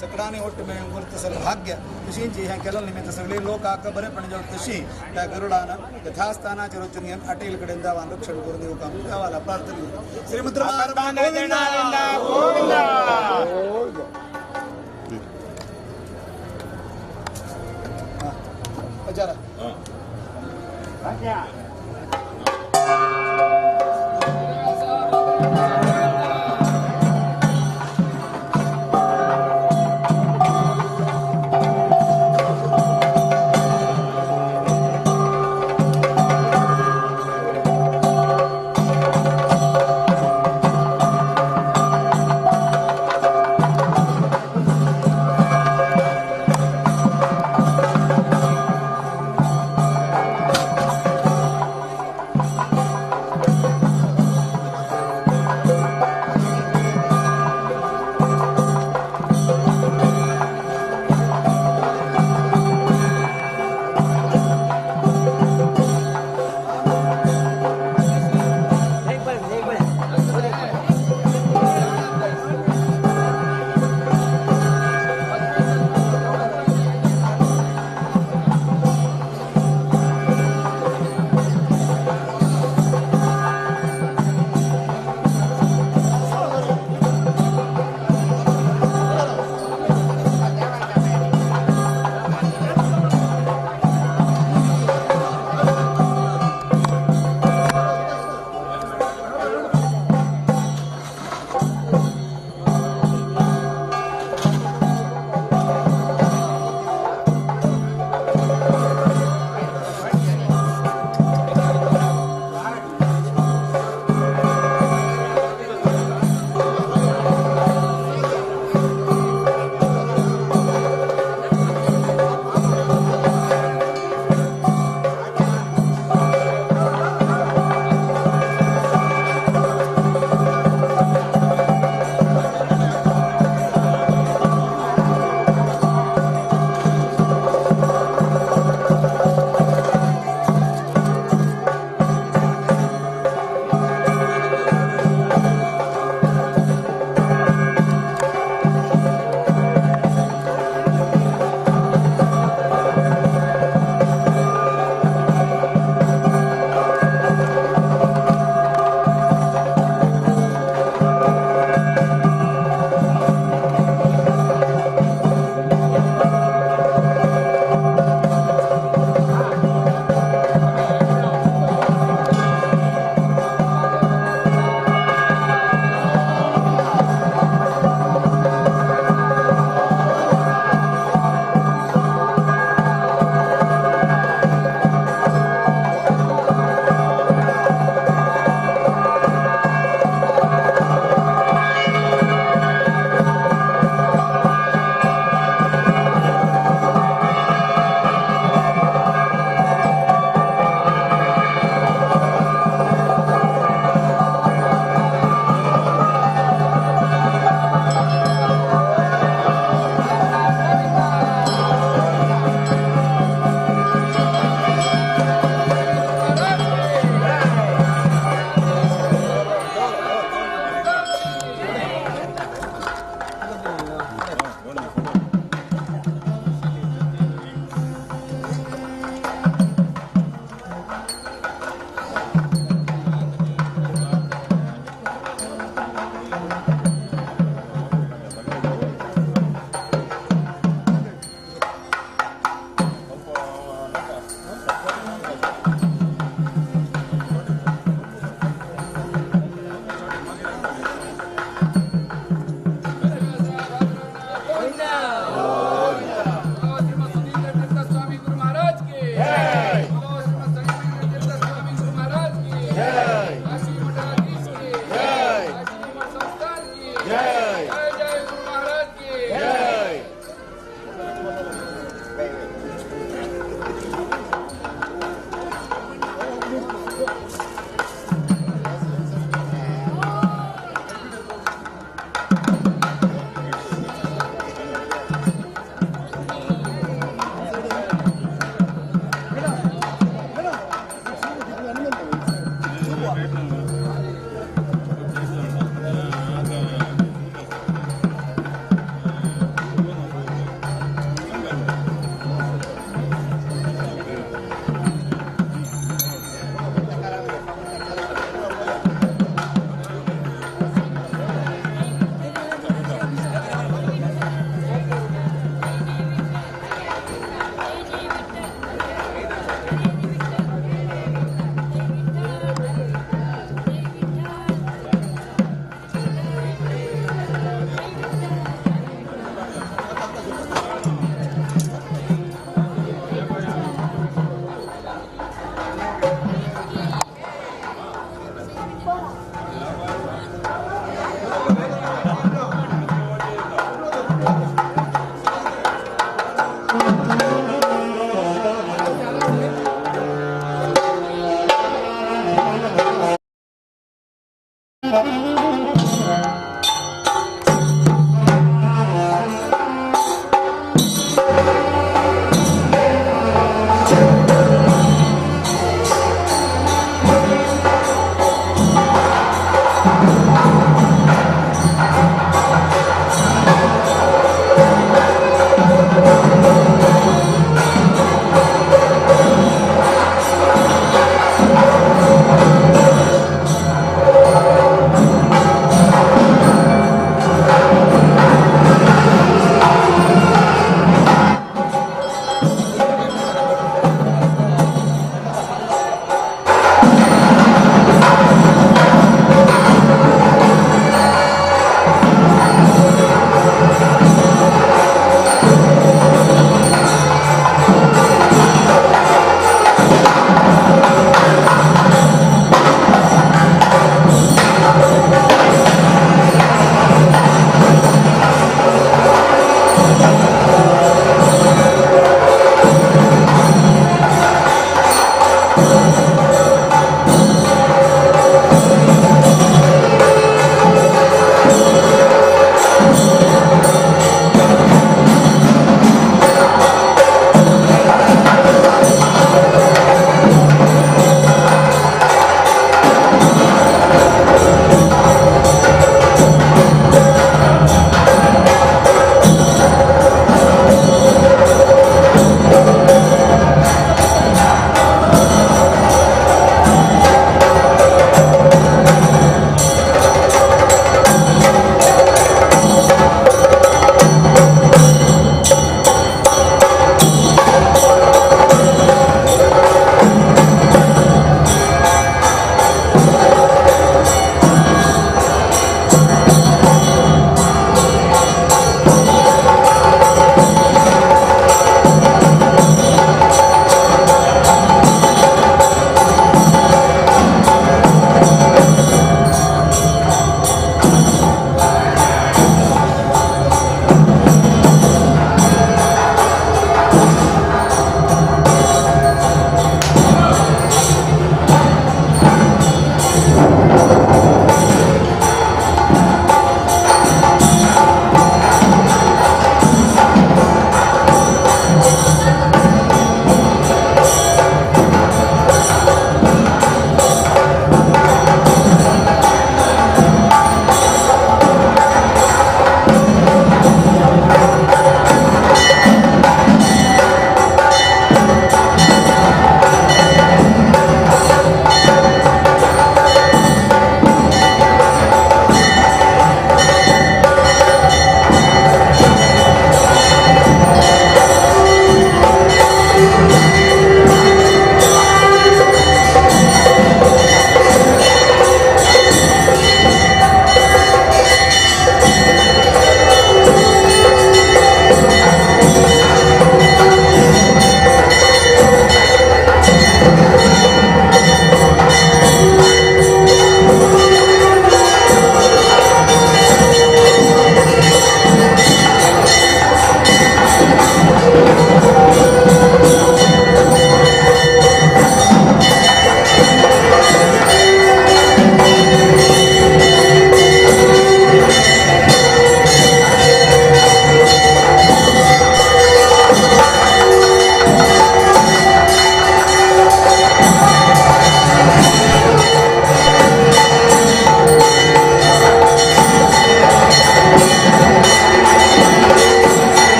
सकडांनी ओट्ट मेळून करता सर भाग्य तशींच हें केल्ले निमित्त सगळे लोक आका बरेपण जावन तशी त्या गरुडान यथास्थानाचेर वचून घेवन अटेल कडेन देवान रक्षण करून दिवंक आमी देवाला प्रार्थना करता. श्रीमुद्र जरा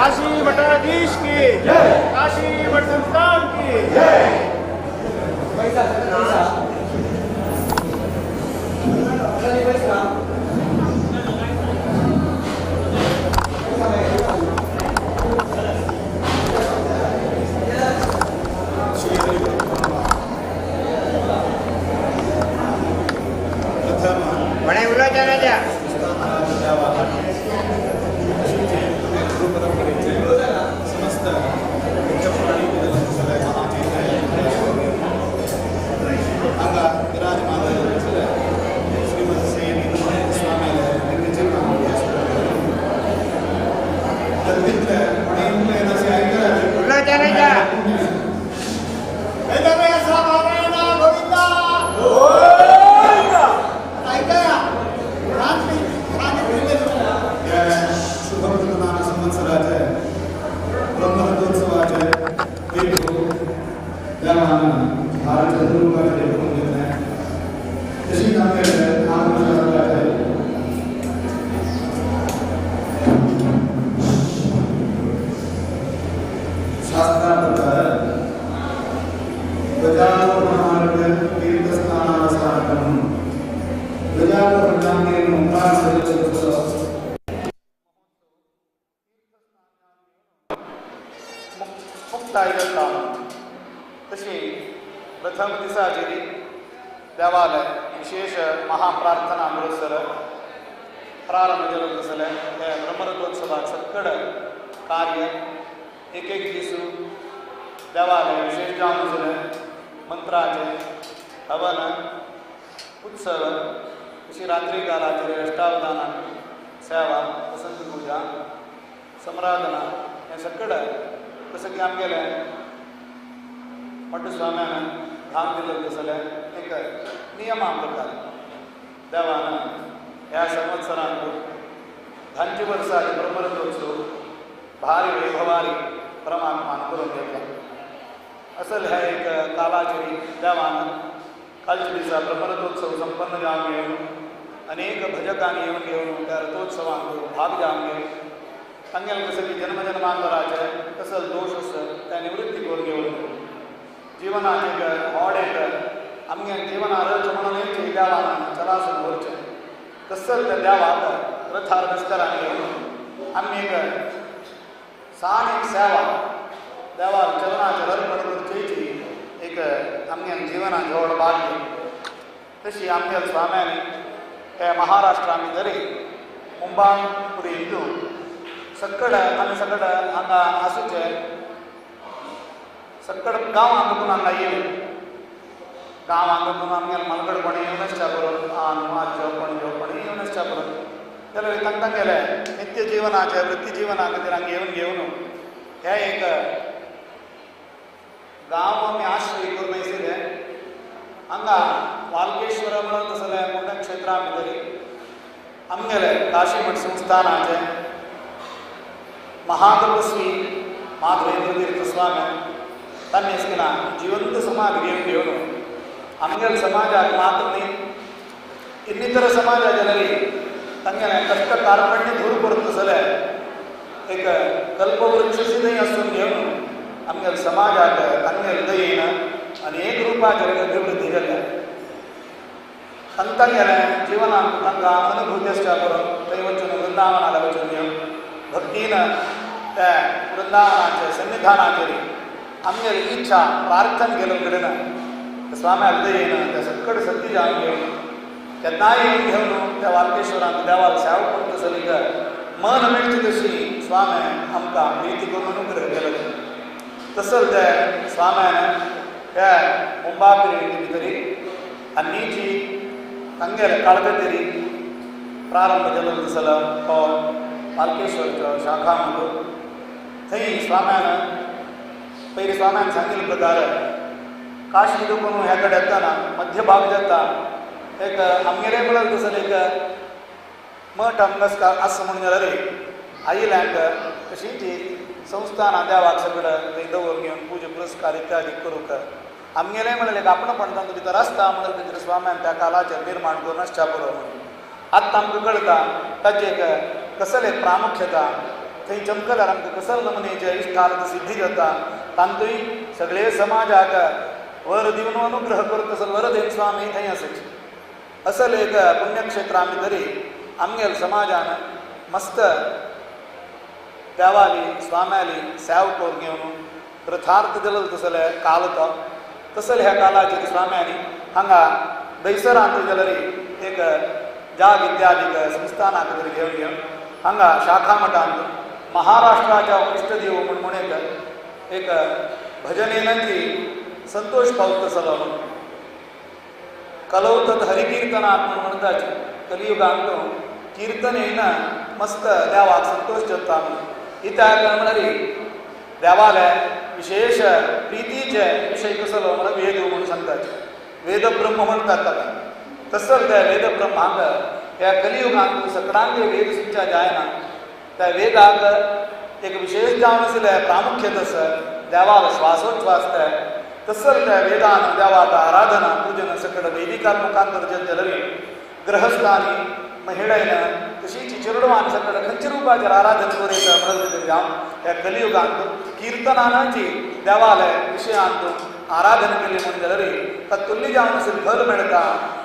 काशी मठाधीश की जय, काशी मठ संस्थान की जय। तशी प्रथम दिसाचेरी देवालय विशेष महाप्रार्थना अमृतसर प्रारंभ जालो आसले हे ब्रह्मरथोत्सवाक सक्कड कार्य एक एक दीस देवालय विशेष जावन आसले मंत्राचे हवन उत्सव तशी रात्री कालाचेर अष्टावधान सेवा वसंत पूजा समराधना हें सक्कड तशें की आमगेलें मट्टस्वाम्यान धाम दिल्लें आसलें एक नियमा प्रकार देवान ह्या संवत्सरांत धांची वर्साचे ब्रह्मरथोत्सव भारी वैभवारी परमात्मान करून घेतला. असल ह्या एक कालाचेरी देवान कालच्या दिसा ब्रह्मरथोत्सव संपन्न जावन घेवन अनेक भजकांनी येवन घेवन त्या रथोत्सवांत भाग जावन घेवन तांगेलें कसं की जन्मजन्मांतराचे कसल दोश आसत त्या निवृत्ती करून घेवन जीवनाक एक व्हड एक आमगे जिवना रच म्हणून देवान चलासून व्हरचें तसंच त्या देवाक रथार नस्करान घेवन आमी एक सान एक सेवा देवाक चरणाचेर अर्पण करचेची एक आमगे जिवनाक व्हड भाग्य. तशी आमगे स्वाम्यांनी हे महाराष्ट्रा भितर मुंबय हिंदू सक्कड आमी सकड हांगा आसूचे सक्कड गांवांत पूण हांगा येयले गांवांत पूण आमगेले मालगड कोणी येवन आसच्या परत आन आजो पणजो कोणी येवन आसच्या परत जाल्यार तांकां तांगेले नित्य जिवनाचे वृत्ती जिवना खातीर हांगा येवन घेवन हे एक गांव आमी आश्रय करून आशिल्ले हांगा वालकेश्वर म्हणून तसलें पुण्यक्षेत्रा भितर आमगेले काशीमठ संस्थानाचे महातपस्वी माधवेंद्र तीर्थ स्वामी तांणी केला जिवंत समाज घेवन घेवन आमगेले समाजाक मात्र न्ही ಇನ್ನಿತರ ಸಮಾಜ ಜನರಿ तांगेलें कश्ट कार्पण्य दूर करून तसलें एक कल्पवृक्षशी आसून घेवन आमगेले समाजाक तांगेले दयेन अनेक रुपाचेर अभिवृद्धी जाल्या. तांगेलें जिवनांत तांकां अनुभूती आसच्या करून थंय वचून वृंदावनाक वचून घेवन भक्तीन त्या वृंदावनाचे सन्निधानाचेर आमगेली इच्छा प्रार्थना केले कडेन स्वाम्याक दयेन त्या सक्कड सत्य जावन घेवन केन्नाय येवन घेवन त्या वालकेश्वरांत देवाक सेवा करून तसली मन मेळची तशी स्वामी आमकां प्रिती करून अनुग्रह केलो. तसंच ते स्वाम्यान त्या मुंबा भितर आनीची तांगेले काळकतेरी प्रारंभ केलो तसलो तो वालकेश्वरचो शाखा म्हणून थंय स्वाम्यान पयलीं स्वाम्यान सांगिल्ले प्रकार काशी देखून ह्या कडेन येतना मध्य भाग जाता एक आमगेले म्हळ्यार तसलें एक मठ हांगा आसा म्हणून जाल्यार आयिल्ल्यांक तशीच संस्थानां देवाक सगळें थंय दवरून घेवन पुजा पुरस्कार इत्यादी करूंक आमगेलें म्हळ्यार एक आपणपण तांचो भितर आसता म्हणून भितर स्वाम्यान त्या कालाचेर निर्माण करून आसच्या पुरो म्हणून आतां आमकां कळटा ताचें एक कसलें प्रामुख्यता थंय चमकल्यार आमकां कसल नमनेचे इश्टार्थ सिद्धी जाता. तांतूय सगळे समाजाक वर दिवन अनुग्रह करता तसो वरदेन स्वामी थंय आसाची. असल एक पुण्यक्षेत्र आमी तरी आमगेल समाजान मस्त देवाली स्वाम्याली सेव करून घेवन कृथार्थ दिलो तसले काल तो तसले ह्या कालाचेर स्वाम्यांनी हांगा दयसरांत जाल्यार एक जाग इत्यादीक संस्थानाक तरी घेवन घेवन हांगा शाखा मठांत महाराष्ट्राच्या इश्टदेव म्हूण म्हणून एक भजनेनाची संतोष पावत तसलो म्हणून कलवतत हरिकीर्तनात म्हूण म्हणटाचे कलियुगांत कीर्तनेन मस्त देवाक संतोष जाता म्हणून. इत्याक म्हळ्यार देवाले विशेष प्रितीचे विशय कसलो म्हळ्यार वेद म्हणून सांगताचे. वेदब्रह्म म्हणटात ताका. तसो त्या वेदब्रह्माक ह्या कलियुगांत सकडांक वेद सुद्दां जायना त्या वेदाक एक विशेष जावन आशिल्लें प्रामुख्य तसं देवाक श्वासोच्छ्वास तसं त्या वेदान देवाक आराधना पूजन सकड वैदिकात मुखांतर जे जाल्यार गृहस्थानी महिळेन तशीच चेडवान सकड खंयच्या रुपाचेर आराधन करीत म्हणत तरी जावन ह्या कलियुगांत कीर्तनाची देवाले विशयांत आराधन केली म्हूण जाल्यार तातुल्ली जावन आशिल्लें फल मेळटा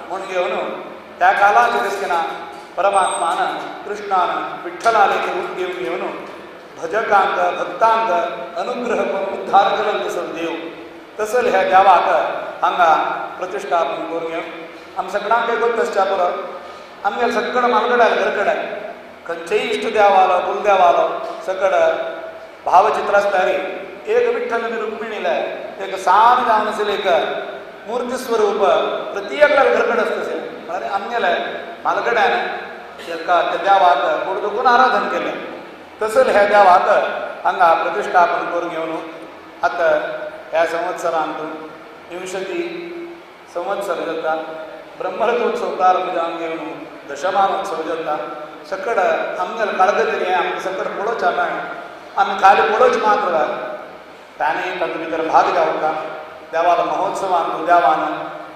म्हूण घेवन त्या कालाचेर आसतना परमात्मान कृष्णान विठ्ठलाले रूप घेवन घेवन भजकांक भक्तांक अनुग्रह करून उद्धार केलो तसो देव तसो ह्या देवाक हांगा प्रतिश्ठापन करून घेवन आम सगळ्यांक गोत आसच्या पुरो आमगेले सगळं मालगडाय घरकडाय खंयचेय इश्ट देवालो कुलदेवालो सकड भावचित्र आसता रे एक विठ्ठल आनी रुक्मिणीले एक सान जावन आशिल्लें एक मूर्ती स्वरूप प्रत्येकल्याक घरकड आसता तशें म्हळ्यार आमगेले मालगड्यान एका त्या देवाक गोड दुखून आराधन केलें तसो ह्या देवाक हांगा प्रतिश्ठापन करून घेवन आतां ह्या संवत्सरांत विंशती संवत्सर जाता. ब्रह्मरथोत्सव प्रारंभ जावन घेवन दशमानोत्सव जाता. सकड आमगेले काळगतरी हें आमकां सकड पळोवच्या मेळना आमी खाली पळोवचें मात्र तांणी तातूंत भितर भाग घेवका देवालो महोत्सवांत देवान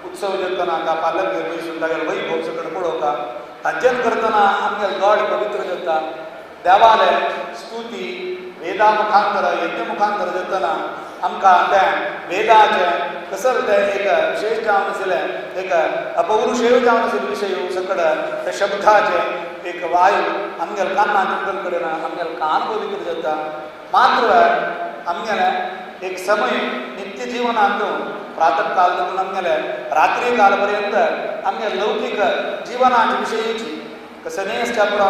उत्सव जातना हांगा पालक बसून तागेलो वैभव सकड पळोवका तांचेन करतना आमगेले दोळे पवित्र जाता. देवाले स्तुती वेदा मुखांतर यज्ञ मुखांतर जातना आमकां तें वेदाचें कसल तें एक विशेष जावन आशिल्लें एक अपौरुषेय जावन आशिल्ले विशय सकड त्या शब्दाचें एक वायू आमगेले कानां तुमकल कडेन आमगेले कान पवित्र जाता. मात्र आमगेले एक समय नित्य जीवनांत प्रातः काल देखून आमगेले रात्री काल पर्यंत आमगेले लौकीक जीवनाचे विशयीची कसं न्हय आसच्या पुरो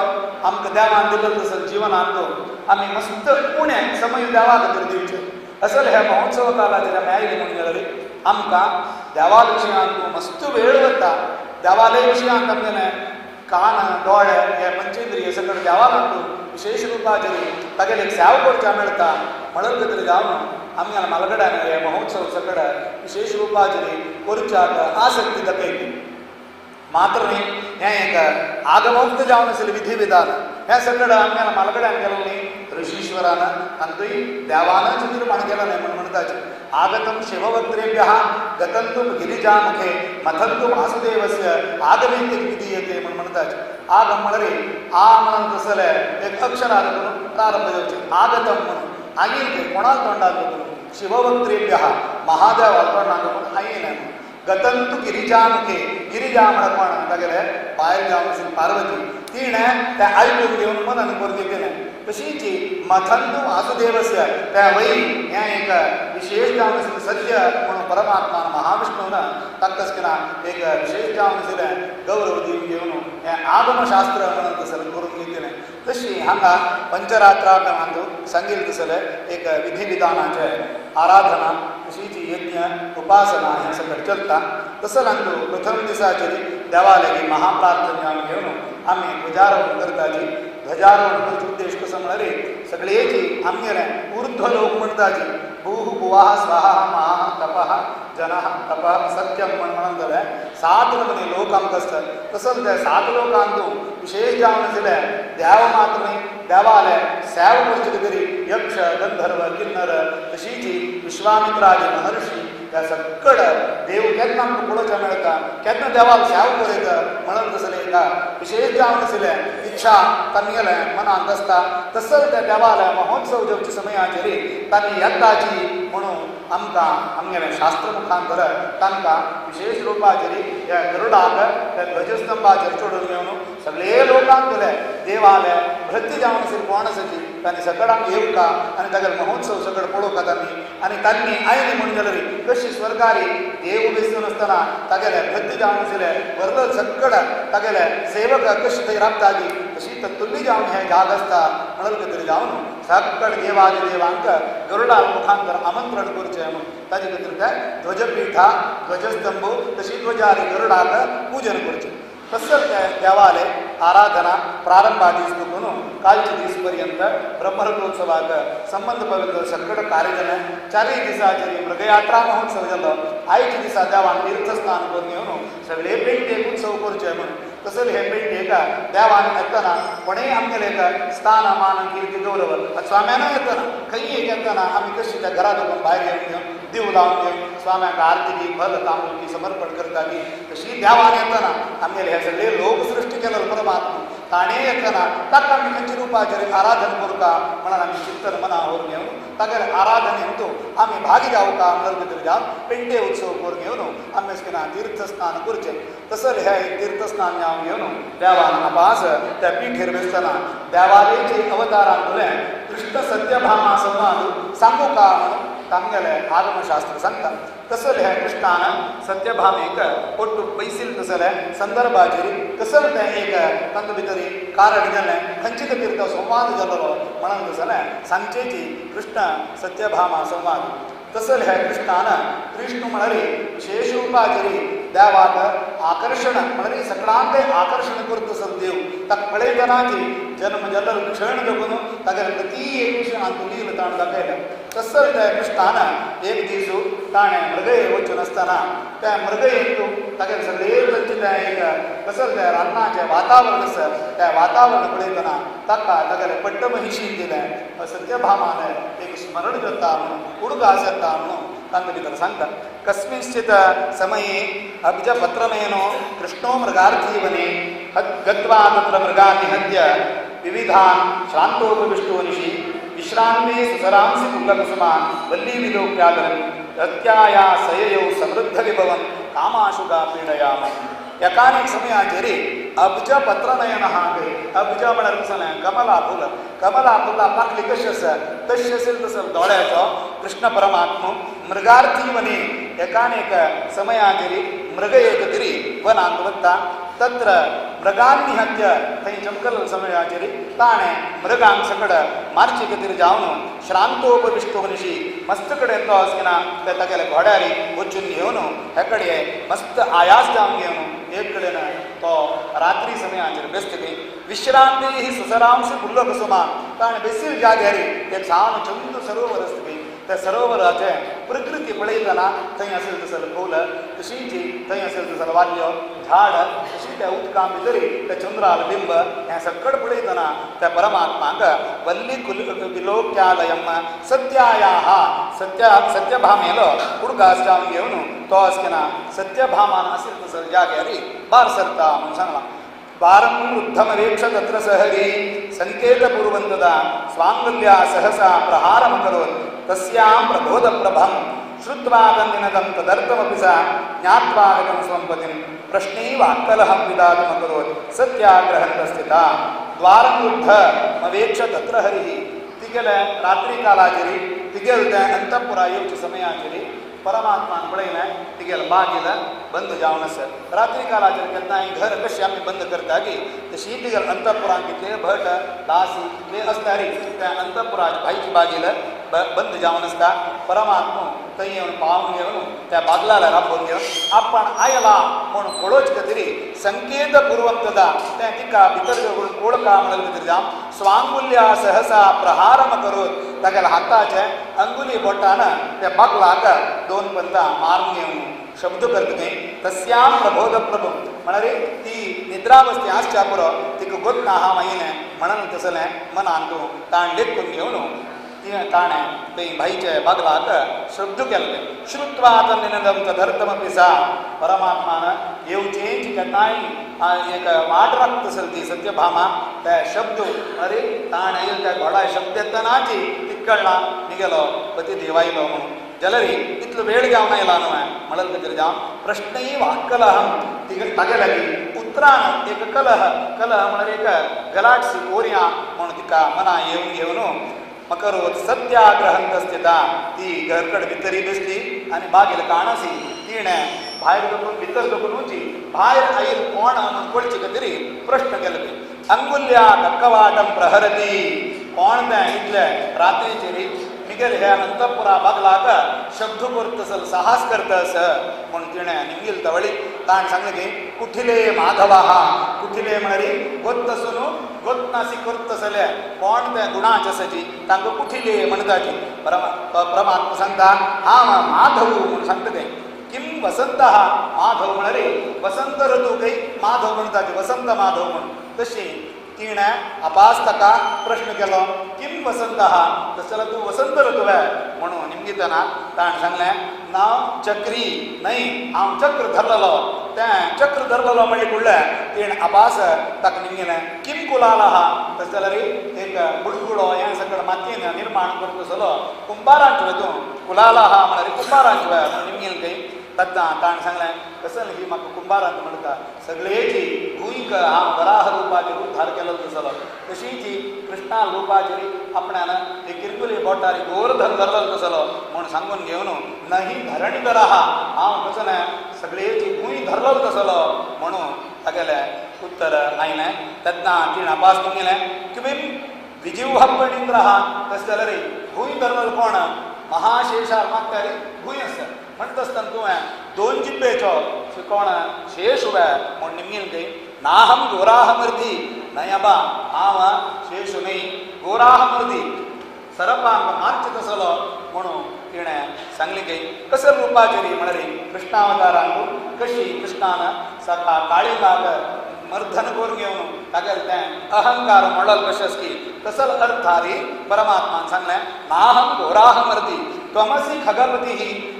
आमकां देवान दिल्लो तसो जीवनांत आमी मस्त उणें समय देवा खातीर दिवचें. असल ह्या महोत्सव कालाचेर आमी आयले म्हणून जाल्यार आमकां देवा विशयांत मस्त वेळ वता. देवालय विशयांत आमगेले कान दोळे हे पंचेंद्रिय सगळें देवाक विशेष रुपाचेर तागेले सेवा करच्या मेळटा म्हणून खातीर जावन आमगेल्या मालगड्यान हे महोत्सव सगळे विशेष रुपाचेर करच्याक आसक्ती दाखयली. मात्र न्ही हें एक आगमोक्त जावन आशिल्लें विधी विधान हें सगळें आमगेल्या मालगड्यान केलें न्ही ऋषीश्वरान तांतूय देवानच निर्माण केलें न्हय म्हूण म्हणटाचे. आगतं शिववक्त्रेभ्यः गतंतु गिरिजामुखे मथंतु वासुदेवस्य आगमेति विधीयते म्हूण म्हणटाचे. आगम म्हळ्यार आ म्हणून तसलें एक अक्षरान करून प्रारंभ जावचें आगतम म्हणून आयेन तें कोणाक तोंडाक करून शिववक्त्रेभ्यः महादेवा तोंडाक करून आयेन म्हणून गतंतु गिरिजामुखे गिरिजा म्हळ्यार कोण तागेले बायल जावन आशिल्ली पार्वती तिणें तें आयकून घेवन मनन करून घेतलें. तशीच मथंतु वासुदेवस्य त्या वै हें एक विशेष जावन आशिल्लें सत्य म्हणून परमात्मान महाविष्णून ताका एक विशेष जावन आशिल्लें गौरव दिवन घेवन हें आगमशास्त्र म्हणून तसलें करून घेतलें. तशी हांगा पंचरात्रागमांत सांगिल्लें तसलें एक विधी विधानाचें आराधना तशीच यज्ञ उपासना हें सगळें चलता. तसो प्रथम दिसाचेर देवालय महाप्रार्थना घेवन आमी ध्वजारोहण करताची. ध्वजारोहण करचो उद्देश कसो म्हळ्यार सगळेची आमगेले ऊर्ध्व लोक म्हणटाची भूः भुवः स्वः महः तपः जनः तपः सत्यम म्हण म्हणून जाल्यार सात नमूने लोक आमकां आसतात. तसोच त्या सात लोकांत विशेष जावन आशिल्ले देव मात्र न्ही देवाले सेव करचे खातीर यक्ष गंधर्व किन्नर तशीच विश्वामित्रादी महर्षी त्या सकड देव केन्ना आमकां पळोवच्या मेळटा, केन्ना देवाक सेवा करयता म्हणून तसलें एका विशेष जावन आशिल्लें इच्छा तांगेलें मनांत आसता. तसोच त्या देवाले महोत्सव जेवच्या समयाचेर तांणी येताची म्हणून आमकां आमगेलें शास्त्र मुखांतर तांकां विशेष रुपाचेर ह्या गरुडाक त्या ध्वजस्तंभाचेर चडून घेवन सगळे लोकांक दिले देवाले भक्ती जावन आशिल्ली कोण आसाची तांणी सगळ्यांक येवका आनी तागेलो महोत्सव सगळें पळोवका तांणी. आनी तांणी आयली म्हणून जाल्यार कशी स्वर्गारी देव बेसून आसतना तागेले भक्ती जावन आशिल्ले व्हरलो सगळें तागेले सेवक कशी थंय राबताली तशी तत्तुल्ली जावन हें जाग आसता म्हणून खातीर जावन सगळे देवादी देवांक गरुडा मुखांतर आमंत्रण करचें म्हणून ताजे खातीर ते ध्वजपीठा ध्वजस्तंभ तशी ध्वजारी गरुडाक पूजन करचें. तसंच ते देवाले आराधना प्रारंभा दीस दुखून कालचे दीस पर्यंत ब्रह्मरथोत्सवाक संबंद पवित्र सगळें कार्य जालें. चारय दिसाचेर मृगयात्रा महोत्सव जालो. आयच्या दिसा देवान तीर्थस्नान करून येवन सगळे पेंटेक उत्सव करचे म्हणून तसंच हे पेंटेक देवान येतना कोणेय आमगेले एक स्थान मान कीर्ती गौरव स्वाम्यानूय येतना खंय एक येतना आमी कशी त्या घरा दुखून भायर येवन घेवन दिव लावन घेवन स्वाम्याक आरती फल तांबूल समर्पण करताली तशी देवान येतना आमगेले हे सगळे लोकसृष्टी केलेलो परमात्मा ताणें येतना ताका आमी खंयच्या रुपाचेर आराधन करुका म्हणून आमी चिंतन मना व्हरून घेवन तागेले आराधनेंतू आमी भागी जावका म्हणून भितर जावन पेंटे उत्सव करून घेवन आमी अशें तीर्थस्नान करचें. तसंच हे तीर्थस्नान जावन घेवन देवान अपास त्या पिठेर बेसतना देवालयचे अवतारांतुलें कृष्ण सत्यभामा संवाद सांगू का म्हणून तांगेलें आगमशास्त्र सांगता. तसलें हें कृष्णान सत्यभामेक ಒಟ್ಟು ಬೈಸಿಲ್ तसलें संदर्भाचेर कसलें तें एक तातूंत भितर कारण जालें खंयचे खातीर तो संवाद जालो म्हणून तसलें सांगचेची कृष्ण सत्यभामा संवाद. तसलें हें कृष्णान कृष्ण म्हळ्यार विशेष रुपाचेर देवाक आकर्शण म्हळ्यार सगळ्यांक तें आकर्शण करता तसो देव ताका पळयतनाची जन्म जाल्लो क्षण देखून तागेले प्रती एक विशय लील ताणें दाखयलें. तसोच त्या कृष्णान एक दीस ताणें मृगये वचून आसतना त्या मृगयेंतू तागेले सगळे तांचें तें एक कसलें तें रानाचें वातावरण आसा त्या वातावरण पळयतना ताका तागेले पट्टमहिशी दिलें सत्यभामान एक स्मरण जाता म्हणून उडगास जाता म्हणून तांकां भितर सांगता. कस्मिंश्चित् समये अब्जपत्रमेनो कृष्णो मृगार्थी वने गत्वा तत्र मृगान् निहत्य विविधान् श्रान्तोपविष्टो निशि विश्रान्ते सुसरांसि पुल्लकुसुमान् वल्लीविलोक्यादरन् रत्याया सययौ समृद्धविभवं कामाशुगा पीडयाम. एकानेक समयाचेर अब्ज पत्रनयन अब्ज म्हळ्यार कसलें कमला फुल कमला फुलां पाकली कशी आसा तशी असेल तसो दोळ्याचो कृष्ण परमात्मा मृगार्थी वने एकानेक समयाचेर मृगये खातीर वनांत वता तत्र मृगान निहत्य थंय चमकल समयाचेर ताणें मृगांक सकड मारचे खातीर जावन श्रांतोपविष्टो निशी मस्त कडेन तो आसतना ते तागेले घोड्यार वचून घेवन हे कडेन मस्त आयास जावन घेवन एक कडेन तो रात्री समयाचेर बेसता थंय विश्रांती ही सुसरांश पुल्लकुसुमा ताणें बेसील जाग्यार एक सान चंद सरोवर आसता थंय त्या सरोवराचें प्रकृती पळयतना थंय आसेल तसलें फूल तशीच थंय आसेल तसलें वाल्यो झाड तशी त्या उदकां भितर त्या चंद्राल बिंब हें सगळें पळयतना त्या परमात्माक वल्ली कुल विलोक्यालयम सत्यायाः सत्य सत्यभामेलो उडगास जावन घेवन तो आसतना सत्यभामान आसेल तसले जाग्यार भार सरता म्हणून सांगलां. वारं वृद्धमवेक्ष तत्र सहरी संकेतपूर्वं तदा स्वाङ्गल्या सहसा प्रहारमकरोत् तस्यां प्रबोधप्रभं श्रुत्वा तन्निनदं तदर्थमपि सा ज्ञात्वा गतं स्वं पतिं प्रश्नैव अक्कलहं विदातुमकरोत् सत्याग्रहन्तस्थिता. द्वारं वृद्धमवेक्ष तत्र हरिः तिगेले रात्रिकालाचेर तिगेल तें अंतपुरा येवचे समयाचेर परमात्मान पळयलें तिगेलें बागील बंद जावन आसा. रात्री काळाचेर केन्नाय घर कशें आमी बंद करता की तशी तिगेले अंतपुरांत कितले भट दासी कितले आसल्यार त्या अंतपुराची भायची बागील बंद जावन आसता. परमात्मा थंय येवन पावून घेवन त्या बागलाला राबोवन घेवन आपण आयला म्हूण पळोवचे खातीर संकेत पूर्वक तदा तें तिका भितर कोळका म्हणून भितर जावन स्वांगुल्या सहसा प्रहारम करोत तागेल्या हाताचे अंगुली बोटान त्या बागलाक दोन पंता मारून घेवन शब्द करता थंय तस्यां प्रबोध प्रभु म्हळ्यार ती निद्रावस्थे आसच्या पुरो तिका गोत ना हा मागीर म्हणून तसलें मनान तूं ताण लेखून घेवन ताणें थंय भाईचे बागलाक शब्द केल्ले श्रुत्वा तन्निनदं तदर्थमपि सा परमात्मान येवचेंच केन्नाय एक वाट राखता आसली ती सत्यभामा ते शब्द अरे ताणें येयले त्या घोडा शब्द येतनाची तिकडला निगेलो पती देवायलो म्हणून जाल्यार इतलो वेळ जावन आयला न्हू म्हणत खातीर जावन प्रश्नय वाक्कलहं तागे लागीं उतरान एक कलह कलह म्हळ्यार एक गलाटसी कोरया म्हणून तिका मना येवन घेवन मकरोत सत्याग्रहंत स्थिता ती घरकड भितरी बसली आनी बागेल काणासी तिणें भायर दखून भितर दखून वची भायर आयल कोण म्हणून कळचे खातीर प्रश्न केलो अंगुल्या कक्कवाटम प्रहरती कोण तें इतले रात्रीचेर मिगेल हे अंतपुरा बागलाक शब्द करतसल साहस करतस म्हणून तिणें निमगील तवळी ताणें सांगलें की कुठिले माधवा कुठिले म्हळ्यार गोत्तसून गोत्नासी करतसले कोण ते गुणाचे आसाची तांकां कुठिले म्हणटाची परमात्मा सांगता हांव माधव म्हणून सांगता ते किम वसंत माधव म्हळ्यार वसंत ऋतू काही माधव म्हणटाची वसंत माधव म्हणून तशी तिणें अपास ताका प्रश्न केलो किम वसंत तशें जाल्यार तूं वसंत ऋतू म्हणून निमगितना ताणें सांगलें नांव चक्री न्हय हांव चक्र धरलेलो तें चक्र धरलेलो म्हणलें कुडलें तिणें अपास ताका निमगिलें किम कुलाल आहा तशें जाल्यार एक बुडकुडो हें सगळें मातयेन निर्माण करतसलो कुंबारांचो तूं कुलाल आहा म्हळ्यार कुंबारांचो म्हणून निमगिलें खंय तेन्ना ताणें सांगलें कसलें ही म्हाका कुंबारांत म्हणटा सगळेची भूंयक हांव वराह रुपाचेर उद्धार केलो तसलो तशीची कृष्णा रुपाचेर आपणान हे किरकुली बोटार गोवर्धन धरलो तसलो म्हूण सांगून घेवन नही धरणी धराहा हांव कसलें सगळेची भूंय धरलो तसलो म्हणून तागेलें उत्तर आयलें तेन्ना तिणें अपास गेलें किं विजिह्वणींद्र तशें जाल्यार भूंय धरलो कोण महाशेषार मागतारी भूंय आसा म्हणटा आसतना तुवें दोन जिब्बेचो कोण शेष उबे म्हूण निमगील खंय नाहम गोराहमर्दी न्हय आबा हांव शेष न्हय गोराहमर्दी सरपांक मारचे तसलो म्हणून तिणें सांगली खंय कसल रुपाचेर म्हळ्यार कृष्णावतारांक कशी कृष्णान सका काळिंगाक मर्दन करून घेवन तागेलें तें अहंकार म्हणल कशें की तसल अर्थारी परमात्मान सांगलें नाहम गोराहमर्दी त्वमसी खगपती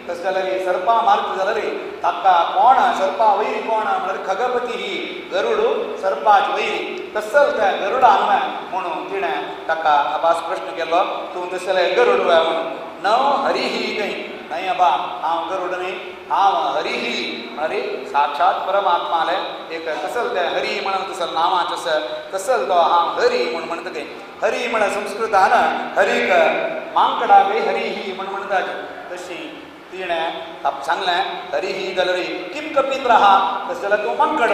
तशें जाल्यार सर्पा मारता जाल्यार ताका कोण सर्पा वैरी कोण म्हळ्यार खगपती ही गरुड सर्पाची वैरी तसल त्या गरुडान म्हणून तिणें ताका अभास प्रश्न केलो तूं तशें जाल्यार गरुड म्हणून न हरिही न्हय न्हय अबा हांव गरुड न्हय हांव हरिही म्हळ्यार साक्षात परमात्माले एक कसल तें हरी म्हणून तसल नांवाचें आसा तसल तो हांव हरी म्हूण म्हणटा तें हरी म्हळ्यार संस्कृतान हरीक मांकडाक हरिही म्हूण म्हणटाचे तशी तिणें सांगलें हरिही जाल्यार किम कपिंद्र आहा तशें जाल्यार तूं मांकड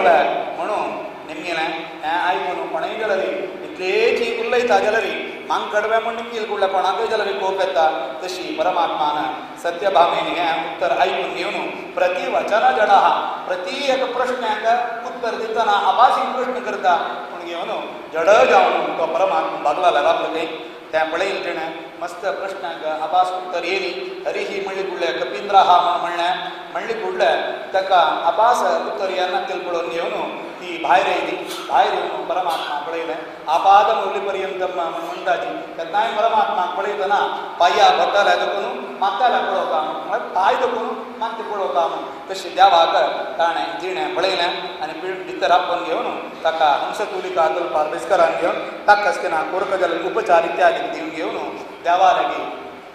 म्हणून निमगेलें हें आयकून कोणूय जाल्यार इतलेची उलयता जाल्यार मांकडवे म्हूण निमगील कुडल्या कोणाकय जाल्यार कोप येता तशी परमात्मान सत्यभामेन हें उत्तर आयकून घेवन प्रतिवचन जड आहा प्रति एक प्रश्नाक उत्तर दितना आभासी प्रश्न करता पूण घेवन जड जावन तो परमात्मा बागला राबलो खंय तें पळयलें तिणें मस्त प्रश्नाक आभास उत्तर येयली हरिही म्हणली कुडलें कपिंद्र आहा म्हूण म्हणलें म्हणली कुडलें ताका आभास उत्तर येना तेल पळोवन घेवन ती भायर येयली भायर येवन परमात्मा पळयलें आपाद मुरली पर्यंत म्हूण म्हणटाची केन्नाय परमात्माक पळयतना पांया बोटाल्या दखून माथ्याला पळोवता म्हळ्यार पांय दखून माथें पळोवता म्हूण तशें देवाक ताणें तिणें पळयलें आनी भितर आपोवन घेवन ताका हंसतुलिका तलपार बेस्करान घेवन ताका आसतना कोरक जाल्यार उपचार इत्यादी दिवन घेवन देवा लागीं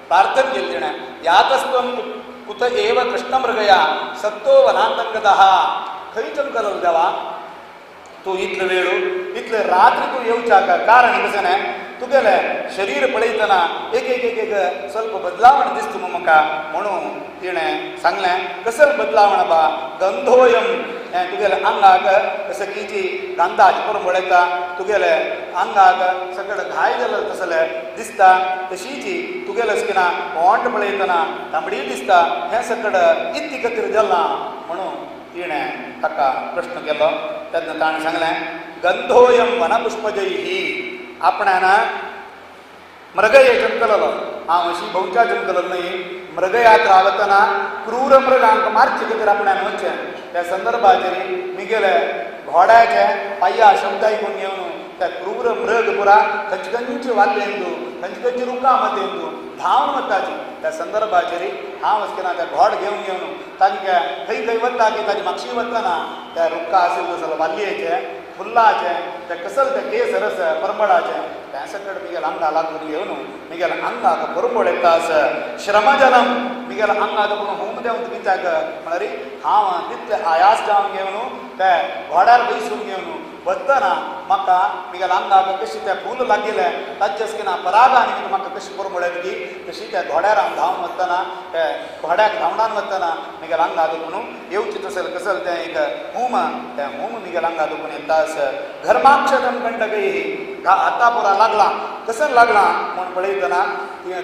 प्रार्थना केली तिणें यातस्त्वं कुत एव कृष्णमृगया सत्तो वनांतंगतः खंय चमकलो देवा तूं इतलो वेळ इतले रात्री तूं येवच्याक कारण कशें न्हय तुगेलें शरीर पळयतना एक एक एक एक ಸ್ವಲ್ಪ बदलावण दिसता म्हाका म्हणून तिणें सांगलें कसल बदलावण बा गंधोयम हें तुगेलें आंगाक कशें की गंधाची करून पळयता तुगेलें आंगाक सगळें घाय जालें तसलें दिसता तशीच तुगेलें स्किना ओंठ पळयतना तांबडी दिसता हें सगळें इतली खातीर जालां म्हणून तिणें ताका प्रश्न केलो तेन्ना ताणें सांगलें गंधोयम वनपुष्पजैः आपणान मृगये चमकललो हांव अशी भोंवच्या चमकलो न्हय मृगयात्रा वतना क्रूर मृगांक मारचे खातीर आपणान वचचें त्या संदर्भाचेर मिगेले घोड्याचे पांया शब्द आयकून घेवन त्या क्रूर मृग पुरा खंयचे खंयचे वाल्येंतू खंयचे खंयचे रुखा मदेंतू धांवन वताची त्या संदर्भाचेर हांव अशें त्या घोड घेवन घेवन तांकां खंय खंय वता की ताजी मागशी वतना त्या रुखा आशिल्ले तसो वाल्येचे फुल्लाचे ते कसल ते केस रस परंबळाचे त्या सकट मिगेल आंगा लागून घेवन मिगेल आंगाक परंबळ येता आस श्रमजलम मिगेल आंगाक पूण होम देवन कित्याक म्हळ्यार हांव तितले आयास जावन घेवन ते घोड्यार बैसून घेवन वतना म्हाका मिगेल आंगाक कशी ते फूल लागिल्लें ताचें कितें परागा निमित्त म्हाका कशी परंबळ येता की तशी त्या घोड्यार हांव धांवन वतना त्या घोड्याक धांवडान वतना मिगेल आंगा दुखून येवची तसल कसल तें एक होम त्या होम मिगेल आंगा दुखून येता आस घर्माक्षतम कंटकई हाता पुरा लागला कसं लागला म्हूण पळयतना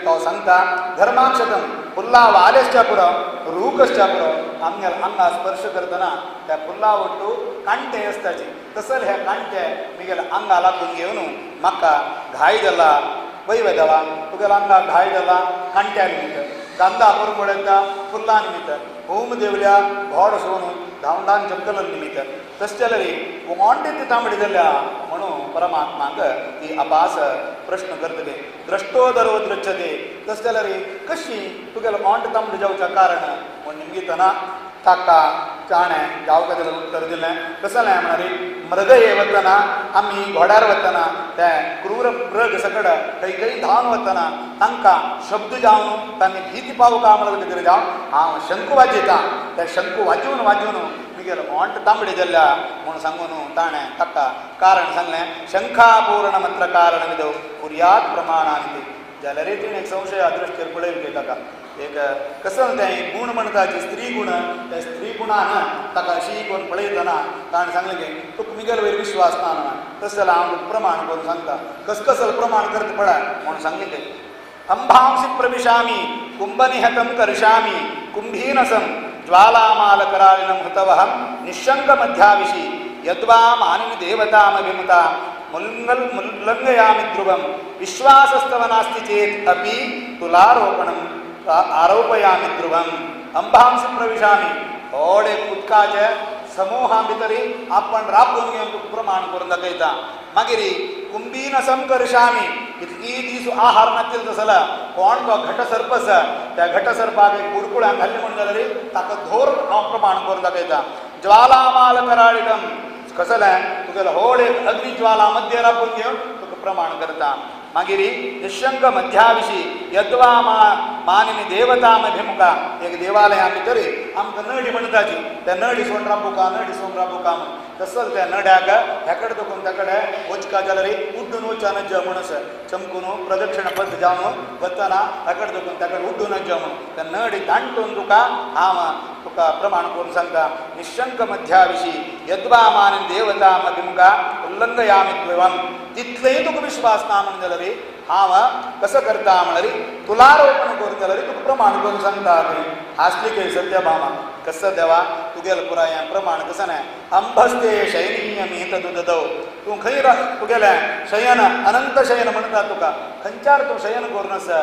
तो सांगता घर्माक्षतम फुल्ला वालेसच्या पुरो रूकसच्या पुरो आमगेल आंगा स्पर्श करतना त्या फुल्ला वट्टू कांटे आसताचे तसल हे कांटे मिगेल आंगा लागून घेवन म्हाका घाय जाला वैव देवा तुगेल आंगा घाय जाला कांट्या निमित्त कांदा परंबळ येता फुल्ला निमित्त होम देवल्या घोड सोडून धांवडान जंगल निमित्त तशें जाल्यार कोणते ती तांबडी जाल्या म्हणून परमात्माक ती अपास प्रश्न करतले द्रष्टोदरो दृश्यते तशें जाल्यार कशी तुगेलो कोण तांबडी जावच्या कारण म्हूण निमगितना ताका ताणें जावका जाल्यार उत्तर दिलें कसलें म्हळ्यार मृगये वतना आमी घोड्यार वतना ते क्रूर मृग सकड खंय खंय धांवन वतना तांकां शब्द जावन तांणी भीती पावका म्हणल्यार कितें जावन हांव शंख वाजयता ते शंख वाजोवन वाजोवन मिगेलो ओंठ तांबडे जाल्या म्हूण सांगून ताणें ताका कारण सांगलें शंखापूर्णमत्र कारणविदौ कुर्यात प्रमाणानि जाल्यार तिणें एक संशय दृश्टीर पळयलें ताका एक कसलें तें गुण म्हणटा जी स्त्री गुण त्या स्त्री गुणान ताका अशी कोण पळयतना ताणें सांगलें की तुका मिगेल वयर विश्वास ना ना तशें जाल्यार हांव तुका प्रमाण करून सांगता कसकसल प्रमाण करता पळय म्हूण सांगलें तें अंभांसि प्रविशामि कुंभनिहतं करिष्यामि कुंभीनसं ज्वालामालकरालिनं हुतवहं निःशङ्कमध्याविशि यद्वा मानिनि देवतामभिमुता मुल्लङ्घयामि ध्रुवं विश्वासस्तव नास्ति चेत् अपि तुलारोपणम् आरोपयामि ध्रुवम् अंभांसि प्रविशामि थोडे उदकाचे समूहा भितर आपण राबून घेवन तुका प्रमाण करून दाखयता मागीर कुंभीनसं करिष्यामि इतकी दीस आहार नातील तसला कोण तो घटसर्प आसा त्या घटसर्पाक एक बुडकुळ्यान घाल्लें म्हूण जाल्यार ताका धोर हांव प्रमाण करून दाखयता ज्वालामाल कराळितम कसलें तुगेलो होड एक अग्निज्वाला मध्य राबून घेवन तुका प्रमाण करता मागीर निशंक मध्याविशी यद्वा मानिनी देवतामभिमुखा एक देवालया भितर आमकां नडी म्हणटाची त्या नडी सोन राबुका नडी सोन राबुका म्हूण तसोच त्या नड्याक हेकडे दोकून तेकडे वचका जाल्यार उड्डून वचना नज्ज म्हूण आसा चमकून प्रदक्षिण पद जावन वतना हेकडे दोकून तेकडे उड्डून नज्ज म्हूण त्या नडी दांटून तुका हांव तुका प्रमाण करून सांगता निशंक मध्याविशी यद्वा मानिनी देवतामभिमुखा उल्लंघयामि द्वयं तितलेय तुका विश्वास ना म्हूण जाल्यार हांव कसो करता म्हळ्यार तुलारोपण करून जाल्यार तुका प्रमाण करून सांगता थंय हासली खंय सत्यभामा कसो देवा तुगेलें पुराय प्रमाण कसो न्हय अंभस्ते शयनीयमेत दुददौ तूं खंय तुगेलें शयन अनंत शयन म्हणटा तुका खंयच्यार तूं शयन करून आसा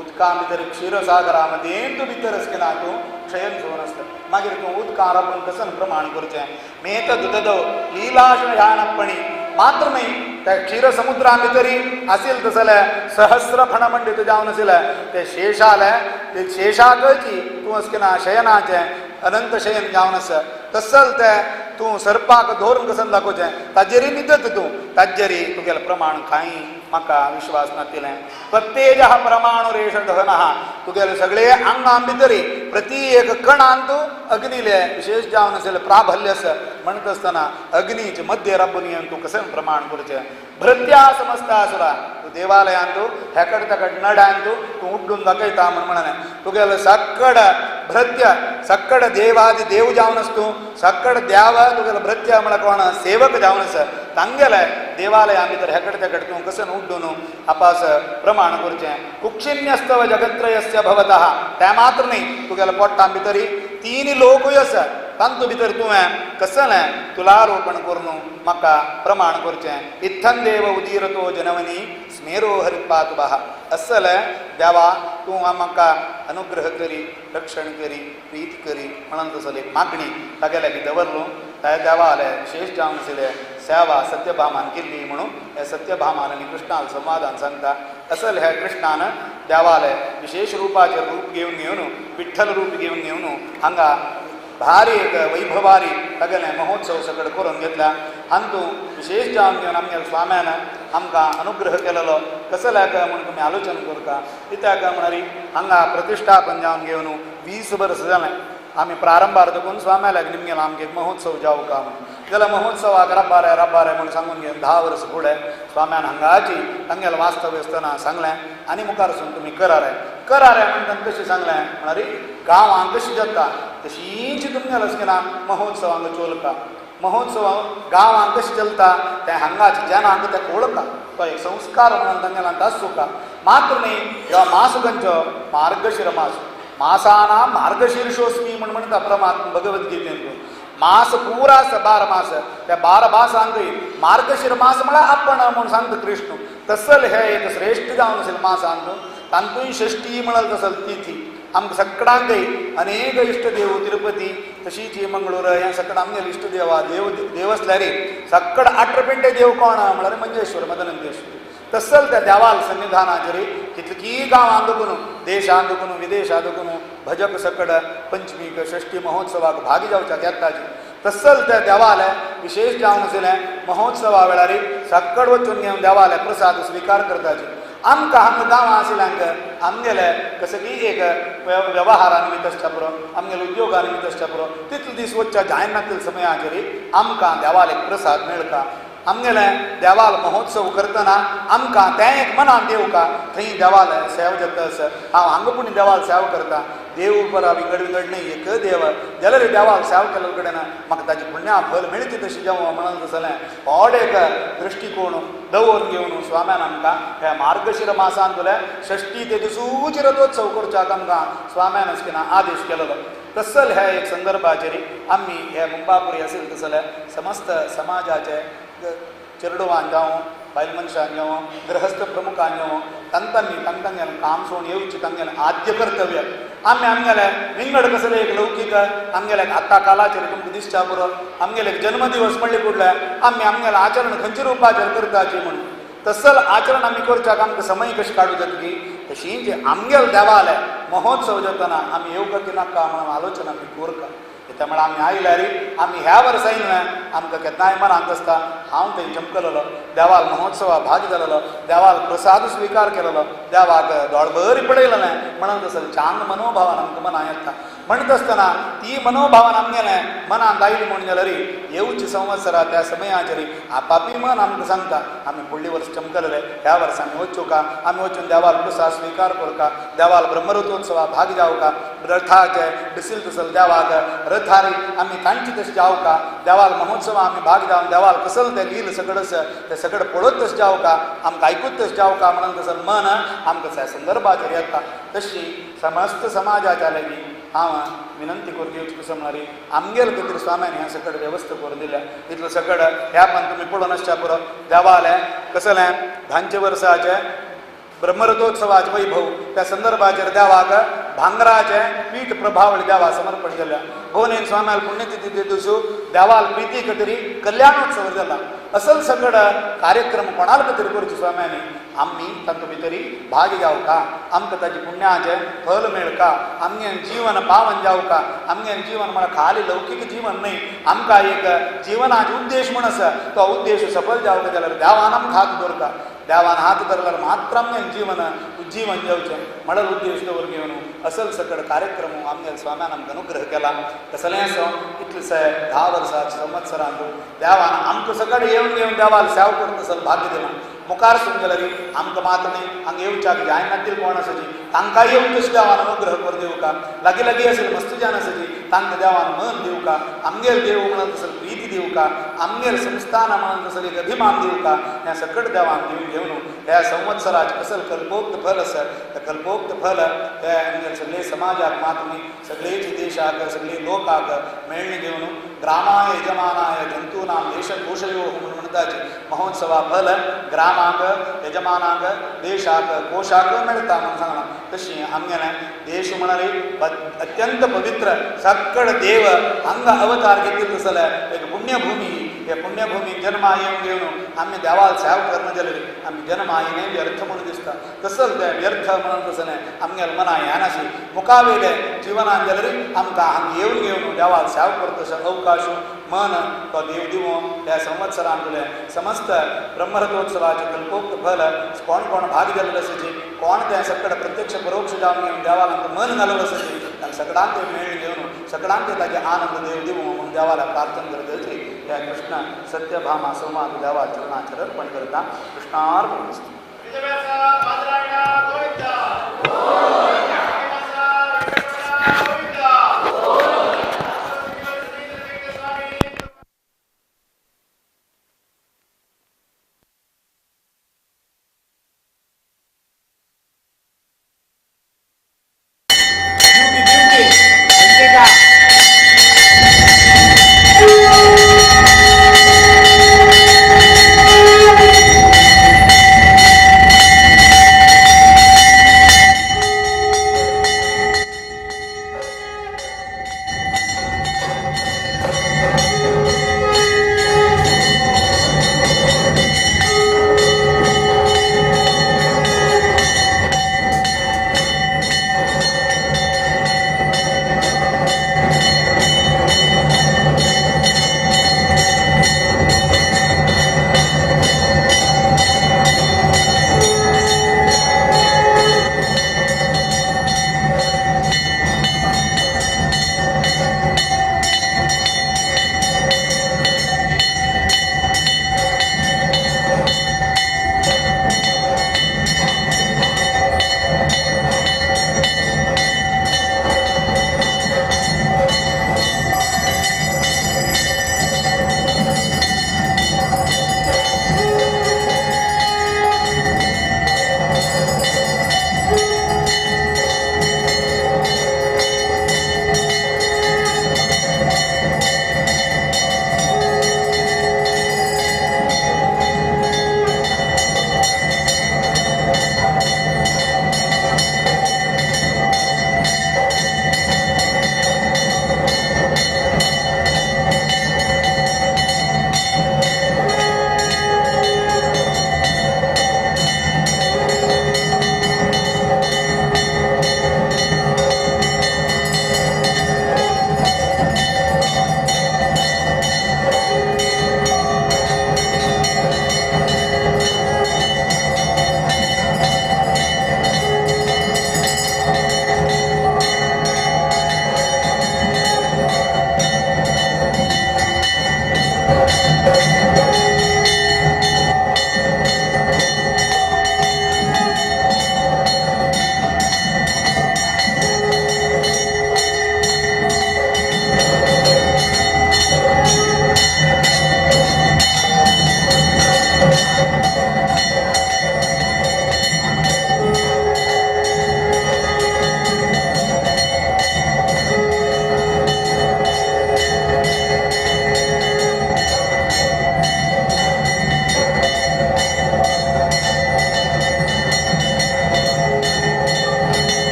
उदका भितर क्षीरसागरा मदें तूं भितर आसना तूं शयन जावन आसता मागीर तूं उदका राबून कसो प्रमाण करचें मेत दुददौ लीलाशयानपणी मात्र न्हय त्या क्षीरसमुद्रा भितरी आशिल्लें तसलें सहस्र फणमंडित जावन आशिल्लें ते शेषालें ते शेषाकची तूं अशें शयनाचें अनंत शयन जावन आसा तसल तें तूं सर्पाक धरून कसन दाखोवचें ताजेरय न्हिदत तूं ताजेरय तुगेलें प्रमाण कांय म्हाका विश्वास नातिलें त्वत्तेजः परमाणुरेष दहनः तुगेले सगळे आंगां भितरी प्रति एक कणान तूं अग्निले विशेष जावन आशिल्लें प्राबल्य आसा म्हणत आसतना अग्नीचे मध्य राबून येवन तूं कशें प्रमाण करचें भृत्या समस्तासुरा तूं देवालयांत तूं हेकड तेकड नड्यान तूं तूं उड्डून दाखयता म्हूण म्हणलें तुगेलें सकड भृत्य सकड देवादी देव जावन आसा तूं सकड द्याव तुगेलो भृत्य म्हळ्यार कोण सेवक जावन आसा तांगेले देवालया भितर हेकड तेकड तूं कशें उड्डून आपास प्रमाण करचें कुक्षिन्यस्तव जगत्रयस्य भवतः तें मात्र न्हय तुगेल्या पोट्टां भितरी तीन लोकूय आसा तांतू भितर तुवें कसलें तुलारोपण करून म्हाका प्रमाण करचें इत्थं देव उदीरतो जनवनी स्मेरो हरिपातुबः असलें देवा तूं म्हाका अनुग्रह करी रक्षण करी प्रीत करी म्हणून तसली एक मागणी तागेले बी दवरलो त्या देवाले विशेष जावन आशिल्ले सेवा सत्यभामान केल्ली म्हणून हे सत्यभामान आनी कृष्णाल संवादान सांगता. असल ह्या कृष्णान देवाले विशेष रुपाचें रूप घेवन घेवन विठ्ठल रूप घेवन घेवन हांगा भारी एक वैभवारी सगळें महोत्सव सगळें करून घेतला. हातूंत विशेष जावन घेवन आमगेल्या स्वाम्यान आमकां अनुग्रह केलेलो कसल्याक म्हूण तुमी आलोचन करता. कित्याक म्हळ्यार हांगा प्रतिश्ठापन जावन घेवन 20 वर्स जालें. आमी प्रारंभार देखून स्वाम्याक निमगेलो आमगे महोत्सव जावका म्हूण. जाल्यार महोत्सवाक रब्बारे रब्बारे म्हूण सांगून घेवन 10 वर्स फुडें स्वाम्यान हांगाची तांगेलें वास्तव्य आसतना सांगलें आनी मुखार वचून तुमी करारे करारे म्हणटान कशें सांगलें म्हळ्यार गांवांक कशी जाता तशीच तुमगेलो आसतना महोत्सव हांगा चोलका महोत्सव गांवांक कशें चलता तें हांगाचे जनांक तें वळखा तो एक संस्कार म्हणून तांगेला आसूका. मात्र न्ही ह्यो मास खंयचो मार्गशीर मास मासानां मार्गशीर्षोस्मी म्हण म्हणटा परमात्मा भगवद्गीतेन. मास पुरा आसा 12 मास त्या 12 मासांकय मार्गशीर मास म्हळ्यार आपण म्हूण सांगता कृष्ण. तसल हे एक श्रेश्ठ जावन आशिल्ले मासांत तांतूय षष्ठी म्हणल तसल तिथी आमकां सगळ्यांकय अनेक इश्टदेव तिरुपती तशीच मंगळूर हें सगळें आमगेले इश्टदेवा देव देव आसल्यार सगळें आठरपिंडे देव कोण म्हळ्यार मंजेश्वर मदनंदेश्वर. तसल त्या देवाल सन्निधानाचेर कितलीं गांवां दुखून देशां दुखून विदेशां दुखून भजक सकड पंचमीक षष्ठी महोत्सवाक भागी जावच्याक येताची. तसल त्या देवाले विशेष जावन आशिल्लें महोत्सवा वेळार सकड वचून घेवन देवाले प्रसाद स्विकार करताची. आमकां हांगा गांवां आशिल्ल्यांक आमगेले कसं की एक व्यवहारा निमित्त आसच्या पुरो आमगेले उद्योगा निमित्त आसच्या पुरो तितले दीस वचच्या जायनातिल्ले समयाचेर आमकां देवाले प्रसाद मेळटा. आमगेले देवाल महोत्सव करतना आमकां तें एक मनांत येवका थंय देवाल सेव जाता आसा हांव हांगा पूण देवाल सेव करता देव परा विंगड विंगड न्ही एक देव जाल्यार देवाल सेव केल्ले कडेन म्हाका ताजी पुण्या फल मेळची तशी जेवण म्हणून तसलें व्हड एक दृश्टिकोण दवरून घेवन स्वाम्यान आमकां ह्या मार्गशीर मासांतले षष्ठी ते दिसूच रथोत्सव करच्याक आमकां स्वाम्यान आसतना आदेश केलेलो. तसल ह्या एक संदर्भाचेर आमी हे मुंबापुरी आशिल्ले तसले समस्त समाजाचे चेरडुवान जावं बायल मनशान जावं गृहस्थ प्रमुखान जावं तांकांनी तांकां काम सोडून येवचें तांगेलें आद्य कर्तव्य. आमी आमगेले विंगड कसले एक लौकीक आमगेले आतां कालाचेर तुमकां दिसच्या पुरो आमगेले जन्मदिवस म्हणले कुडले आमी आमगेलें आचरण खंयच्या रुपाचेर करताची म्हूण तसल आचरण आमी करच्याक आमकां समय कशें काडूं जातली तशी जे आमगेले देवाले महोत्सव जातना आमी येवका की नाका म्हणून आलोचना आमी करता. त्या म्हळ्यार आमी आयल्यार आमी ह्या वर्सा न्हय आमकां केन्नाय मनांत आसता हांव थंय चमकलेलो देवाल महोत्सवा भाग जालेलो देवाल प्रसाद स्विकार केलेलो देवाक दोळबरी पडयलेलें म्हणून तसो चांग मनोभावान आमकां मनां येता. म्हणत आसतना ती मनोभावान आमगेलें मनांत आयली म्हूण जाल्यार येवचे संवत्सरा त्या समयाचेर आपापी मन आमकां सांगता आमी फुडले वर्स चमकलेले ह्या वर्सा आमी वचूका आमी वचून देवाल प्रसाद स्विकार करका देवाल ब्रह्मरथोत्सवा भाग जावका रथाचे बिसील तसल देवाक रथारी आमी तांची तशें जावका देवाल महोत्सवा आमी भाग जावन देवाल कसल तें लील सगळें आसा तें सगळें पळोवत तशें जावका आमकां आयकूत तशें जावका म्हणून तसल मन आमकां त्या संदर्भाचेर येता. तशी समस्त समाजाच्या लागीं हांव विनंती करून घेवची कसो म्हळ्यार आमगेले खातीर स्वाम्यान हें सगळें वेवस्था करून दिल्या. इतलें सगळें ह्या पण तुमी पळोवन आसच्या पुरो देवालें कसलें 10 वर्साचें ब्रह्मरथोत्सवाचें वैभव त्या संदर्भाचेर देवाक भांगराचें पीठ प्रभावळी देवा समर्पण केल्या. भोवनेन स्वाम्याल पुण्यतिथी दिवसू देवाल प्रिती खातीर कल्याणोत्सव जाला. असल सगळं कार्यक्रम कोणाल खातीर करचो स्वाम्यांनी आमी तातूंत भितरी भाग जावका आमकां ताजें पुण्याचें फल मेळका आमगें जीवन पावन जावका. आमगें जीवन म्हळ्यार खाली लौकीक जीवन न्हय आमकां एक जिवनाचो उद्देश म्हूण आसा तो उद्देश सफल जावका जाल्यार देवान आमकां हात दवरता. देवान हात धरल्यार मात्र आमगें जीवन उज्जीवन जावचें म्हळ्यार उद्देश दवरून घेवन असल सकड कार्यक्रम आमगेल्या स्वाम्यान आमकां अनुग्रह केला. कसलें आसूं इतले 10 वर्सां संवत्सरांत देवान आमकां सगळें येवन घेवन देवाल सेवा करून तसल भाग्य दिलां. मुखार सून जाल्यार आमकां मात्र न्ही हांगा येवच्याक जायनातील कोण आसाची तांकां येवन तशें देवान अनुग्रह करून दिवका. लागीं लागीं आशिल्ले मस्त जाण आसाची तांकां देवान मन दिवका आमगेल देव म्हणून तसल प्रिती दिवका आमगेल संस्थान म्हणून तसल एक अभिमान दिवका. ह्या सकट देवान दिवन घेवन ह्या संवत्सराचें कसल कल्पोक्त फल आसा त्या कल्पोक्त फल हे आमगेले सगळे समाजाक मात्र न्ही सगळेच देशाक सगळे लोकाक मेळणी घेवन ग्रामाय यजमानाय जंतूनां देशकोशयो म्हणून म्हणटाचे महोत्सवा फल ग्रामाक यजमानाक देशाक कोशाक मेळटा म्हणून सांगलां. तशी आमगेलें देश म्हळ्यार अत्यंत पवित्र सगळे देव हांगा अवतार घेतिल्ले तसले एक पुण्यभूमी. हे पुण्यभूमी जन्मा येवन घेवन आमी देवाक सेवा करना जाल्यार आमी जन्मा येणे व्यर्थ म्हणून दिसता. तसंच तें व्यर्थ म्हणून तसं न्हय, आमगेले मना येनाशी मुखावेले जिवनान जाल्यार आमकां हांगा येवन घेवन देवाक सेवा करता तसो अवकाश मन तो देव दिवं. ह्या संवत्सरांतले समस्त ब्रह्मरथोत्सवाचे कल्पोक्त फल कोण कोण भाग जाल्ले आसाची, कोण तें सगळें प्रत्यक्ष परोक्ष जावन घेवन देवाक आमकां मन घालून आसाची, तांकां सगळ्यांक ते मेळ घेवन सगळ्यांक ते ताजे आनंद देव दिवं म्हणून देवाला प्रार्थना करताची. ह्या कृष्ण सत्यभामा संवाद देवा चरणाचेर अर्पण करता. कृष्णार्पण.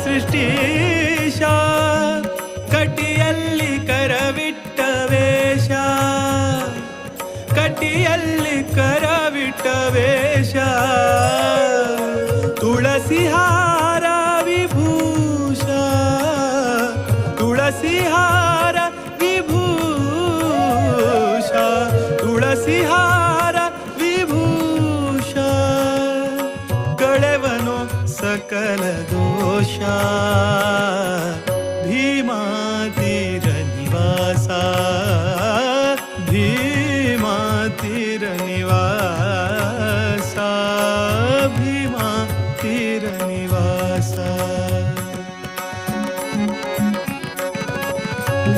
ಸೃಷ್ಟೀಶ ಕಟಿಯಲ್ಲಿ ಕರವಿಟ್ಟ ವೇಷ, ಕಟಿಯಲ್ಲಿ ಕರವಿಟ್ಟ ವೇಷ, ತುಳಸಿಹಾರ ವಿಭೂಷ, ತುಳಸಿಹಾರ ವಿಭೂಷ, ತುಳಸಿಹಾರ ವಿಭೂಷ, ಕಳೆವನು ಸಕಲ ದೋಷ, ಭೀಮಾತೀರ ನಿವಾಸ, ಭೀಮಾತೀರ ನಿವಾಸ, ಭೀಮಾತೀರ ನಿವಾಸ.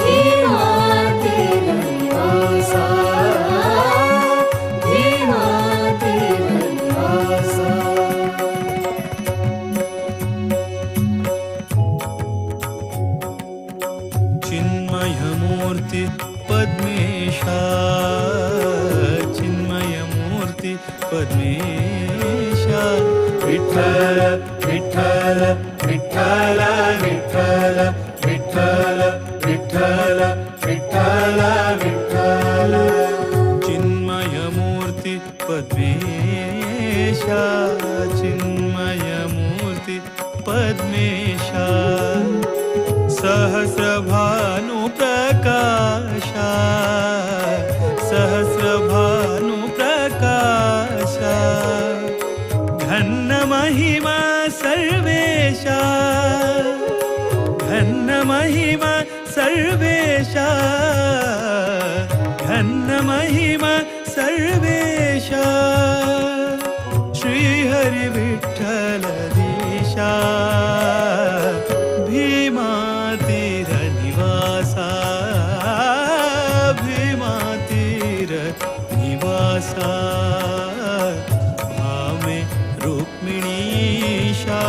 ಭೀಮಾತೀರ ನಿವಾಸ, ಭೀಮಾತೀರ ನಿವಾಸ. ಚಿನ್ಮಯಮೂರ್ತಿ ಪದ್ಮೇಶ, ಚಿನ್ಮಯಮೂರ್ತಿ ಪದ್ಮೇಶ, ವಿಠಲ ವಿಠಲ ವಿಠಲ ವಿಠಲ ವಿಠಲ ವಿಠಲ ವಿಠಲ ವಿಠಲ, ಚಿನ್ಮಯಮೂರ್ತಿ ಪದ್ಮೇಶ, ಚಿನ್ಮಯಮೂರ್ತಿ ಪದ್ಮೇಶ, सहस्रभानु प्रकाश, सहस्रभानु प्रकाश, घन महिमा सर्वेश, घन महिमा सर्वेश, धन्य महिमा सर्वेशा श्री हरी विठ्ठल दिशा भीमा तीर निवासा भीमा तीर निवासा भामे रुक्मिणीशा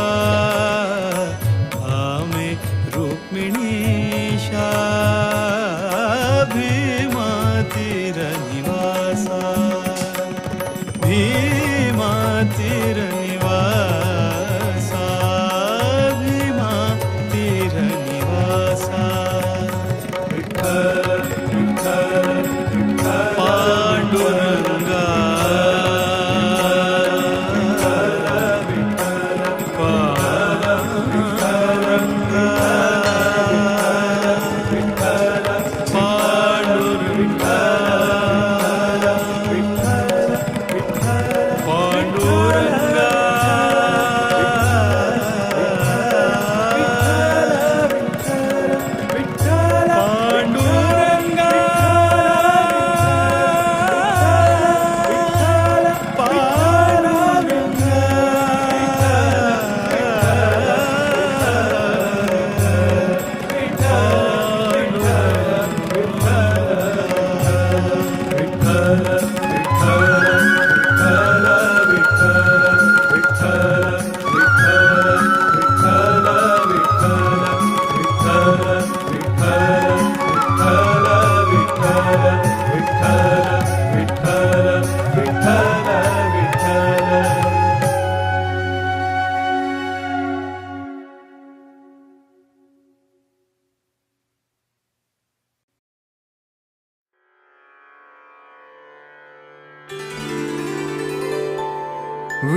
भामे रुक्मिणीशा भीमा तीर निवासा भीमा तीर निवासा भीमा तीर निवासा Vitthal Vitthal Vitthal Panduranga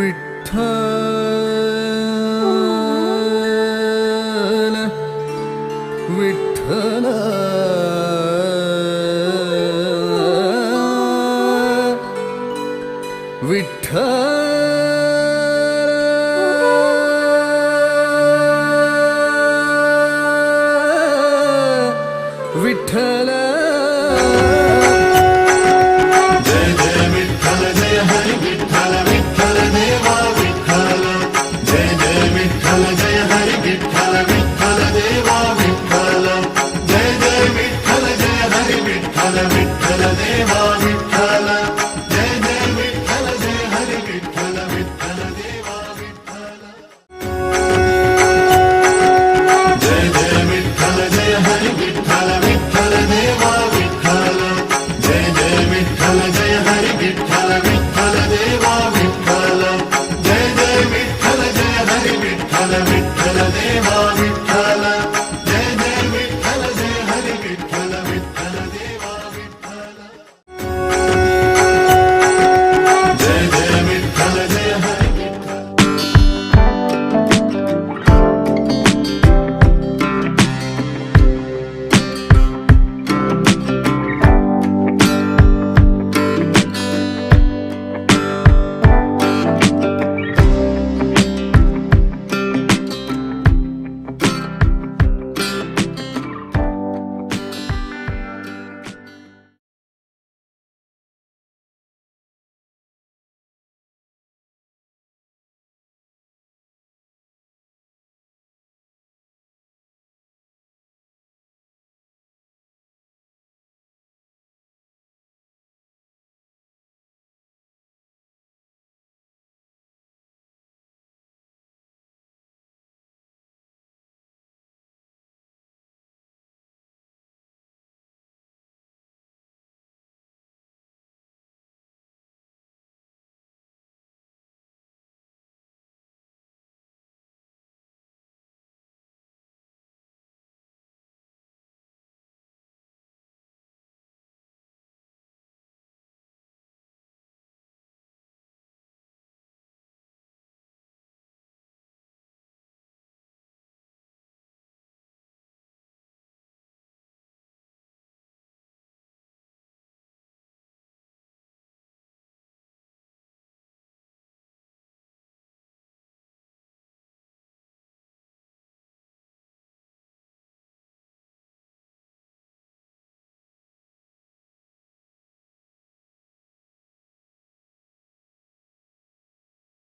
Vitthal Vitthal Vitthal Vitthal. जय जय विठ्ठल जय हरी विठ्ठल विठ्ठल देवा विठ्ठल जय जय विठ्ठल जय हरी विठ्ठल विठ्ठल देवा विठ्ठल जय जय विठ्ठल जय हरी विठ्ठल विठ्ठल देवा